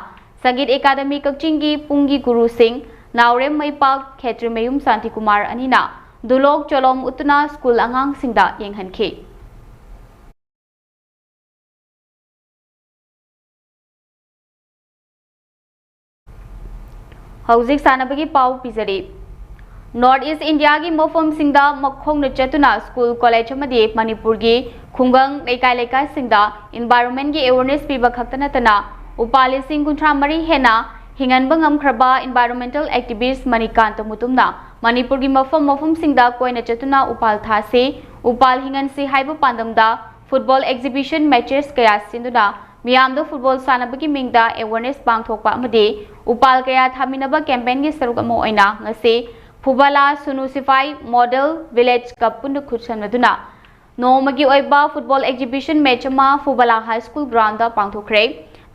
ꯁꯪꯒꯤꯠ ꯑꯦꯀꯥꯗꯃꯤ ꯀꯛꯆꯤꯡꯒꯤ ꯄꯨꯡꯒꯤ ꯒꯨꯔꯨꯁꯤꯡ ꯅꯥꯎꯔꯦꯝ ꯃꯩꯄꯥꯛ, ꯈꯦꯇ꯭ꯔꯤꯃꯌꯨꯝ ꯁꯥꯟꯇꯤꯀꯨꯃꯥꯔ ꯑꯅꯤꯅ ꯗꯨꯂꯣꯛ ꯆꯣꯂꯣꯝ ꯎꯠꯇꯨꯅ ꯁ꯭ꯀꯨꯜ ꯑꯉꯥꯡꯁꯤꯡꯗ ꯌꯦꯡꯍꯟꯈꯤ꯫ ꯍꯧꯖꯤꯛ ꯁꯥꯟꯅꯕꯒꯤ ꯄꯥꯎ ꯄꯤꯖꯔꯤ꯫ ꯅꯣꯔꯠ ꯏꯁ ꯏꯟꯗꯤꯌꯥꯒꯤ ꯃꯐꯝꯁꯤꯡꯗ ꯃꯈꯣꯡꯅ ꯆꯠꯇꯨꯅ ꯁ꯭ꯀꯨꯜ, ꯀꯣꯂꯦꯖ ꯑꯃꯗꯤ ꯃꯅꯤꯄꯨꯔꯒꯤ ꯈꯨꯡꯒꯪ ꯂꯩꯀꯥꯏ ꯂꯩꯀꯥꯏꯁꯤꯡꯗ ꯏꯟꯚꯥꯏꯔꯣꯟꯃꯦꯟꯒꯤ ꯑꯦꯋꯦꯔꯅꯦꯁ ꯄꯤꯕ ꯈꯛꯇ ꯅꯠꯇꯅ ꯎꯄꯥꯜ ꯂꯤꯁꯤꯡ ꯀꯨꯟꯊ꯭ꯔꯥ ꯃꯔꯤ ꯍꯦꯟꯅ ꯍꯤꯡꯍꯟꯕ ꯉꯝꯈ꯭ꯔꯕ ꯏꯟꯚꯥꯏꯔꯣꯟꯃꯦꯟꯇꯦꯜ ꯑꯦꯛꯇꯤꯚꯤꯁ꯭ꯠ ꯃꯅꯤꯀꯥꯟꯇ ꯃꯨꯇꯨꯝꯅ ꯃꯅꯤꯄꯨꯔꯒꯤ ꯃꯐꯝ ꯃꯐꯝꯁꯤꯡꯗ ꯀꯣꯏꯅ ꯆꯠꯇꯨꯅ ꯎꯄꯥꯜ ꯊꯥꯁꯤ, ꯎꯄꯥꯜ ꯍꯤꯡꯍꯟꯁꯤ ꯍꯥꯏꯕ ꯄꯥꯟꯗꯝꯗ ꯐꯨꯠꯕꯣꯜ ꯑꯦꯛꯖꯤꯕꯤꯁꯟ ꯃꯦꯆꯦꯁ ꯀꯌꯥ ꯁꯤꯟꯗꯨꯅ ꯃꯤꯌꯥꯝꯗ ꯐꯨꯠꯕꯣꯜ ꯁꯥꯟꯅꯕꯒꯤ ꯃꯤꯡꯗ ꯑꯦꯋꯦꯔꯅꯦꯁ ꯄꯥꯡꯊꯣꯛꯄ ꯑꯃꯗꯤ ꯎꯄꯥꯜ ꯀꯌꯥ ꯊꯥꯃꯤꯟꯅꯕ ꯀꯦꯝꯄꯦꯟꯒꯤ ꯁꯔꯨꯛ ꯑꯃ ꯑꯣꯏꯅ ꯉꯁꯤ ꯐꯨꯕꯂꯥ ꯁꯨꯅꯨ ꯁꯤꯐꯥꯏ ꯃꯣꯗꯦꯜ ꯚꯤꯂꯦꯖꯀ ꯄꯨꯟꯅ ꯈꯨꯠꯁꯝꯅꯗꯨꯅ ꯅꯣꯡꯃꯒꯤ ꯑꯣꯏꯕ ꯐꯨꯠꯕꯣꯜ ꯑꯦꯛꯖꯤꯕꯤꯁꯟ ꯃꯦꯆ ꯑꯃ ꯐꯨꯕꯂꯥ ꯍꯥꯏ ꯁ꯭ꯀꯨꯜ ꯒ꯭ꯔꯥꯎꯟꯗ ꯄꯥꯡꯊꯣꯛꯈ꯭ꯔꯦ꯫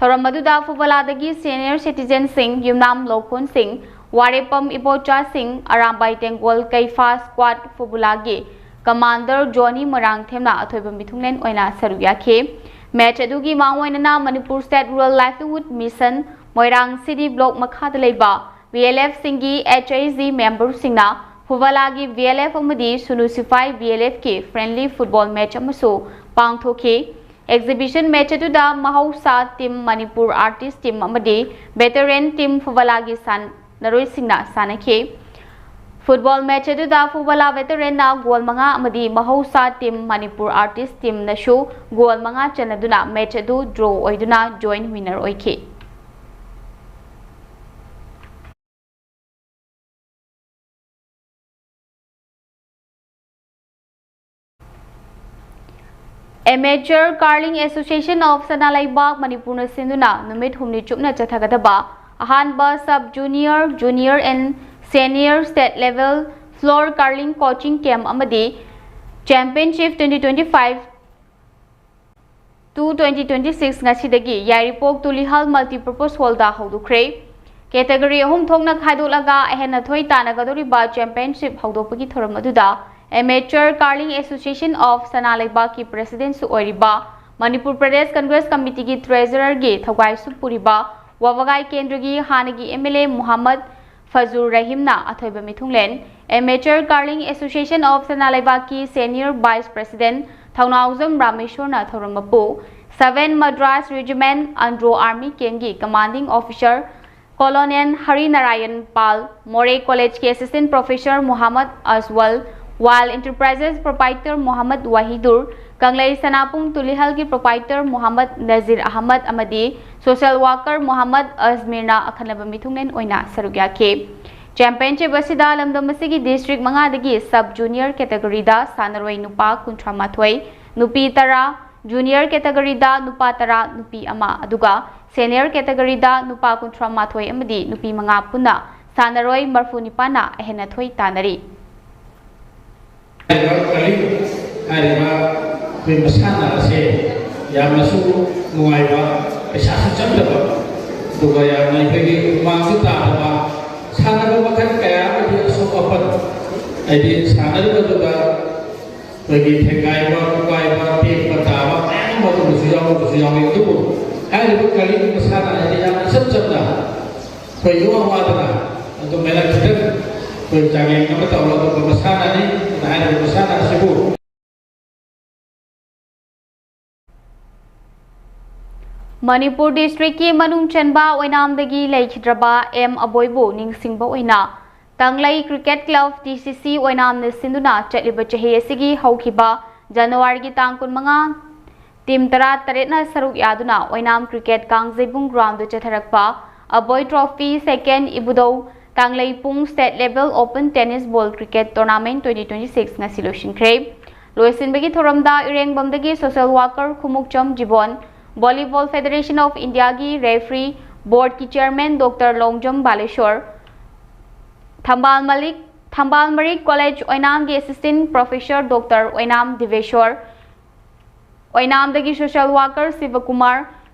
ꯊꯧꯔꯝ ꯑꯗꯨꯗ ꯐꯨꯕꯂꯥꯗꯒꯤ ꯁꯦꯅꯤꯌꯔ ꯁꯤꯇꯤꯖꯦꯟꯁꯤꯡ, ꯌꯨꯝꯅꯥꯝ ꯂꯧꯈꯣꯟꯁꯤꯡ, ꯋꯥꯔꯦꯄꯝ ꯏꯕꯣꯆꯥꯁꯤꯡ, ꯑꯔꯥꯝꯕꯥꯏ ꯇꯦꯡꯒꯣꯜ, ꯀꯩꯐꯥ ꯁ꯭ꯀ꯭ꯋꯥꯠ ꯐꯨꯕꯂꯥꯒꯤ ꯀꯃꯥꯟꯗꯔ ꯖꯣꯅꯤ ꯃꯣꯏꯔꯥꯡꯊꯦꯝꯅ ꯑꯊꯣꯏꯕ ꯃꯤꯊꯨꯡꯂꯦꯟ ꯑꯣꯏꯅ ꯁꯔꯨꯛ ꯌꯥꯈꯤ꯫ ꯃꯦꯆ ꯑꯗꯨꯒꯤ ꯃꯥꯡꯑꯣꯏꯅꯅ Manipur state rural livelihood mission Moirang city block ꯃꯈꯥꯗ ꯂꯩꯕ ꯚꯤ ꯑꯦꯜ ꯑꯦꯐꯁꯤꯡꯒꯤ ꯑꯦꯆ ꯑꯥꯏ ꯖꯤ ꯃꯦꯝꯕꯔꯁꯤꯡꯅ ꯐꯨꯕꯂꯥꯒꯤ ꯚꯤ ꯑꯦꯜ ꯑꯦꯐ ꯑꯃꯗꯤ ꯁꯨꯅꯨ ꯁꯤꯐꯥꯏ ꯚꯤ ꯑꯦꯜ ꯑꯦꯐꯀꯤ ꯐ꯭ꯔꯦꯟꯂꯤ ꯐꯨꯠꯕꯣꯜ ꯃꯦꯆ ꯑꯃꯁꯨ ꯄꯥꯡꯊꯣꯛꯈꯤ꯫ ꯑꯦꯛꯖꯤꯕꯤꯁꯟ ꯃꯦꯆ ꯑꯗꯨꯗ ꯃꯍꯧꯁꯥ ꯇꯤꯝ, ꯃꯅꯤꯄꯨꯔ ꯑꯥꯔꯇꯤꯁ ꯇꯤꯝ ꯑꯃꯗꯤ ꯚꯦꯇꯔꯦꯟ ꯇꯤꯝ ꯐꯨꯕꯂꯥꯒꯤ ꯁꯥꯟꯅꯔꯣꯏꯁꯤꯡꯅ ꯁꯥꯟꯅꯈꯤ꯫ ꯐꯨꯠꯕꯣꯜ ꯃꯦꯆ ꯑꯗꯨꯗ ꯐꯨꯕꯂꯥ ꯚꯦꯇꯔꯦꯟꯅ ꯒꯣꯜ ꯃꯉꯥ ꯑꯃꯗꯤ ꯃꯍꯧꯁꯥ ꯇꯤꯝ, ꯃꯅꯤꯄꯨꯔ ꯑꯥꯔꯇꯤꯁ ꯇꯤꯝꯅꯁꯨ ꯒꯣꯜ ꯃꯉꯥ ꯆꯟꯅꯗꯨꯅ ꯃꯦꯆ ꯑꯗꯨ ꯗ꯭ꯔꯣ ꯑꯣꯏꯗꯨꯅ ꯖꯣꯏꯟ ꯋꯤꯟꯅꯔ ꯑꯣꯏꯈꯤ꯫ Amateur Curling Association of ꯁꯅꯥ ꯂꯩꯕꯥꯛ ꯃꯅꯤꯄꯨꯔꯅ ꯁꯤꯟꯗꯨꯅ ꯅꯨꯃꯤꯠ ꯍꯨꯝꯅꯤ ꯆꯨꯞꯅ ꯆꯠꯊꯒꯗꯕ ꯑꯍꯥꯟꯕ Sub Junior, Junior and Senior State Level Floor Curling Coaching Camp ꯑꯃꯗꯤ Championship twenty twenty-five to twenty twenty-six ꯉꯁꯤꯗꯒꯤ ꯌꯥꯏꯔꯤꯄꯣꯛ ꯇꯨꯂꯤꯍꯜ Multipurpose Hallꯗ ꯍꯧꯗꯣꯛꯈ꯭ꯔꯦ꯫ Category ꯑꯍꯨꯝ ꯊꯣꯛꯅ ꯈꯥꯏꯗꯣꯛꯂꯒ ꯑꯍꯦꯟ ꯑꯊꯣꯏ ꯇꯥꯟꯅꯒꯗꯧꯔꯤꯕ championship ꯍꯧꯗꯣꯛꯄꯒꯤ ꯊꯧꯔꯝ ꯑꯗꯨꯗ Amateur Curling Association of ꯁꯅꯥ ꯂꯩꯕꯥꯛꯀꯤ Presidentꯁꯨ ꯑꯣꯏꯔꯤꯕ, ꯃꯅꯤꯄꯨꯔ ꯄ꯭ꯔꯗꯦꯁ Congress Committeeꯒꯤ Treasurerꯒꯤ ꯊꯧꯒꯥꯏꯁꯨ ꯄꯨꯔꯤꯕ ꯋꯥꯕꯒꯥꯏ ꯀꯦꯟꯗ꯭ꯔꯒꯤ ꯍꯥꯟꯅꯒꯤ MLA ꯃꯨꯍꯝꯃꯗ ꯐꯖꯨꯔ ꯔꯍꯤꯝꯅ ꯑꯊꯣꯏꯕ ꯃꯤꯊꯨꯡꯂꯦꯟ, Amateur Curling Association of ꯁꯅꯥ ꯂꯩꯕꯥꯛꯀꯤ Senior Vice President ꯊꯧꯅꯥꯎꯖꯝ ꯔꯥꯃꯦꯁꯣꯔꯅ ꯊꯧꯔꯝ ꯃꯄꯨ, Seven Madras Regiment Andro Army Campꯒꯤ Commanding Officer Colonel ꯍꯔꯤꯅꯥꯔꯥꯌꯟ ꯄꯥꯜ, ꯃꯣꯔꯦ Collegeꯀꯤ Assistant Professor ꯃꯨꯍꯝꯃꯗ ꯑꯖꯋꯜ, Wild Enterprises Proprietor ꯃꯨꯍꯝꯃꯗ ꯋꯥꯍꯤꯗꯨꯔ, ꯀꯪꯂꯩ ꯁꯅꯥꯄꯨꯡ ꯇꯨꯂꯤꯍꯜꯒꯤ Proprietor ꯃꯨꯍꯝꯃꯗ ꯅꯖꯤꯔ ꯑꯍꯃꯗ ꯑꯃꯗꯤ Social Worker ꯃꯨꯍꯝꯃꯗ ꯑꯖꯃꯤꯔꯅ ꯑꯈꯟꯅꯕ ꯃꯤꯊꯨꯡꯂꯦꯟ ꯑꯣꯏꯅ ꯁꯔꯨꯛ ꯌꯥꯈꯤ꯫ Championship ꯑꯁꯤꯗ ꯂꯝꯗꯝ ꯑꯁꯤꯒꯤ district ꯃꯉꯥꯗꯒꯤ Sub Junior categoryꯗ ꯁꯥꯟꯅꯔꯣꯏ ꯅꯨꯄꯥ ꯀꯨꯟꯊ꯭ꯔꯥ ꯃꯥꯊꯣꯏ, ꯅꯨꯄꯤ ꯇꯔꯥ, Junior categoryꯗ ꯅꯨꯄꯥ ꯇꯔꯥ, ꯅꯨꯄꯤ ꯑꯃ, ꯑꯗꯨꯒ Senior categoryꯗ ꯅꯨꯄꯥ ꯀꯨꯟꯊ꯭ꯔꯥ ꯃꯥꯊꯣꯏ ꯑꯃꯗꯤ ꯅꯨꯄꯤ ꯃꯉꯥ ꯄꯨꯟꯅ ꯁꯥꯟꯅꯔꯣꯏ ꯃꯔꯐꯨ ꯅꯤꯄꯥꯟꯅ ꯑꯍꯦꯟ ꯑꯊꯣꯏ ꯇꯥꯟꯅꯔꯤ꯫ ꯍꯥꯏꯔꯤꯕ ꯀꯂꯤ ꯍꯥꯏꯔꯤꯕ ꯑꯩꯈꯣꯏ ꯃꯁꯥꯟꯅ ꯑꯁꯦ ꯌꯥꯝꯅꯁꯨ ꯅꯨꯡꯉꯥꯏꯕ, ꯄꯩꯁꯥꯁꯨ ꯆꯪꯗꯕ, ꯑꯗꯨꯒ ꯌꯥꯝꯅ ꯑꯩꯈꯣꯏꯒꯤ ꯍꯨꯃꯥꯡꯁꯨ ꯇꯥꯗꯕ, ꯁꯥꯟꯅꯕ ꯃꯈꯜ ꯀꯌꯥ ꯑꯃꯒꯤ ꯑꯁꯣꯛ ꯑꯄꯟ, ꯍꯥꯏꯗꯤ ꯁꯥꯟꯅꯔꯤꯕꯗꯨꯗ ꯑꯩꯈꯣꯏꯒꯤ ꯊꯦꯡꯒꯥꯏꯕ, ꯈꯣꯀꯥꯏꯕ, ꯇꯦꯛꯄ ꯇꯥꯕ ꯃꯌꯥꯝ ꯑꯃ ꯑꯗꯨꯒꯨꯝꯕꯁꯨ ꯌꯥꯎꯔꯒꯁꯨ ꯌꯥꯎꯏ꯫ ꯑꯗꯨꯕꯨ ꯍꯥꯏꯔꯤꯕ ꯀꯂꯤꯒꯤ ꯃꯁꯥꯟꯅ ꯍꯥꯏꯗꯤ ꯌꯥꯝꯅ ꯏꯆꯝ ꯆꯝꯅ ꯑꯩꯈꯣꯏ ꯏꯋꯥ ꯋꯥꯗꯅ ꯑꯗꯨꯃꯥꯏꯅ ꯈꯤꯇꯪ ꯑꯩꯈꯣꯏ ꯆꯥꯡꯌꯦꯡ ꯑꯃ ꯇꯧꯔꯒ ꯑꯗꯨꯒ ꯃꯁꯥꯟꯅꯅꯤ ꯑꯗꯨꯅ ꯍꯥꯏꯔꯤꯕ ꯃꯁꯥꯟꯅ ꯑꯁꯤꯕꯨ ꯃꯅꯤꯄꯨꯔ districtꯀꯤ ꯃꯅꯨꯡ ꯆꯟꯕ ꯑꯣꯏꯅꯥꯝꯗꯒꯤ ꯂꯩꯈꯤꯗ꯭ꯔꯕ ꯑꯦꯝ ꯑꯕꯣꯏꯕꯨ ꯅꯤꯡꯁꯤꯡꯕ ꯑꯣꯏꯅ ꯇꯥꯡꯂꯩ Cricket Club, TCC, ꯑꯣꯏꯅꯥꯝꯅ ꯁꯤꯟꯗꯨꯅ ꯆꯠꯂꯤꯕ ꯆꯍꯤ ꯑꯁꯤꯒꯤ ꯍꯧꯈꯤꯕ ꯖꯅꯋꯥꯔꯤꯒꯤ ꯇꯥꯡ ꯀꯨꯟꯃꯉꯥ, team ꯇꯔꯥꯇꯔꯦꯠꯅ ꯁꯔꯨꯛ ꯌꯥꯗꯨꯅ ꯑꯣꯏꯅꯥꯝ Cricket ꯀꯥꯡꯖꯩꯕꯨꯡ groundꯗ ꯆꯠꯊꯔꯛꯄ ꯑꯕꯣꯏ Trophy Second ꯏꯕꯨꯙꯧ ꯇꯥꯡꯂꯩꯄꯨꯡ State Level Open Tennis Ball Cricket Tournament twenty twenty-six ꯉꯁꯤ ꯂꯣꯏꯁꯤꯟꯈ꯭ꯔꯦ꯫ ꯂꯣꯏꯁꯤꯟꯕꯒꯤ ꯊꯧꯔꯝꯗ ꯏꯔꯦꯡꯕꯝꯗꯒꯤ social worker Khumukcham ꯖꯤꯕꯣꯟ, Volleyball Federation of India ꯒꯤ referee board ꯀꯤ chairman Doctor ꯂꯣꯡꯖꯝ ꯕꯥꯂꯦꯁꯣꯔ, ꯊꯝꯕꯥꯜ ꯃꯂꯤꯛ, ꯊꯝꯕꯥꯜ ꯃꯔꯤꯛ College ꯑꯣꯏꯅꯥꯝꯒꯤ assistant professor Doctor ꯑꯣꯏꯅꯥꯝ ꯗꯤꯕꯦꯁꯣꯔ, ꯑꯣꯏꯅꯥꯝꯗꯒꯤ social worker ꯁꯤꯕꯀꯨꯃꯥꯔ,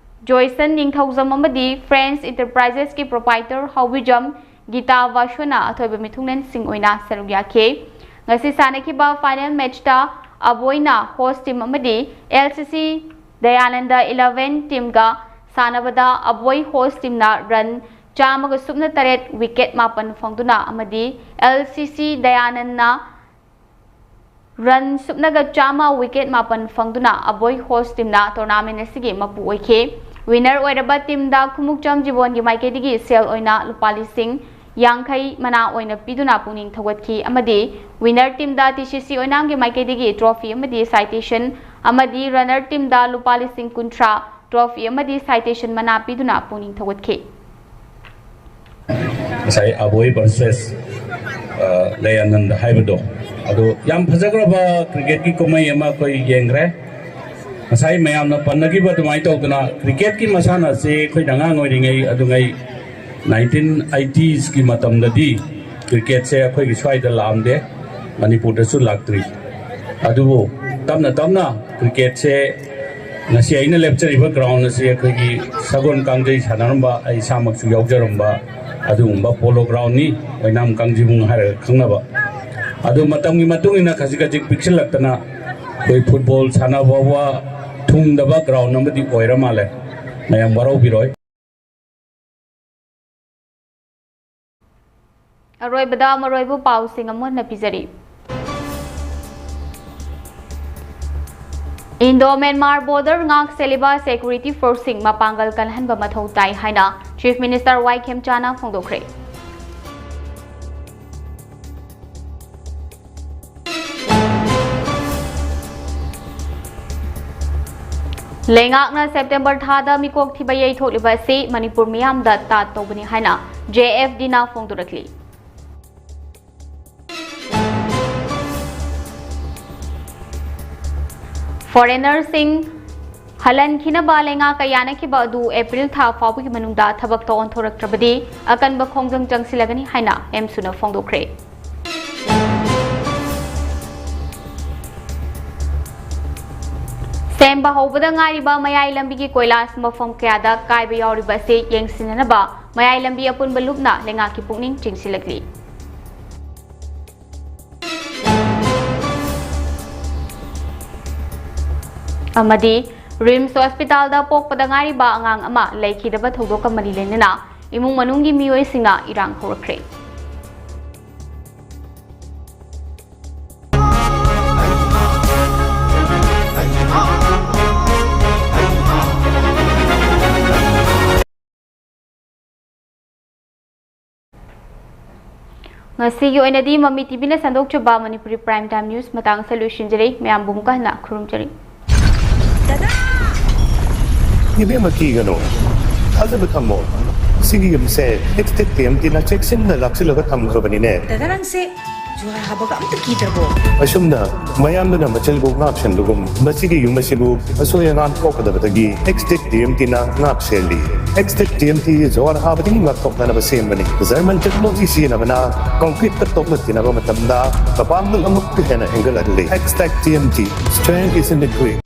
ꯖꯣꯏꯁꯟ ꯅꯤꯡꯊꯧꯖꯝ ꯑꯃꯗꯤ Friends Enterprises ꯀꯤ proprietor ꯍꯥꯎꯕꯤꯖꯝ ꯒꯤꯇꯥ ꯕꯥꯁꯣꯅ ꯑꯊꯣꯏꯕ ꯃꯤꯊꯨꯡꯂꯦꯟꯁꯤꯡ ꯑꯣꯏꯅ ꯁꯔꯨꯛ ꯌꯥꯈꯤ꯫ ꯉꯁꯤ ꯁꯥꯟꯅꯈꯤꯕ final match ꯇ ꯑꯕꯣꯏꯅ host team ꯑꯃꯗꯤ L C C Dayananda eleven team ꯒ ꯁꯥꯟꯅꯕꯗ ꯑꯕꯣꯏ host team ꯅ run ꯆꯥꯝꯃꯒ ꯁꯨꯞꯅ ꯇꯔꯦꯠ, wicket ꯃꯥꯄꯟ ꯐꯪꯗꯨꯅ ꯑꯃꯗꯤ L C C ꯗꯌꯥꯅꯟꯗꯅ run ꯁꯨꯞꯅꯒ ꯆꯥꯝꯃ, wicket ꯃꯥꯄꯟ ꯐꯪꯗꯨꯅ ꯑꯕꯣꯏ host team ꯅ tournament ꯑꯁꯤꯒꯤ ꯃꯄꯨ ꯑꯣꯏꯈꯤ꯫ Winner ꯑꯣꯏꯔꯕ team ꯗ ꯈꯨꯃꯨꯛꯆꯝ ꯖꯤꯕꯣꯟꯒꯤ ꯃꯥꯏꯀꯩꯗꯒꯤ ꯁꯦꯜ ꯑꯣꯏꯅ ꯂꯨꯄꯥ ꯂꯤꯁꯤꯡ ꯌꯥꯡꯈꯩ ꯃꯅꯥ ꯑꯣꯏꯅ ꯄꯤꯗꯨꯅ ꯄꯨꯛꯅꯤꯡ ꯊꯧꯒꯠꯈꯤ ꯑꯃꯗꯤ winner team ꯗ T C C ꯑꯣꯏꯅꯥꯝꯒꯤ ꯃꯥꯏꯀꯩꯗꯒꯤ trophy ꯑꯃꯗꯤ citation ꯑꯃꯗꯤ runner team ꯗ ꯂꯨꯄꯥ ꯂꯤꯁꯤꯡ ꯀꯨꯟꯊ꯭ꯔꯥ trophy ꯑꯃꯗꯤ citation ꯃꯅꯥ ꯄꯤꯗꯨꯅ ꯄꯨꯛꯅꯤꯡ ꯊꯧꯒꯠꯈꯤ꯫ ꯉꯁꯥꯏ ꯑꯕꯣꯏ versus ꯂꯩꯌꯥꯅꯟꯗ ꯍꯥꯏꯕꯗꯣ, ꯑꯗꯣ ꯌꯥꯝ ꯐꯖꯈ꯭ꯔꯕ cricket ꯀꯤ ꯀꯨꯝꯍꯩ ꯑꯃ ꯑꯩꯈꯣꯏ ꯌꯦꯡꯈ꯭ꯔꯦ꯫ ꯉꯁꯥꯏ ꯃꯌꯥꯝꯅ ꯄꯟꯅꯈꯤꯕ ꯑꯗꯨꯃꯥꯏꯅ ꯇꯧꯗꯅ cricket ꯀꯤ ꯃꯁꯥꯟꯅꯁꯦ ꯑꯩꯈꯣꯏꯅ ꯑꯉꯥꯡ ꯑꯣꯏꯔꯤꯉꯩ ꯑꯗꯨꯉꯩ nineteen eighties ꯀꯤ ꯃꯇꯝꯗꯗꯤ cricket ꯁꯦ ꯑꯩꯈꯣꯏꯒꯤ ꯁ꯭ꯋꯥꯏꯗ ꯂꯥꯛꯑꯝꯗꯦ, ꯃꯅꯤꯄꯨꯔꯗꯁꯨ ꯂꯥꯛꯇ꯭ꯔꯤ꯫ ꯑꯗꯨꯕꯨ ꯇꯞꯅ ꯇꯞꯅ cricket ꯁꯦ ꯉꯁꯤ ꯑꯩꯅ ꯂꯦꯞꯆꯔꯤꯕ ground ꯑꯁꯤ ꯑꯩꯈꯣꯏꯒꯤ ꯁꯒꯣꯜ ꯀꯥꯡꯖꯩ ꯁꯥꯟꯅꯔꯝꯕ, ꯑꯩ ꯏꯁꯥꯃꯛꯁꯨ ꯌꯥꯎꯖꯔꯝꯕ ꯑꯗꯨꯒꯨꯝꯕ polo ground ꯅꯤ, ꯑꯣꯏꯅꯥꯝ ꯀꯥꯡꯖꯤꯕꯨꯡ ꯍꯥꯏꯔꯒ ꯈꯪꯅꯕ꯫ ꯑꯗꯨ ꯃꯇꯝꯒꯤ ꯃꯇꯨꯡ ꯏꯟꯅ ꯈꯖꯤꯛ ꯈꯖꯤꯛ ꯄꯤꯛꯁꯤꯜꯂꯛꯇꯅ ꯑꯩꯈꯣꯏ football ꯁꯥꯟꯅꯕ ꯐꯥꯎꯕ ꯊꯨꯡꯗꯕ ground ꯑꯃꯗꯤ ꯑꯣꯏꯔ ꯃꯥꯜꯂꯦ꯫ ꯃꯌꯥꯝ ꯋꯥꯔꯧꯕꯤꯔꯣꯏ꯫ ꯑꯔꯣꯏꯕꯗ ꯃꯔꯨꯑꯣꯏꯕ ꯄꯥꯎꯁꯤꯡ ꯑꯃꯨꯛ ꯍꯟꯅ ꯄꯤꯖꯔꯤ꯫ Indo Myanmar border ꯉꯥꯛ ꯁꯦꯜꯂꯤꯕ security force ꯁꯤꯡ ꯃꯄꯥꯡꯒꯜ ꯀꯜꯍꯟꯕ ꯃꯊꯧ ꯇꯥꯏ ꯍꯥꯏꯅ Chief Minister ꯋꯥꯏ ꯈꯦꯝꯆꯥꯅ ꯐꯣꯡꯗꯣꯛꯈ꯭ꯔꯦ꯫ ꯂꯩꯉꯥꯛꯅ September ꯊꯥꯗ ꯃꯤꯀꯣꯛ ꯊꯤꯕ ꯌꯩꯊꯣꯛꯂꯤꯕ ꯑꯁꯤ ꯃꯅꯤꯄꯨꯔ ꯃꯤꯌꯥꯝꯗ ꯇꯥꯠ ꯇꯧꯕꯅꯤ ꯍꯥꯏꯅ J F D ꯅ ꯐꯣꯡꯗꯣꯔꯛꯂꯤ꯫ ꯐꯣꯔꯦꯅꯔꯁꯤꯡ ꯍꯜꯍꯟꯈꯤꯅꯕ ꯂꯩꯉꯥꯛꯀ ꯌꯥꯅꯈꯤꯕ ꯑꯗꯨ ꯑꯦꯄ꯭ꯔꯤꯜ ꯊꯥ ꯐꯥꯎꯕꯒꯤ ꯃꯅꯨꯡꯗ ꯊꯕꯛꯇ ꯑꯣꯟꯊꯣꯔꯛꯇ꯭ꯔꯕꯗꯤ ꯑꯀꯟꯕ ꯈꯣꯡꯖꯪ ꯆꯪꯁꯤꯜꯂꯒꯅꯤ ꯍꯥꯏꯅ ꯑꯦꯝꯁꯨꯅ ꯐꯣꯡꯗꯣꯛꯈ꯭ꯔꯦ꯫ ꯁꯦꯝꯕ ꯍꯧꯕꯗ ꯉꯥꯏꯔꯤꯕ ꯃꯌꯥꯏ ꯂꯝꯕꯤꯒꯤ ꯀꯣꯏꯂꯥꯁ ꯃꯐꯝ ꯀꯌꯥꯗ ꯀꯥꯏꯕ ꯌꯥꯎꯔꯤꯕ ꯑꯁꯤ ꯌꯦꯡꯁꯤꯟꯅꯅꯕ ꯃꯌꯥꯏ ꯂꯝꯕꯤ ꯑꯄꯨꯟꯕ ꯂꯨꯞꯅ ꯂꯩꯉꯥꯛꯀꯤ ꯄꯨꯛꯅꯤꯡ ꯆꯤꯡꯁꯤꯜꯂꯛꯂꯤ꯫ ꯑꯃꯗꯤ ꯔꯤꯝꯁ ꯍꯣꯁꯄꯤꯇꯥꯜꯗ ꯄꯣꯛꯄꯗ ꯉꯥꯏꯔꯤꯕ ꯑꯉꯥꯡ ꯑꯃ ꯂꯩꯈꯤꯗꯕ ꯊꯧꯗꯣꯛꯀ ꯃꯔꯤ ꯂꯩꯅꯅ ꯏꯃꯨꯡ ꯃꯅꯨꯡꯒꯤ ꯃꯤꯑꯣꯏꯁꯤꯡꯅ ꯏꯔꯥꯡ ꯍꯧꯔꯛꯈ꯭ꯔꯦ꯫ ꯉꯁꯤꯒꯤ ꯑꯣꯏꯅꯗꯤ ꯃꯃꯤ ꯇꯤꯚꯤꯅ ꯁꯟꯗꯣꯛꯆꯕ ꯃꯅꯤꯄꯨꯔꯤ Prime Time News ꯃꯇꯥꯡ ꯑꯁꯤꯗ ꯂꯣꯏꯁꯤꯟꯖꯔꯦ꯫ ꯃꯌꯥꯝꯕꯨ ꯑꯃꯨꯛꯀ ꯍꯟꯅ ꯈꯨꯔꯨꯝꯖꯔꯤ꯫ ꯏꯕꯦꯝꯃ, ꯀꯤꯒꯅꯨ, ꯊꯥꯖꯕ ꯊꯝꯃꯣ꯫ ꯁꯤꯒꯤ ꯌꯨꯝꯁꯦ ꯑꯦꯛꯁꯇꯦꯛ ꯇꯤ ꯑꯦꯝ ꯇꯤꯅ ꯆꯦꯛꯁꯤꯟꯅ ꯂꯥꯛꯁꯤꯜꯂꯒ ꯊꯝꯈ꯭ꯔꯕꯅꯤꯅꯦ꯫ ꯗꯗꯥ, ꯅꯪꯁꯦ ꯖꯨꯍꯥꯔ ꯍꯥꯕꯒ ꯑꯝꯇ ꯀꯤꯗ꯭ꯔꯕꯣ? ꯑꯁꯨꯝꯅ ꯃꯌꯥꯝꯗꯨꯅ ꯃꯆꯤꯜꯕꯨ ꯉꯥꯛ ꯁꯦꯟꯕꯒꯨꯝ, ꯃꯁꯤꯒꯤ ꯌꯨꯝ ꯑꯁꯤꯕꯨ ꯑꯁꯣꯏ ꯑꯉꯥꯝ ꯊꯣꯛꯀꯗꯕꯗꯒꯤ ꯑꯦꯛꯁꯇꯦꯛ ꯇꯤ ꯑꯦꯝ ꯇꯤꯅ ꯉꯥꯛ ꯁꯦꯜꯂꯤ꯫ ꯑꯦꯛꯁꯇꯦꯛ ꯇꯤ ꯑꯦꯝ ꯇꯤ ꯖꯨꯍꯥꯔ ꯍꯥꯕꯗꯒꯤ ꯉꯥꯛꯊꯣꯛꯅꯅꯕ ꯁꯦꯝꯕꯅꯤ꯫ ꯖꯔꯃꯟ ꯇꯦꯛꯅꯣꯂꯣꯖꯤ ꯁꯤꯖꯤꯟꯅꯕꯅ ꯀꯪꯀ꯭ꯔꯤꯠꯇ ꯇꯣꯛꯅ ꯇꯤꯟꯅꯕ ꯃꯇꯝꯗ ꯃꯄꯥꯡꯒꯜ ꯑꯃꯨꯛꯀ ꯍꯦꯟꯅ ꯍꯦꯟꯒꯠꯍꯜꯂꯤ꯫ ꯑꯦꯛꯁꯇꯦꯛ T M T, strength is in the grit꯫